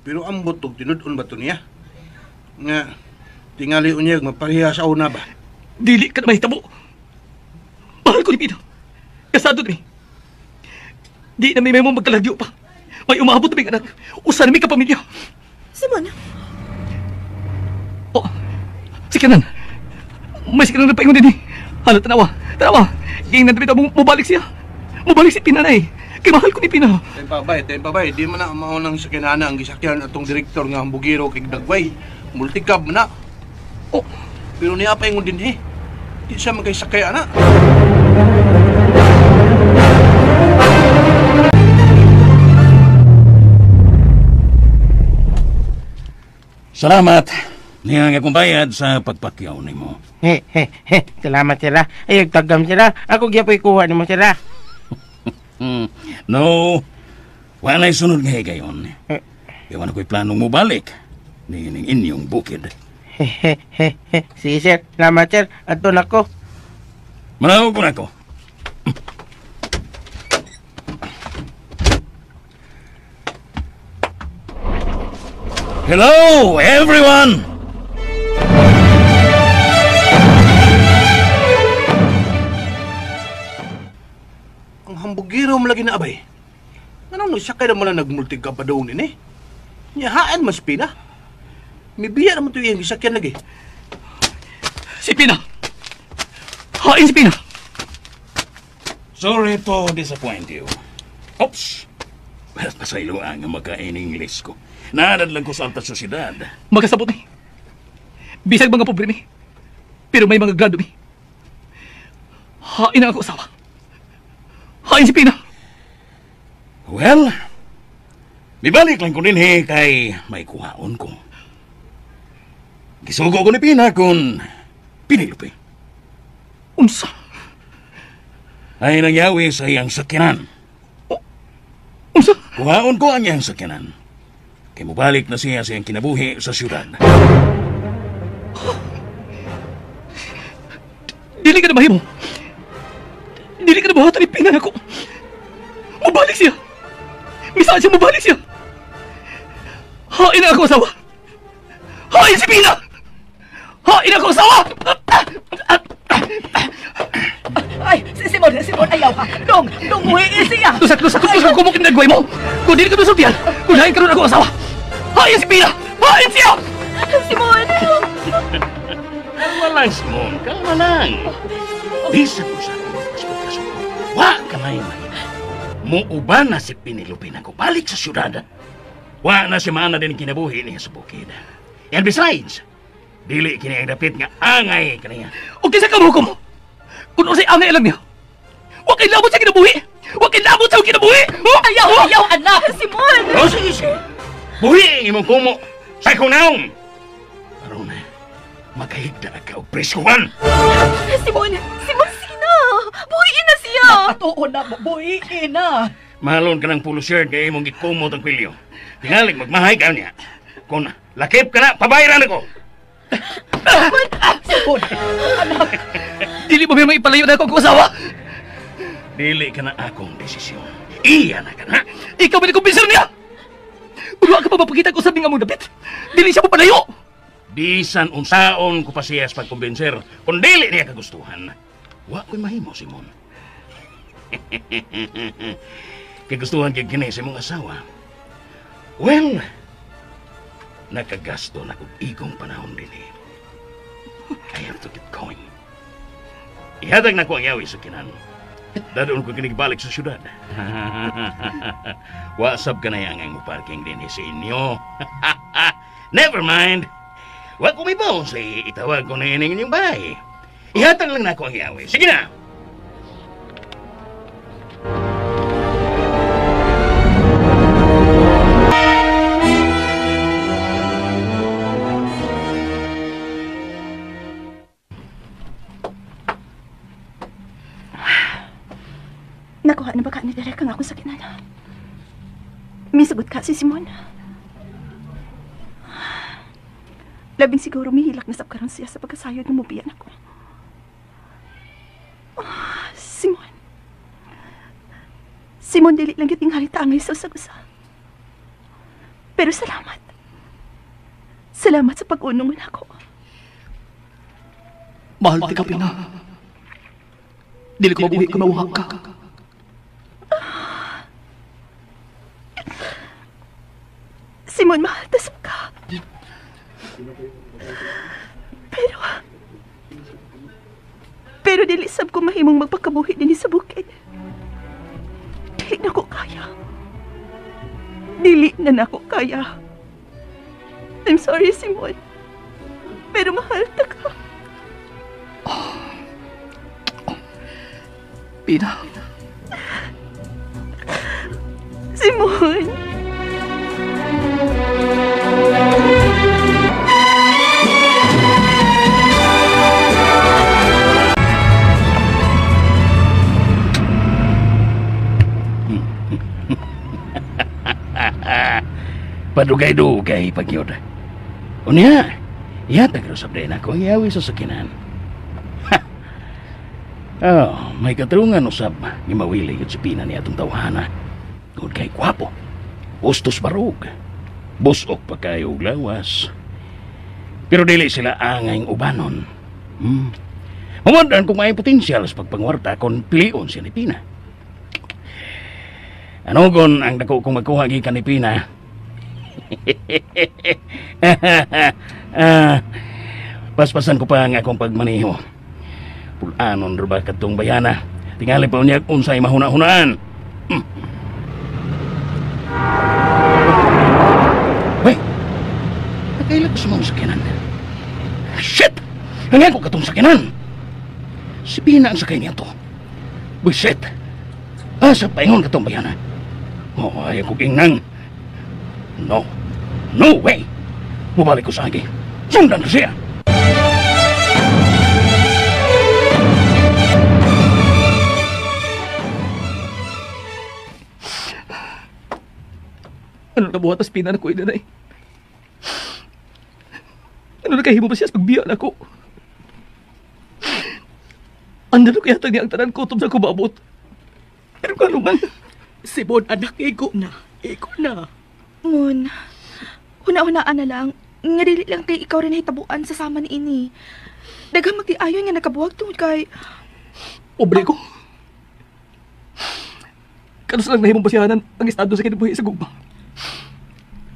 Pero ambot og tinud-on ba to niya? Nga, tingali unyag mapareha sa una ba? Dili ka na mahitabo. Mahal ko ni Pina. Kasado ni. Di na may mong magkalagyo pa. May umabot na may anak. Usa na may kapamilya. Simon! Oh, si Kanan. May si Kanan na paingon din eh. Hala, tanawa. Tanawa. Ging na dito, mubalik siya. Mubalik si Pina na eh. Kay mahal ko ni Pina. Tempa bay. Di man na maunang sa kinana ang gisakyan atong direktor nga hambugiro kay Dagway. Multicab man na. Oh, pero niya paingon din eh. Di siya magkaisakay, anak. Salamat. Niya nga akong bayad sa pagpakyaw nimo. He, he, he. Salamat sila. Ay, tagam sila. Ako gyapoy kuha nimo sila. No. Wala'y sunod nga higayon. Iwan ako'y planong mubalik. Niining inyong bukid. He, he, he, he. Sige, sir. Salamat, sir. Ato na ko. Manawag ko na ko. Hello, everyone! Ang hambugiro mo lagi na abay. Anong nagsakay na mo lang nagmultig ka pa doon ini? Niyahaan mas Pina. Mibiya naman ito yung gisakyan lagi. Si Pina! Hain si Pina! Sorry to disappoint you. Oops! Pasaylo ang maka-in-English ko. Naadad lang ko sa alta sosyedad. Magkasabot ni. Bisag mga pobre mi. Pero may mga grado mi. Hain ang ako asawa. Hain si Pina. Well, mibalik lang ko din he kay may kuhaon ko. Gisugo ko ni Pina kung Penelope. Unsa? Ay nangyawi sa iyang sakyanan. Unsa? Kuhaon ko ang iyang sakyanan. Kay mubalik na siya sa iyang kinabuhi sa siyudad. Dili ka na mahimo. Dili ka na buhatan ni Pina nako. Mubalik siya. Misaan siya mubalik siya. Hain ang ako asawa. Hain si Pina. Hain ako asawa. Ay, si Simon, Simon, ayaw ha. Dong, dong, muhiin siya. Lusak, lusak, lusak, kumukit na nagway mo. Kung dili ka nusultihan, kung hain karon ako asawa. Hain si Pina! Hain siya! Simon! Kalma lang, Simon. Kalma lang. Bisa ko sa akong kaso. Wa ka may mahina. Muuban na si Penelope na balik sa siyudad. Wa na si Mana din kinabuhi niya sa bukid. And besides, dili kini ang dapit nga angay kaniya. O kinsa ka mo? Kung usay angay alam niya, wa kay labot sa kinabuhi! Wa kay labot sa kinabuhi! Ayaw, ayaw, anak! Simon! O sige, sige. Buhi ang imong kumo sa ikaw naong! Aron, makahigda ka og presyohan! Simon! Simon, sige na! Buhiin na siya! Totoo na, buhiin na! Mahalon ka ng pulo shirt kay imong gikumot ang pilyo. Tingalig, magmahay ka niya. Kung lakip ka na, pabayaran ako! Simon! Anak! Dili mo may maipalayo na ako ang asawa! Dili ka na akong desisyon. Iya na ka na! Ikaw ba ni-kumbinser niya? Wala ka pa mapakita ko sabi nga mong dapit. Dili siya mapalayo! Bisan unsaon ko pa siya sa pagkumbinser kung dili niya kagustuhan. Wa ko'y mahimo, Simon. Kagustuhan kay kini sa imong asawa. Well, nakagasto na kog igong panahon din eh. I have to get going. Ihatag na ko ang yawi sa kinan. Dadon ko kinigbalik sa syudad. Wasap ka na yang ang parking din sa inyo. Never mind. Wa ko may baon sa itawag ko na ining inyong bahay. Ihatag lang na ako ang yawi. Sige na! Nakuha na ba ka ni Derek ang akong sakinan? Misugot ka si Simon. Labing siguro mihilak na sab karon siya sa pagkasayod nga mobiya nako. Oh, Simon. Simon, dili lang gyud tingali taangay sa usag-usa. Pero salamat. Salamat sa pag-unong nako. Mahal ti ka, Pina. Dili ko mabuhi kung mawahak ka. Simon, mahal ta sab ka. Pero dili sab ko mahimong magpakabuhi dinhi sa bukid. Dili na ko kaya. Dili na nako kaya. I'm sorry, Simon. Pero mahal ta ka. Pina. Simon. Padugay-dugay pagyod. Unya, yatag usab din ako ang iawi sa sakinan. Oh, may katrungan usab ni mawili yun si Pina ni atong tawhana. Tungod kay kwapo. Ustos barog. Busok pa kayo og lawas. Pero dili sila angay ubanon. Mamudan kung may potensyal sa pagpangwarta kung pilion siya ni Pina. Ano kon ang dako kong magkuha gikan ni Pina? Paspasan ko pa ang akong pagmaniho. Pulanon ra ba kadtong bayana? Tingali pa unya unsay mahuna-hunaan. Wey, nakaila ko sa mga sakyanan. Shit! Hanggang ko katong sakyanan. Si Pina ang sakay niya to. Buisit! Asa paingon katong bayana? Oh, ayaw kong ingnang. No. No way! Mubalik ko sa agi. Sundan ko siya! Ano na buhat pas Pina na ko, inanay? Ano na kahimo ba siya sa pagbiya na ko? Ano na kaya niya ang tanan ko sa kumabot? Pero kano man? Simon, anak, igo na. Igo na. Mon, huna-hunaan na lang. Nga dili lang kay ikaw rin hitabuan sa sama ni ini. Daghang magtiayon nga nakabuwag tungod kay... Pobre ko. Kanus lang nahimong basihanan ang estado sa kinabuhi sa gugma.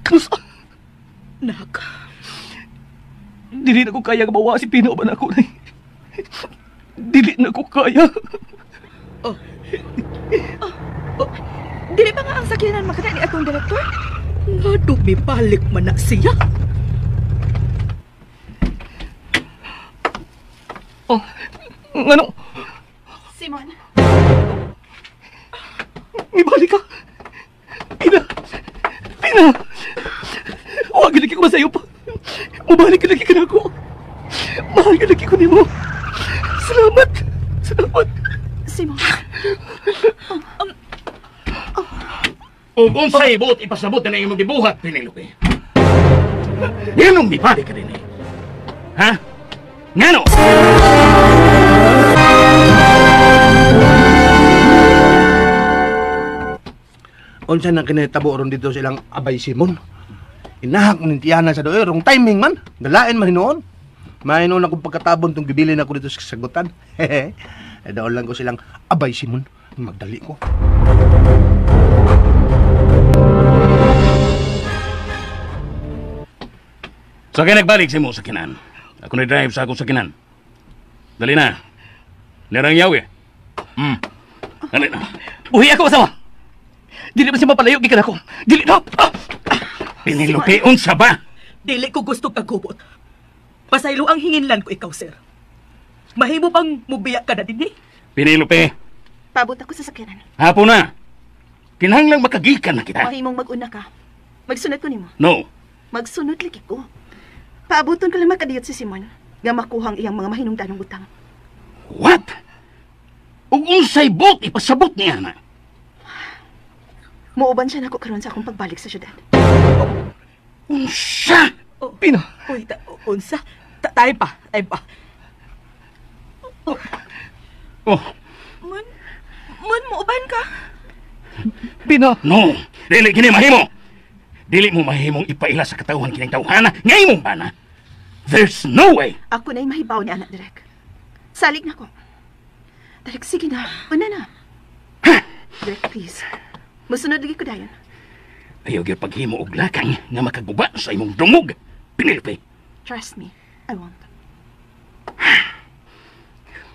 Kanus... Nak. Dili na ko kaya mawa si Pino ba na ako, nay. Dili na ko kaya. Oh. Oh. Dili ba nga ang sakyanan makita ni atong direktor? Nga dumibalik man na siya. Oh, ngano? Simon. Mibalik ka. Pina. Pina. Huwag lagi ko masayo pa. Mubalik lagi ka na ako. Mahal ka lagi ko nimo. Salamat. Salamat. Simon. Ug unsay buot ipasabot na imong gibuhat, Penelope? Nganong mibalik ka din eh? Ha? Ngano? Unsa nang kinitabo ron dito silang Abay Simon? Inahak man tiyana sa doy, rong timing man. Dalain man hinuon. Mahinoon akong pagkatabon tong gibilin ako dito sa kasagutan. Hehe. Daol lang ko silang Abay Simon. Magdali ko. So kaya nagbalik si mo sa kinan. Ako na drive sa akong sakinan. Dali na. Larang yawi. Dali na. Uwi ako asawa. Dili ba siya mapalayo gikan ako? Dili na. Penelope, unsa ba? Dili ko gusto kagubot. Pasaylo ang hinginlan ko ikaw, sir. Mahimo bang mubiya ka na din eh? Penelope. Paabot ako sa sakyanan. Hapon na. Kinahanglang makagikan na kita. Mahimong mag-una ka. Magsunod ko nimo. No. Magsunod lagi ko. Paabuton ko lang makadiyot si Simon. Nga makuha ang iyang mga mahinungdanong butang. What? Ug unsay bot ipasabot niya na? Muuban siya nako karon sa akong pagbalik sa syudad. Unsa? Oh. Pina. Uy, unsa? Tayo pa, tayo pa. Oh. Mon, muuban ka? Pina. No, dili kini mahimo. Dili mo mahimong ipaila sa katawhan kining tawhana nga imong bana. There's no way. Ako na'y mahibaw ni anak, Direk. Salig na ko. Direk, sige na. Una na. Direk, please. Musunod lagi ko dayon. Ayaw gyud paghimo og lakang nga makaguba sa imong dungog, Penelope. Trust me, I won't.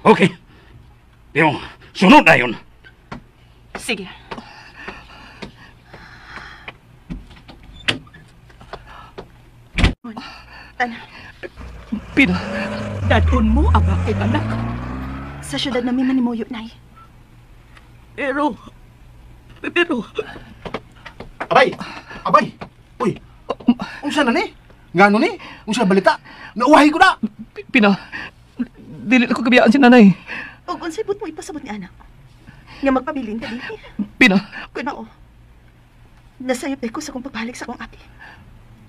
Okay. Pero sunod na yun. Sige. Tana. Pina. Dadon mo ang akong anak. Sa syudad namin manimuyo, Nay. Pero... Abay! Abay! Uy! Unsa na ni? Ngano ni? Unsa balita? Nauwahi ko na! Pina, dili na ko kabiyaan si nanay. Og unsay but mo ipasabot ni anak? Nga magpabilin ka dinhi. Pina. Kuno. Nasayop ko sa kong pagbalik sa akong ate.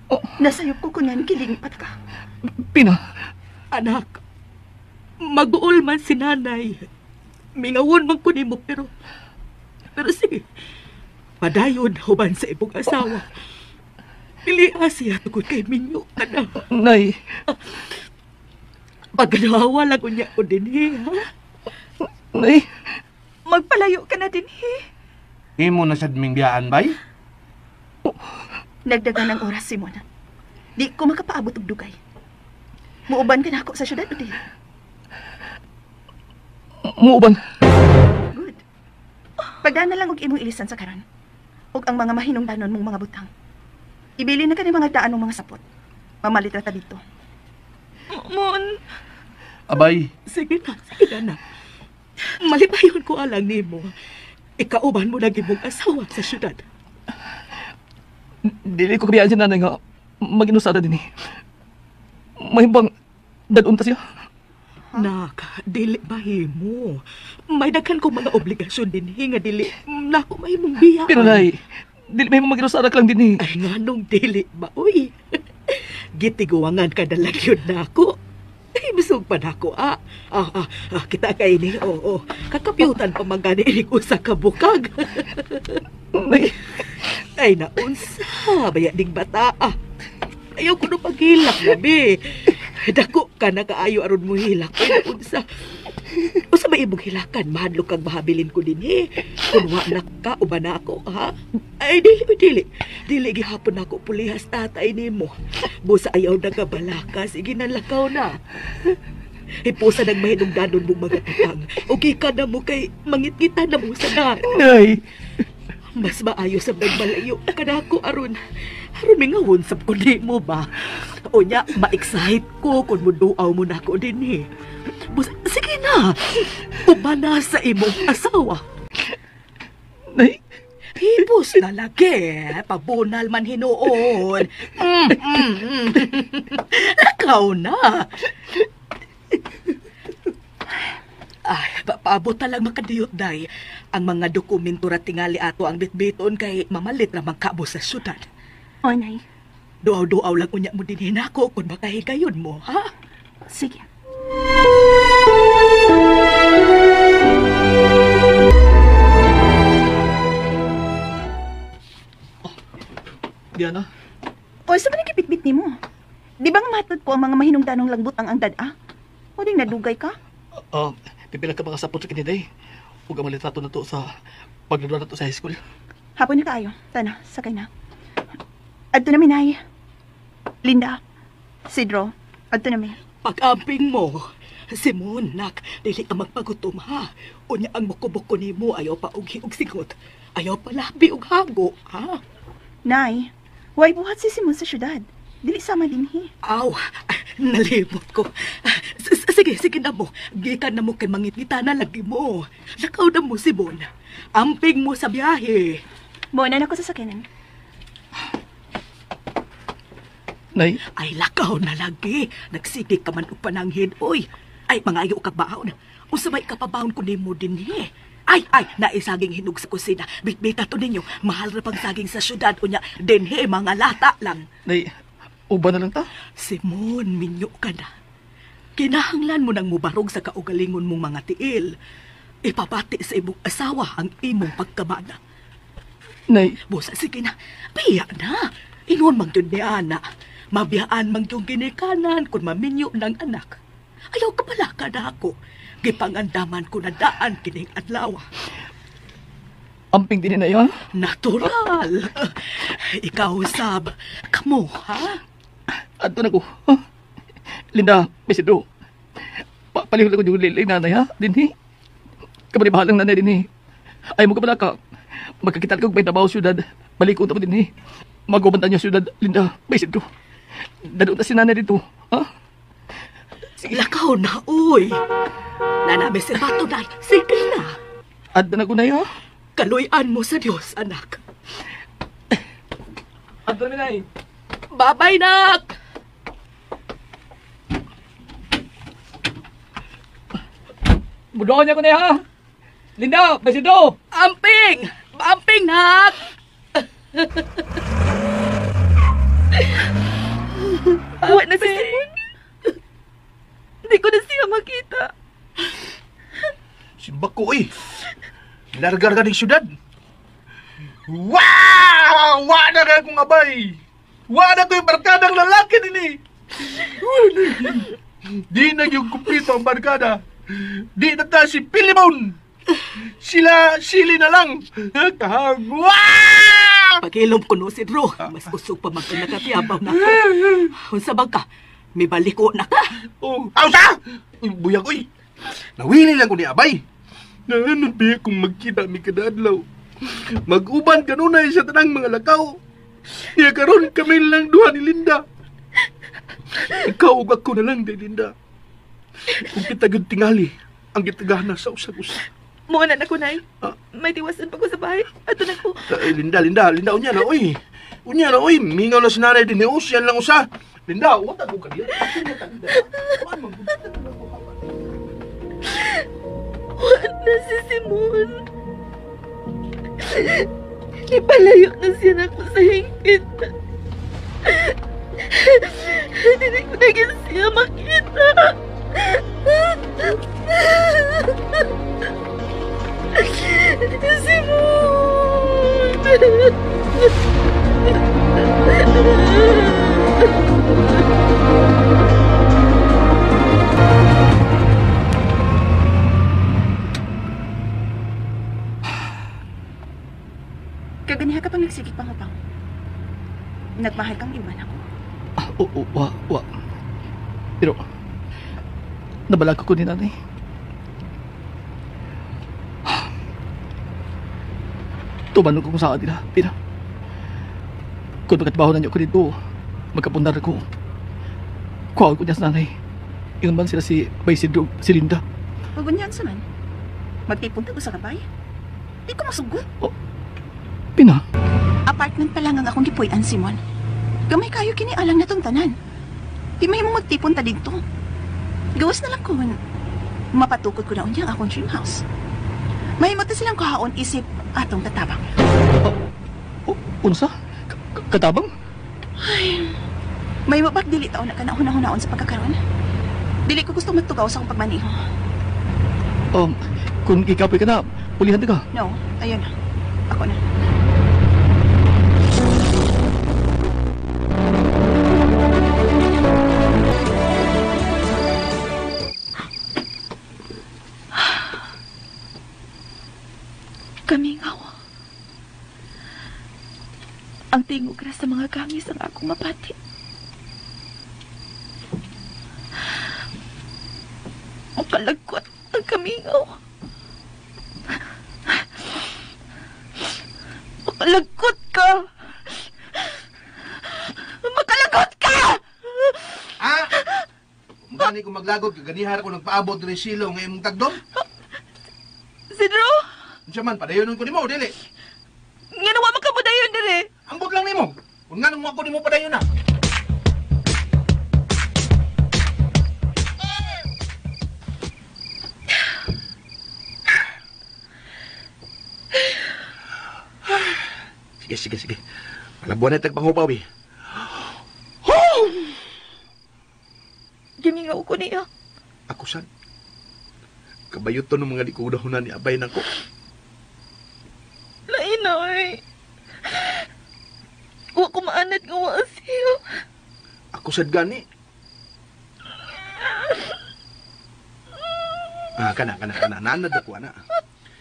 Oh. Nasayop ko kun kiling pat ka. Pina. Anak, maguol man si nanay. Mingawon man ko nimo pero sige. Padayon huban sa imong asawa. Piliha siya tungod kay minyo ka na. Nay. Paganawa lang unya ko dinhi, ha? Nay. Magpalayo ka na dinhi. Imo na sad ming biyaan, bay? Nagdagan ang oras, Simon. Di ko makapaabot og dugay. Muuban ka na ako sa syudad, o di? Muuban. Good. Pagdaan na lang og imong ilisan sa karon. Og ang mga mahinungdanon mong mga butang. Ibili na ka ni mga daan ng mga sapot. Mamalit ra ta dito. Mon. Abay. Sige na, na. Malipayon ko alang nimo. Ikauban mo na imong asawa sa syudad. Dili ko kabiyaan si nanay nga maginusada din eh. Mahimbang dadunta siya. Nak, dili mahimo. May daghan kong mga obligasyon din nga dili nako mahimong biya. Pero nay, dili mahimong maginusada ka lang din eh. Ay nganong dili ba, uy. Gitiguangan ka na lang yun nako. Ay, misog pa nako, ah. Kita kay ni, oo. Kakapyutan pa man gani inig usa ka bukag. Nay. Ay, naunsa, baya ding bata, ah. Ayaw ko no paghilak, gabi. Dako ka na kaayo aron mo hilak. Ay, naunsa. Usa ba imong hilakan, mahadlok kang mahabilin ko dinhi. Kun wa na ka, uban na ako, ha? Ay, dili, dili. Dili gihapon nako pulihas tatay nimo. Busa ayaw na kabalaka, sige na lakaw na. Hipusa nang mahinungdanon mong mga tutang. Okay ka na mo kay mangitngita na mo sa na. Nay! Mas maayo sa nagmalayo ka na ako, aron. Aron mingawon sab ko di mo ba? O nya, ma-excite ko kung muduaw mo na ako din eh. Busa, sige na! Umana sa imong asawa. Nay! Hibos na lagi. Pabunal man hinuon. Lakaw na. Ay, paabot na lang makadiyot, day. Ang mga dokumento ra tingali ato ang bitbiton kay mamalit ra mangkabo sa syudad. O, nay. Duaw-duaw lang unya mo din hinako kung makahigayon mo, ha? Sige. Oh, Diana? O, sa man nagkipitbit ni mo? Di ba nga matod ko ang mga mahinungdanong langbutang ang dad-a? O ding nadugay ka? Pipila ka mga sapot sa kiniday. Huwag ang malitrato na to sa pagdadua na to sa high school. Hapon na kaayo. Tana, sakay na. Adto na mi, Nay. Linda, Sidro, adto na mi. Pag-amping mo, Simon, nak, dili ka magpagutom, ha? Unya ang muko-buko nimo, ayaw pa og hiog singot. Ayaw pa labi og hago, ha? Nay, way buhat si Simon sa syudad. Dili sama dinhi. Aw, nalimot ko. Sige, sige na mo. Gikan na mo kay mangitngita na lagi mo. Lakaw na mo, Simon. Amping mo sa biyahe. Buonan ako sa sakyanan. Nay? Ay, lakaw na lagi. Nagsige ka man og pananghin, oy. Ay, mangayo ka baon. Unsa may kapabaon ko nimo dinhi? Ay, naisaging hinog sa kusina. Bitbita to ninyo. Mahal ra pang saging sa syudad. Unya, dinhi, mga lata lang. Nay, Uban na lang ta. Simon, minyo ka na. Kinahanglan mo nang mubarog sa kaugalingon mong mga tiil. Ipabati sa imong asawa ang imong pagkamana. Nay. Busa, sige na. Biya na. Ingon mang yun ni Ana. Mabiyaan mang yung ginikanan kung maminyo ng anak. Ayaw ka pala ka na ako. Gipangandaman ko na daan kining adlaw. Amping din na yan? Natural. Ikaw, Sab. Kamo, ha? Adto na ko. Linda, Isidro. Palihog na ko yung lilig nanay, ha? Dinhi. Kamali bahalang nanay, dinhi. Ay mo ka pala ka. Magkakita ko may trabaho siyudad. Balik ko ito dinhi. Mag-ubantan niya siyudad, Linda, Isidro. Dalo na si nanay dito, ha? Sige. Lakaw na, uy. Nanami si Bato na. Sige na. Adto na ko na, ha? Kaluyan mo sa Diyos, anak. Adto na, nay. Bye-bye, nak! Budoon niya ko na, ha? Linda, Isidro! Amping! Amping, nak! Wa na si Simon. Hindi ko na siya makita. Simbak ko, eh. Largar ka ng syudad. Wow! Wa na ka kong abay. Wa na ko yung barkadang lalaki din eh. Di na yung kumplito ang barkada. Di na ta si Pilimon. Sila, sili na lang. Kahang, wow! Pagilom ko no, Sidro. Mas usog pa magkanakatiabaw na ako. Unsa bang ka? May baliko na ka. Oh, ausa! Uy, buyag, uy. Nawili lang ko ni abay. Naanabi kung magkita mi kada adlaw. Mag-uban kanunay sa tanang mga lakaw. Niya karon kami lang duha ni Linda. Ikaw ug ako na lang, di Linda. Kung kita gud tingali, ang gitagana sa usag-usa. Muna na ko, Nay. May tiwasan pa ko sa bahay. Ato na ko. Linda, Linda, Linda, unya na, uy. Unya na, uy. Mingaw na si nanay din. Usiyan lang usa. Linda, wata ko ka diya. Wala na si Simon. Ipalayo na siya na ko sa hingpit. Hindi ko na siya makita. Simon! Kaganiha ka pang nagsigig pangupaw. Nagmahal kang iwan ako. Oo, wa. Pero, nabalag ko ni nanay. Tumanog ko sa kanila, Pina. Kung magkatbaho na niyo ko dito, magkapundar ko. Kuha ko niya sa nanay. Ingon man sila si Bay Sidro, si Linda. Pagunyan sa man. Magtipon ko sa kabay. Di ko masugot. Oh, Pina? Apartment pa lang ang akong gipuy-an, Simon. Gamay kayo kini alang na tong tanan. Di mahimong magtipon ta dito. Gawas na lang ko. Mapatukod ko na unya ang akong dream house. Mahimo ta silang kuhaon isip atong tatabang. Unsa? Katabang? Ay, mahimo ba't dili taon na ka na hunahunahon sa pagkakaroon? Dili ko gusto matugaw sa akong pagmaniho. Kung ikapoy ka na, pulihan na ka. No, ayun na. Ako na. Kamingaw. Ang tingog ra sa mga kangis ang akong mapati. Makalagkot ang kamingaw. Makalagkot ka! Makalagkot ka! Ha? Gani ko maglagot, kaganihar ko nagpaabot diri silo nga imong tagdom. Sidro? Unsa man, padayonon ko nimo, dili. Ngano wa man ka padayon diri? Ambot lang nimo. Kung nganong mo ako nimo padayon na. Sige, sige, sige. Palabuan na tagpangupaw, eh. Oh! niya. Ako sad. Kabayot to ng mga di ko udahunan ni abay nako. Lain na, oy. Wa ko maanad nga wa siya. Ako sad gani. Ah, kana. Nanad ako, ana.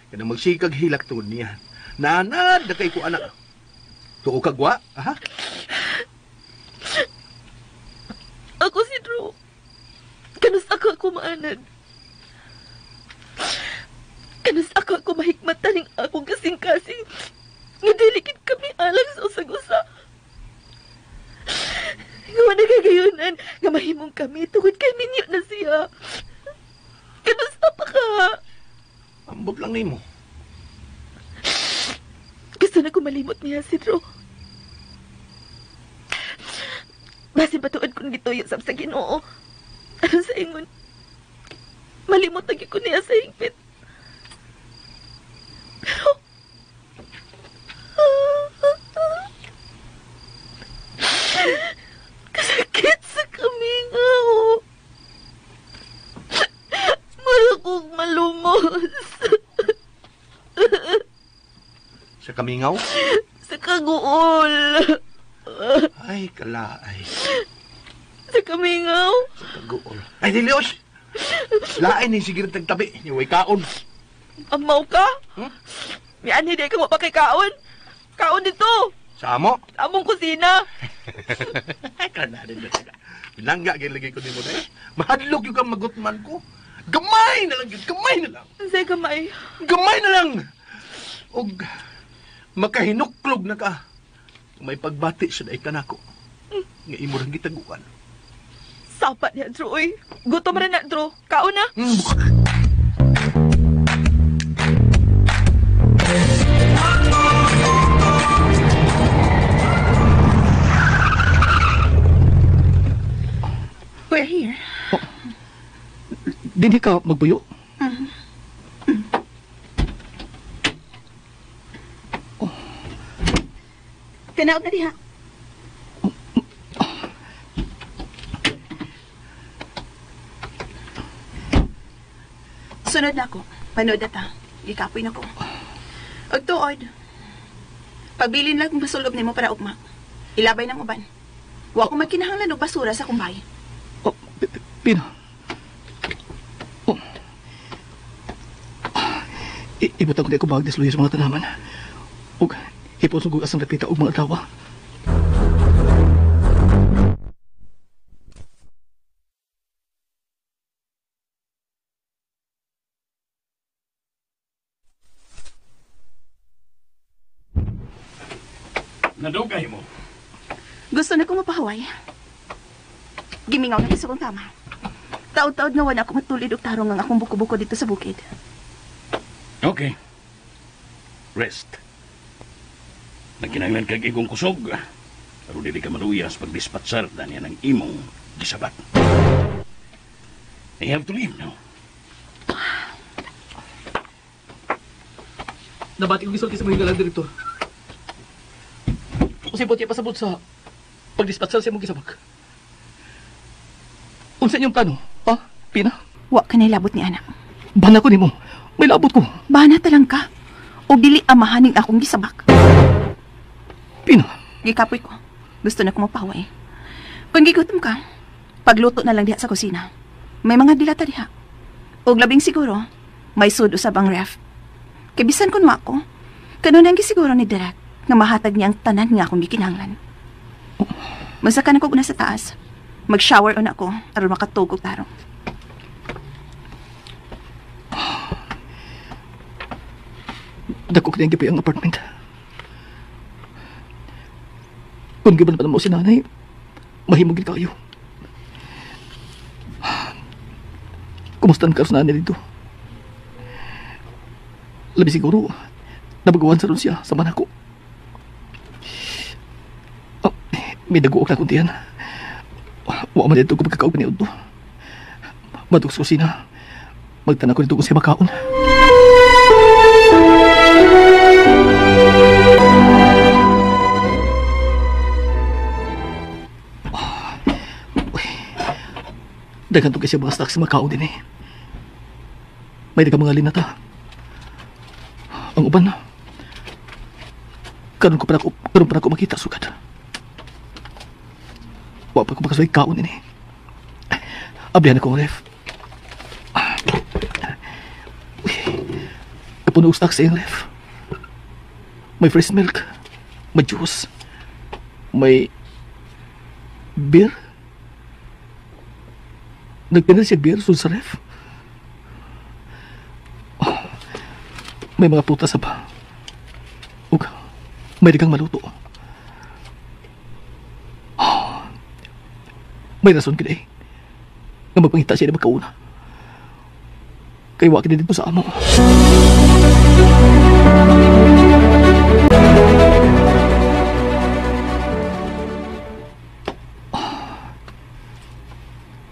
Kana magsikag hilak tungod niya. Nanad na kay ko, ana. Tuo kag wa, ha? Ako si Drew. Kanus ako maanad. Kanus ako mahikmatan ning akong kasing-kasing. Nga dili gid kami alang sa usag-usa. Nga wa nagagayunan nga mahimong kami tungod kay minyo na siya. Kanus pa ka? Ambot lang nimo. Gusto na ko malimot niya si Drew. Basin patuod kong gituyo sab sa Ginoo. Ano sa ingon? Malimot na gyud ko niya sa higpit. Pero kasakit sa kamingaw. Mara kong malumos. Sa kamingaw? Sa kaguol. Ay, kalaay. Sa kamingaw? Sa kaguol. Ay, dilios! Lain ni sigir tagtabi. Niway kaon. Amaw ka? Mian, hindi ka mo pa kay kaon. Kaon dito. Sa amo? Sa among kusina. Kana rin na. Bilangga, gilagay ko ni mo dahil. Mahadlok yung kang magutman ko. Gamay na lang yun. Gamay na lang. Say, gamay. Gamay na lang. Og makahinuklog na ka. May pagbati sa daig kanako. Nga imo rang gitaguan. Sapa niya, Drew, oy. Gutom rin na, Drew. Kaon na. We're here. Oh, dinhi ka magbuyo? Oh. Kanaog na diha. Sunod na ako. Panood na ta. Gikapoy na ko. Og tuod. Pagbilin lang kung masulob nimo para ugma. Ilabay ng uban. Wa ko magkinahanglan og basura sa kumbay. Oh, Pina. Oh. Ibutang ko di ako bahag desluya sa mga tanaman. Og hipon sugog asang dapita og mga tawa. Nadugay mo. Gusto na kong mapahaway. Gimingaw na gusto kong tama. Taod-taod nga wala ako matulid og tarong ang akong buko-buko dito sa bukid. Okay. Rest. Nagkinahanglan kag igong kusog. Aron dili ka maluya sa pagdispatsar daniya ng imong gisabat. I have to leave now. Nabati kong gisulti sa mga galang direktor. Usipot niya pasabot sa pagdispatsar sa imong gisabak. Unsa inyong plano? Ha? Pina? Wa ka nailabot ni anak. Bana ko nimo. May labot ko. Bana talang ka. O dili amahaning akong gisabak. Pina? Gikapoy ko. Gusto na ko mapaway. Kung gigutom ka, pagluto na lang diha sa kusina. May mga dilata diha. Og labing siguro, may sud usab ang ref. Kay bisan kun wa ko, kanunan gisiguro ni Direk nga mahatag niya ang tanan nga akong gikinahanglan. Masaka na ko una sa taas. Mag-shower una ko aron makatug og tarong. Dako kini ang ang apartment. Kung giban pa na mo si nanay, mahimong gid kayo. Kumusta ang karos nanay dito? Labi siguro, nabagawan sa ron siya sa manako. Oh, may daguok na kuntiyan. Wa man dito ko pagkakaog ni Udto. Madug sa kusina. Magtanaw ko dito kung siya makaon. Daghan to kasi mga stocks makaon din eh. May daghang mga linata. Ang uban na. Karon pa na ko makita sugad. Wa pa ko makasuway kaon ini. Ablihan ako ang ref. Kapuno og stocks sa iyang ref. May fresh milk, may juice, may beer. Nagpinal siya beer sud sa ref. Oh, may mga prutas ba? Ug may daghang maluto. Oh, may rason gid eh nga magpangita siya na magkauna. Kay wa kini dito sa amo.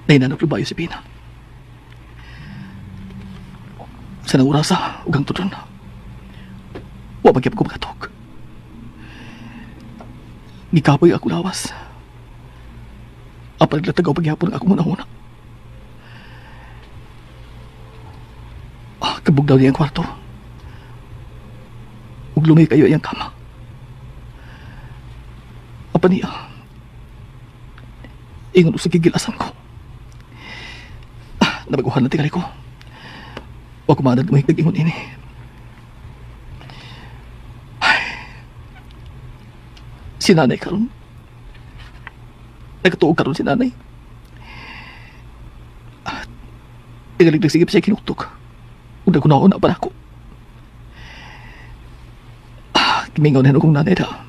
Nahinanap lubayo si Pina. Sa nang orasa, ugang tudon. Wa magyap ko makatog. Gikapoy ako lawas. Apan naglatagaw pagyapon ang akong una-una. Kabog daw niya ang kwarto. Ug lumay kayo iyang kama. Apan niya, ingon sa gigilasan ko. Nabaguhan na tingali ko. Wa ko maanad mahigdag ingon ini. Ay, si nanay karon. Nagkatuog karon si nanay. Tingalig nagsigip siya kinuktok. Ug nagkunaon na para ako. Gimingaw na akong nanay da.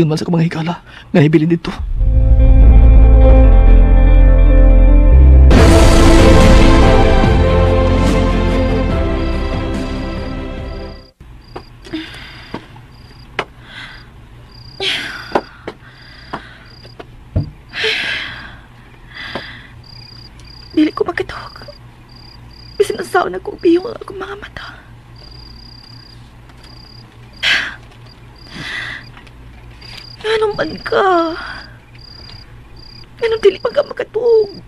Ingon man sa akong mga higala nga hibilin dito. Dili ko makatog. Bisan usaw na kong biyong ang akong mga mata. Anong man ka? Anong dili man ka makatog?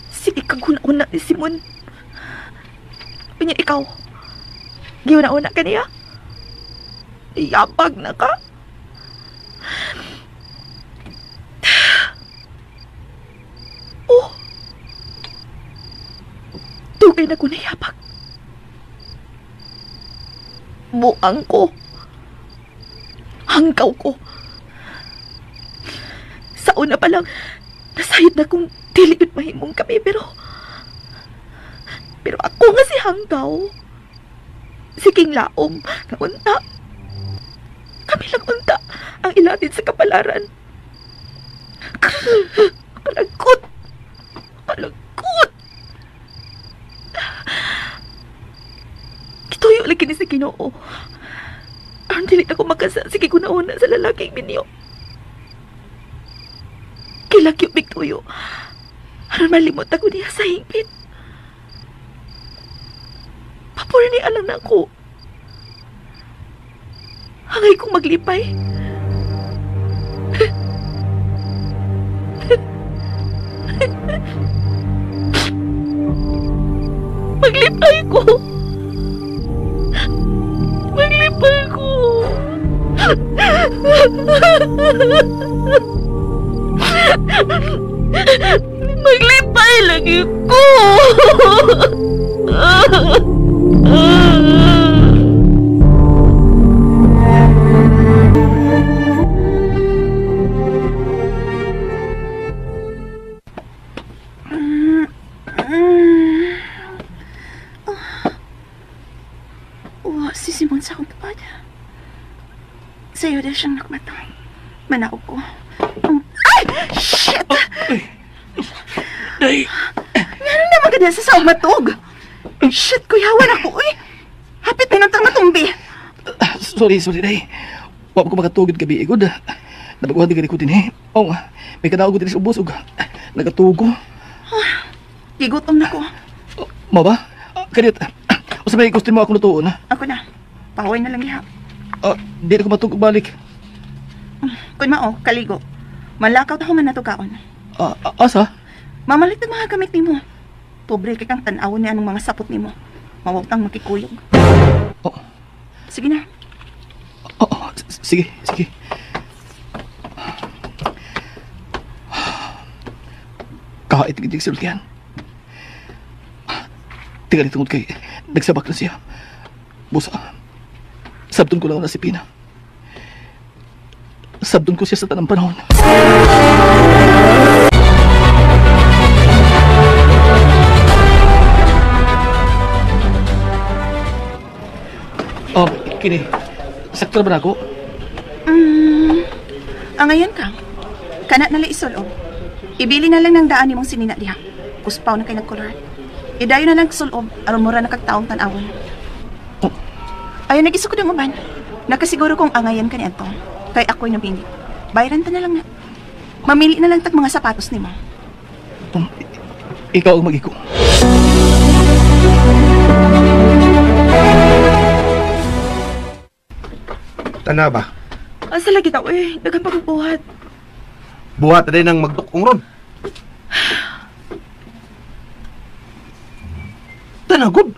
Sige kang huna-huna ni Simon. Pinya ikaw. Gihuna-huna ka niya? Iyabag na ka? Oh! Dugay na ko nayabag. Buang ko. Hanggaw ko. Sa una pa lang, nasayod na kong dili yun mahimong kami, pero ako nga si Hanggaw. Si King Laom, nga unta. Kami lang unta ang ilatid sa kapalaran. Kalagkot. Kalagkot. Kituyo lagi ni sa Ginoo. Aron dili ako makasa, sige ko nauna sa lalaking minyo. Kilagyo bigtuyo. Aron malimot ako niya sa hingpit. Papuri ni alang na ako. Hangay kong maglipay. Maglipay ko. Maglipay ko. Maglipay lagi ko. Oh, si Simon sa akong tupad. Sa'yo na siyang nakmata. Manaog ko. Ay! Shit! Day! Meron naman ka din sa saog matug. Shit, kuyawan ako, uy! Hapit pinuntang matumbi. Sorry, Day. Wa ko makatugid gabi, igod. Nabaguhan di ko din, eh. Oh, may kanaog din sa ubos, ug nagatugo. Gigutom na ko. Mo ba? Kanit, usa may gusto mo ako lutuon, ha? Ako na. Paway na lang iha. Di na ko matugog balik. Kun mao, kaligo. Malakaw ta human na to kaon. Asa? Mamalit ang mga gamit nimo. Pobre kay kang tan-awon ni anong mga sapot nimo. Mawag tang makikuyog. Oh. Sige na. Oh, sige, sige. Kahit gid sultihan. Tingali tungod kay nagsabak na siya. Busa. Sabton ko lang na si Pina. Sabton ko siya sa tanang panahon. Oh, kini. Sakto ba na ako? Angayan ka. Kana na isulob. Ibili na lang ng daan nimong sinina diha. Kuspaw na kay nagkolor. Idayo na lang sulob aron mura na kag taong tan-awon. Oh. Ayo nagisukod ang uban. Nakasiguro kong angayan ka ni Anton. Kay ako'y nabili. Bayran ta na lang na. Mamili na lang tag mga sapatos nimo. Ikaw ang mag-iko. Tana ba? Asa lagi ta oy, daghan pa kong buhat. Buhat na din ang magdukong ron. Tana gud.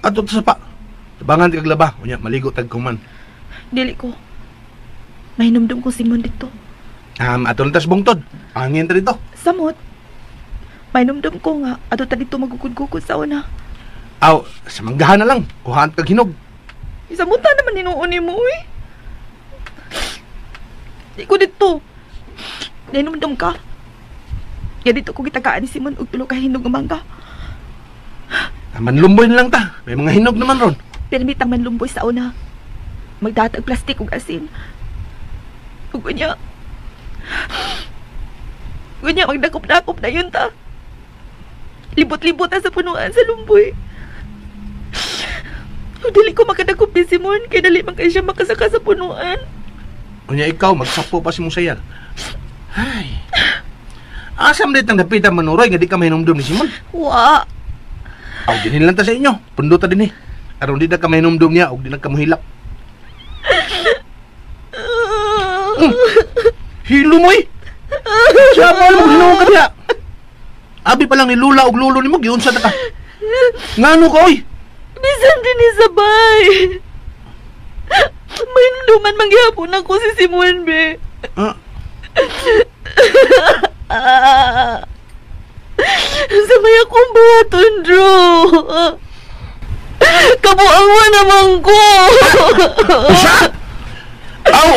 Adto ta sa pa. Tabangan ti kag laba, unya maligo tag kuman. Dili ko. Mahinumdum ko Simon dito. Ato lang tas bungtod. Angin ta dito. Samot. Mahinumdum ko nga ato ta dito magugud-gugud sa una. Aw, sa manggahan na lang. Kuhaan kag hinog. Isamuta naman hinuon nimo oy. Di ko dito. Nahinumdum ka. Ya dito ko gitagaan ni Simon og tulo ka hinog nga mangga. Manlumboy na lang ta. May mga hinog naman ron. Permitang manlumboy sa una. Magdatag plastik ug asin. Ug unya. Unya magdakop-dakop na yun ta. Libot-libot ta sa punuan sa lumboy. Ug dili ko makadakop ni Simon kay dali man kay siya makasaka sa punuan. Unya ikaw magsapo pa si mong sayar. Ay. Asa man ditang dapitan manuroy nga di ka mahinumdum ni Simon? Wa. Aw, dinhin lang ta sa inyo. Pundota din eh. Aron di na ka mahinumdum niya og di na ka mohilak. Hilo mo eh. Siya pa mo hinuon ka diha. Abi pa lang ni Lula og lolo nimo giunsa ta ka. Ngano ka oy? Bisan din ni sabay. Mahinumduman man gihapon ako si Simon be. Ah. Sa may akong buhaton, Drew. Kabuang mo naman ko. Usa? Aw!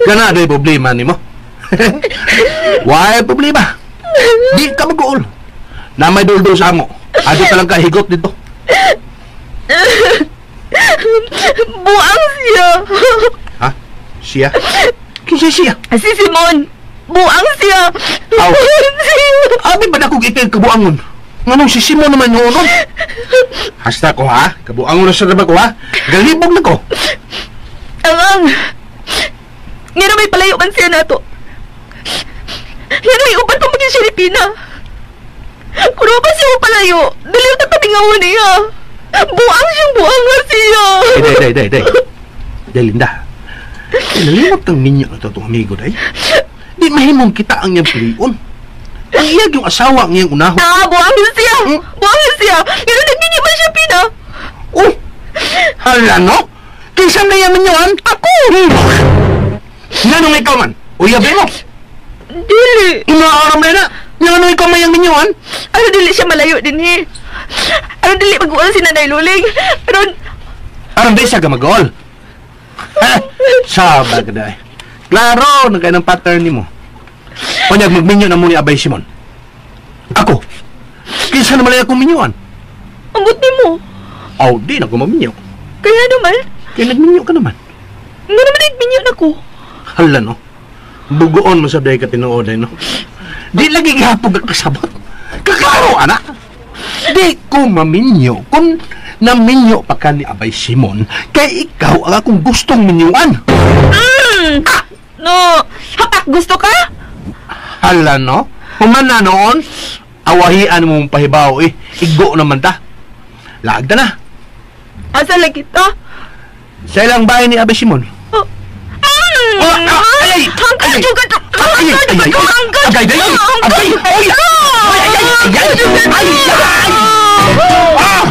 Gana na problema ni mo. Why problema? Di ka mag-uol. Na may duldul sa amo. Ado pa lang kahigot dito. Buang siya. Ha? Siya? Kinsa siya? Si Simon. Buang siya. Aw. Buang siya. Abi ba na kong ipil kabuangon? Nganong si Simon naman noon? Hasta ko ha? Kabuangon na sa ko ha? Galibog na ko. Angang. Nga may palayo man siya nato. Nga may uban pa maging siya ni Pina. Kuno pa siya palayo. Dali na pamingawan niya. Buang siyang buang nga siya. Day, day, day, day. Day, Linda. Nalimot kang minyo na ito itong amigo, day. Di mahimong kita ang niyang piliun. Ang iyag yung asawa ang iyang unahon. Ah, buang siya. Buang siya. Nga nagminyo man siya, Pina. Oh! Hala, no? Kinsa na yan minyoan? Ako! Nganong ikaw man? Uyabi mo? Dili. Inaaram na na. Nganong ikaw may ang minyoan? Ano dili siya malayo din eh. Ano dili mag-uol si Nanay Luling? Aron... Aron di siya gamag-uol. Ha? Saba ka dahi. Klaro, nagkaya ng pattern ni mo. Panyag magminyo na muna Abay Simon. Ako? Kinsa na malaya akong minyuan? Ambot ni mo. Aw, di na ko maminyo. Kaya naman? Kaya nagminyo ka naman. Nga naman nagminyo na ko. Hala no. Bugoon mo sa day ka tinuod ay no. Di lagi gihapon ka kasabot. Kaklaro, anak. Di ko maminyo kung naminyo pa ka ni Abay Simon kay ikaw ang akong gustong minyuan. Ah! No, hapak gusto ka? Hala no. Humana noon, awahian mong pahibaw eh. Igo naman ta. Laag ta na. Asa lagi ta? Sa ilang bahay ni Abay Simon. Oh. Oh, ah, Ay! Hangkad Ay! yung ka! Ay! Ay! Ay! Hangkad! Agay, day! Agay! Ay! Ay! Ay! Ay! Ay! Ay! Ah!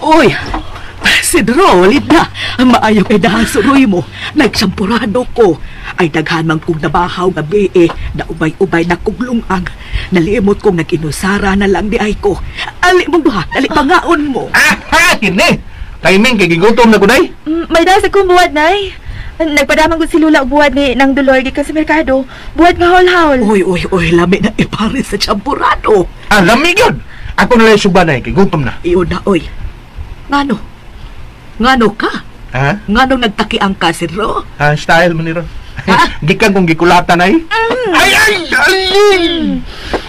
Uy! Sidro, Linda, ang maayo kay dahang suroy mo. Nagsampurado ko. Ay daghan man kong nabahaw gabi eh, na ubay-ubay na kuglungang. Nalimot kong nag-inusara na lang di ay ko. Ali mo ba? Dali pangaon mo. Ah! Ha! Kini! Timing kay gigutom na ko, day! May dasa kong buwad, Nay. Nagpadamang ko si Lula og buwad ni Nang Dolor gikan sa merkado. Buwad nga haul-haul. Uy, uy, uy, lami na ipare sa champurado. Ah, lami yun! Ako na lang suba na eh, kay gutom na. Iyon na, oy. Ngano? Ngano ka? Ha? Ngano nagtakiang ka, Sidro? Ha? Style mo ni Ron. Gikan kong gikulatan ay. Ay! Ay! Ay!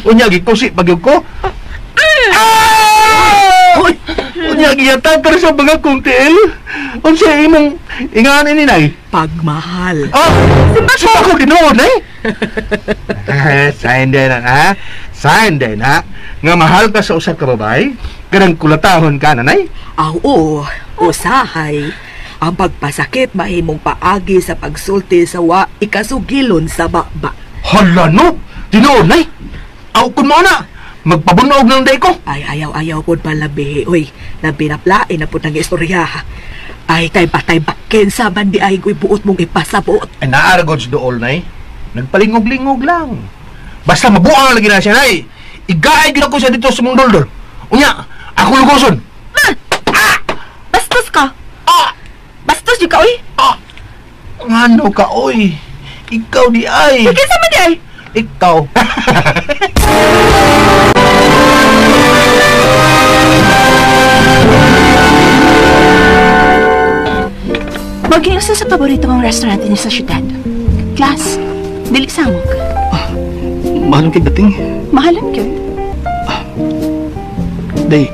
Unya, gikusi pag ko. Ah! Uy! Unya, giyatakar sa mga kong tiil. Unsa imong ingaan ini, Nay? Pagmahal. Oh! Simba ko ginoon, eh! Sign din na, ha? Sign din, ha? Nga mahal ka sa usa ka babae, kanang kulatahon ka, nanay? Ah, oo, usahay. Ang pagpasakit mahimong paagi sa pagsulti sa wa ikasugilon sa baba. Hala, no! Tinuod, nay! Aw, kun mo na! Magpabunog ng day ko! Ay, ayaw-ayaw po palabi. Uy, nabinaplain na po ng istorya. Ay, tay batay bakken sa bandi ay ko'y buot mong ipasabot. Ay, naaragod sa dool, nay. Nagpalingog-lingog lang. Basta mabuang lagi na siya, nay. Igaay gina ko siya dito sa mong doldol. Unya, ako lugoson. Bastos ka! Ah! Bastos di ka, oy! Ah! Ngano ka, oy? Ikaw di ay. Kinsa man di ay? Ikaw. Maging isa sa paborito kong restaurant niya sa syudad. Class, dili samok. Mahalong kay dating. Mahalan gyud. Day.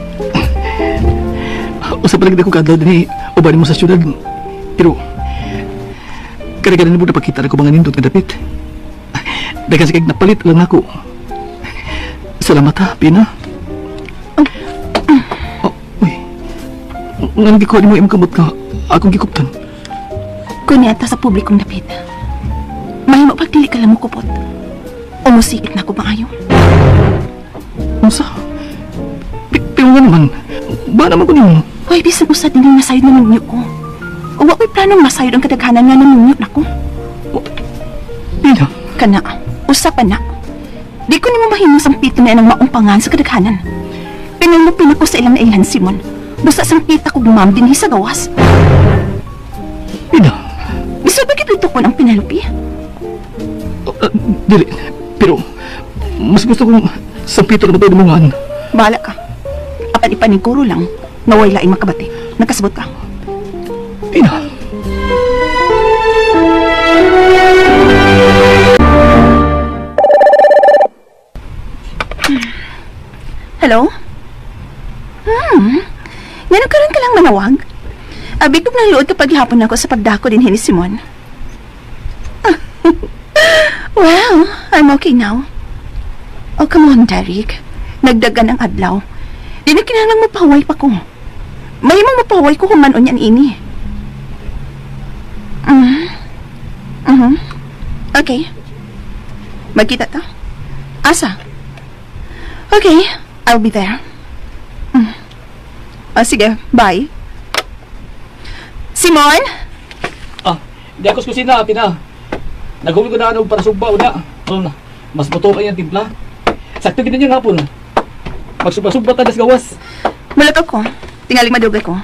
Usa pa lang ko kadlaw dinhi uban mo sa syudad. Pero kare-kare nimo napakita na ko mga nindot nga dapit. Daghan sa kay napalit lang ako. Salamat ha, Pina. Oh, uy. Nganong gikuha nimo imong kamot nga akong gikuptan? Kunyata sa publikong dapit. Mahimo pag dili ka lang mukupot. O musikit na ko maayo. Unsa? Pero nga naman, ba naman ko nimo? Hoy, bisan usa dili nasayod na ninyo ko. O wa ko'y planong masayod ang kadaghanan nga naninyo nako. Pina? Kana, usa pa na. Di ko nimo mahimong sampito na ang maumpangan sa kadaghanan. Pinalupin ako sa ilang nailhan, Simon. Basta sampita ko ma'am dinhi sa gawas. Pina? Bisan ba gid ko ang Penelope? Dili, pero mas gusto kong sampito na ba mo. Bahala ka. Apan ipaniguro lang, naway laing makabati. Nakasabot ka. Pina. Hello? Ngano karon ka lang manawag? Abi kog nang luod kapag hapon ako sa pagdako din ni Simon. Well, I'm okay now. Oh, come on, Derek. Nagdagan ang adlaw. Di na kinahanglang mapaway pa ko. Mahimong mapaway ko kung manon yan ini. Okay. Magkita ta. Asa? Okay, I'll be there. Oh, sige, bye. Simon? Ah, di ako sa kusina, Pina. Nagawin ko na ano para sugba una. Ano na, mas buto pa yung timpla. Sakto gina niya hapon. Magsubra-subra ta das gawas. Mulat ako. Tingaling madugay ko.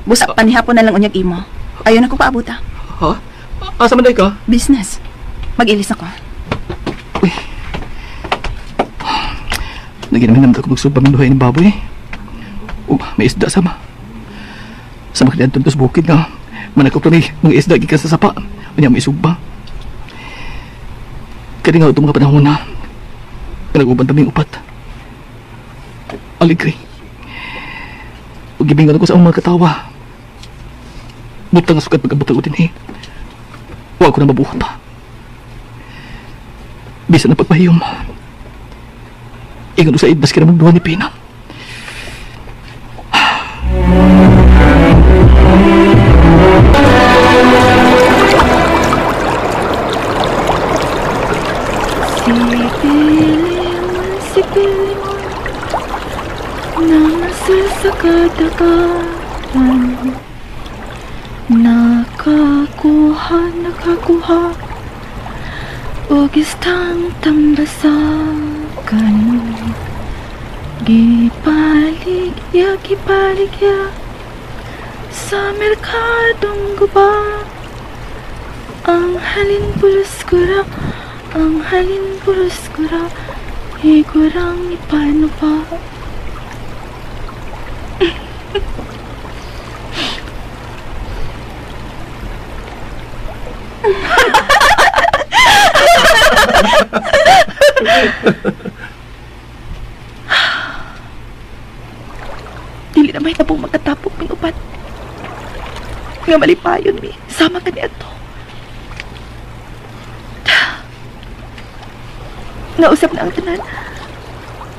Busa pa ni hapon na lang unyag imo. Ayaw na ko paabuta. Ha? Asa man day ka? Business. Mag-ilis ako. Uy. Naginamin naman ako magsubra ng duhay ni baboy. O, may isda sama. Sa makalianton to sa bukid nga. Manakop ni mga isda gikan sa sapa. Unya may sugba. Kaya nga itong mga panahon na pinag-uban kaming upat. Aligre. Pag-ibingan ako sa among mga katawa. Butang nga sukat pag-abot ako din eh. Huwag ko na mabuhat pa. Bisa na pagpahiyom. Ingon sa ibas kira mong duha ni Pina. Si Pilimon, namasul sa kadagatan. Nakakuha, nakakuha, og istang tambasakan. Gipaligya, gipaligya, sa merkadong guba. Ang halin pulos kura, ang halin pulos kura, higurang ipano pa. Dili na may tabong magkatapok ming upat. Nga malipayon mi, sama ka ni ato. Nausap na ang tanan.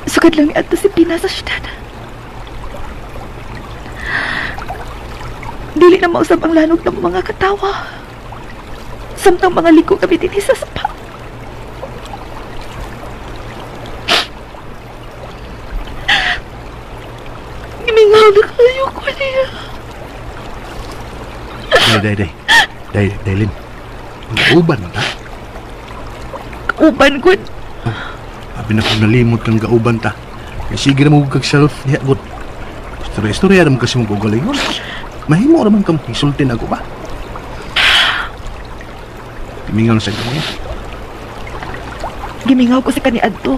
Sukad lang ni ato si Pina sa syudad. Dili na mausap ang lanog ng mga katawa. Samtang mga liko kami dinhi sa sapa. Gimingaw na kayo ko niya. Day, day, day. Day, Lin. Gauban ta? Gauban, good. Abi na kung nalimot kang gauban ta. Kaya sige na mo kag self niya, good. Istorya-istorya naman kasi mong gagalingon. Mahimo naman kang isultin ako ba? Gimingaw na sa gamay. Gimingaw ko sa kaniadto.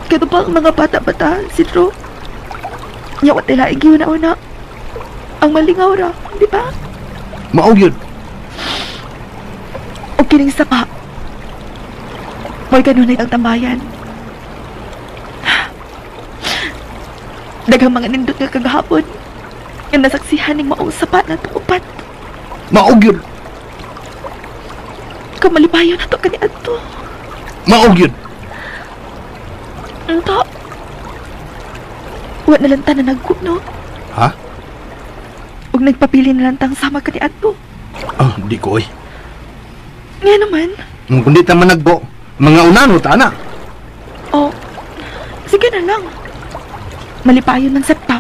Kato pa ang mga bata-bata, Sidro. Yawa tila igiw na una. Ang malingaw ra, di ba? Maog yun. O kining sapa. May ganunay ang tambayan. Daghang mga nindot nga kagahapon. Nga nasaksihan ning maong sapa na tuupat. Maog yun. Kamalipayon na to kaniadto. Maog yun. Unta. Wa na lang ta na nagkup, no? Ha? Ug nagpapili na lang tang sama kaniadto. Oh, di ko, oy. Nga naman. Kung di ta managbo, mga unano ta na. Oh, sige na lang. Malipayon ng septa.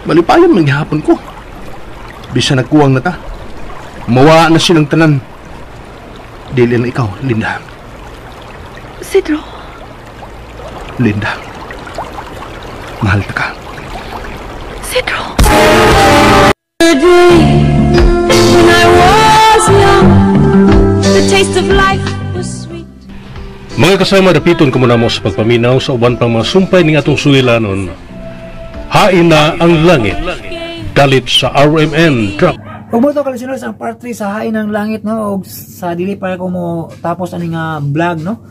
Malipayon man gihapon ko. Bisa nagkuwang na ta. Mawa na silang tanan. Dili na ikaw, Linda. Sidro. Linda. Mahal ta ka. Sidro. The day when I was young, the taste of life was sweet. Mga kasama, dapiton ko muna mo sa pagpaminaw sa uban pang mga sumpay ning atong sulilanon. Hain na ang langit. Dalit sa RMN Drop. Ug mo to ka-listeners ang part 3 sa Hain ng Langit, no, og sa dili pa ko mo tapos ani nga vlog, no.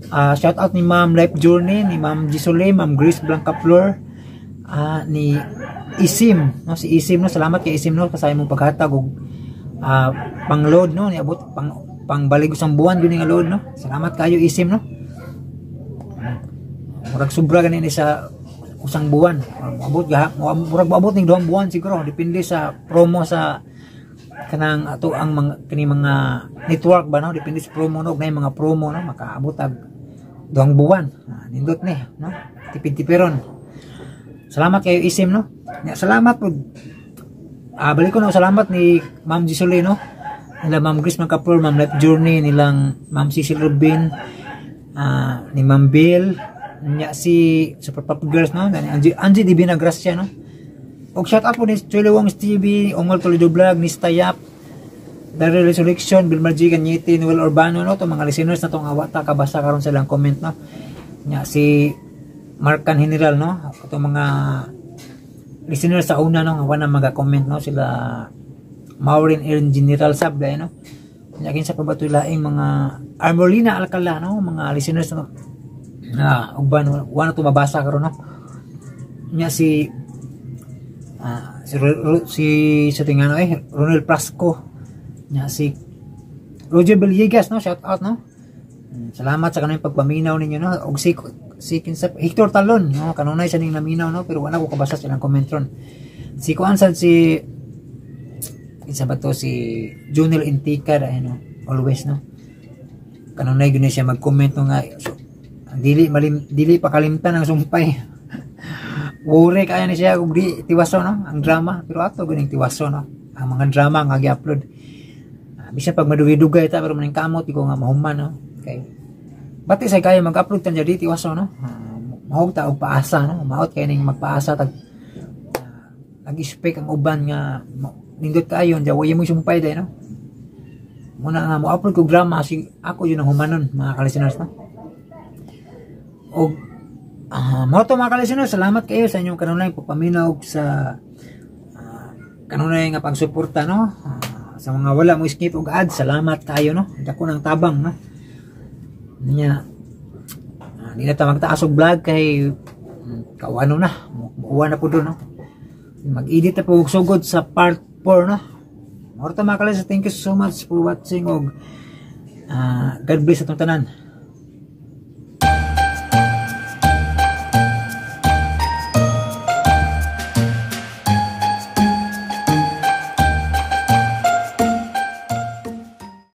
Shout out ni Ma'am Life Journey, ni Ma'am Gisole, Ma'am Grace Blancaflor, ni Isim, no, si Isim, no, salamat kay Isim, no, kasi imong paghatag og pang-load, no, niabot pangbalig usang buwan gyud nga load, no. Salamat kayo Isim, no. Murag sobra gani ni sa usang buwan. Moabot ga, murag moabot ning 2 buwan siguro, depende sa promo sa kanang ato ang mga kini mga network ba, no, depende sa promo, no, og mga promo, no, makaabot ag 2 buwan. Nindot ni, no, tipid-tipiron. Salamat kayo Isim, no. Salamat pud. Balik ko na salamat ni Ma'am Gisole, no. Nila Ma'am Grace Macapur, Ma'am Life Journey, nilang Ma'am Cecil Rubin, ni Ma'am Bill, niya si Super Pop Girls, no, Angie Divina Gracia, no. Og shout out po ni Chulo Wong TV, Ongol Toledo Vlog, ni Stayap, Daryl Resurrection, Bill Margie Cañete, Noel Urbano, no, to mga listeners na tong awata kabasa karon silang comment, no. Nya si Marcan General, no, ato mga listeners sa una, no, nga wala maga-comment, no, sila Maureen Erin General Sab, no. Nya kinsa pa ba to laing mga Armolina Alcala, no, mga listeners, no, na uban wala to mabasa karon, no. Nya si si sa tingano Ronel Prasco, nya si Roger Villegas, no, shout out, no. Salamat sa kanunay pagpaminaw ninyo, no. Og si si kinsa, Hector Talon, no, kanunay sa ning naminaw, no, pero wala ko kabasa sa ilang comment ron. Si kuan sad, si kinsa ba to, si Junel Intika dahil, no, always, no, kanunay gyud siya mag-comment, no, nga so, dili malim, dili pa kalimtan ang sumpay. Worry kaya ni siya kung di tiwaso, no, ang drama, pero ato ganing tiwaso, no, ang mga drama nga gi-upload. Bisan pag madugi-dugay ta, pero maning kamot ko nga mahuman, no, kay bati say kaya mag-upload tan di tiwaso, no. Mahog ta og paasa, no, maot kay ning magpaasa tag nag-expect ang uban nga nindot kaayo diya way mo sumpay day, no. Muna nga mo upload ko drama si ako yun ang humanon, mga ka-listeners, no. Og mao to, mga ka-listeners, salamat kayo sa inyong kanunay pagpaminaw sa kanunay nga pagsuporta, no. Sa mga wala mo skip og ads, salamat kayo, no, dako ng tabang, no. Nya di na ta magtaas og vlog kay kawano na, mukuha na po doon, no. Mag-edit na po og sugod sa part 4, no. Mao to, mga ka-listeners, thank you so much for watching og God bless atong tanan.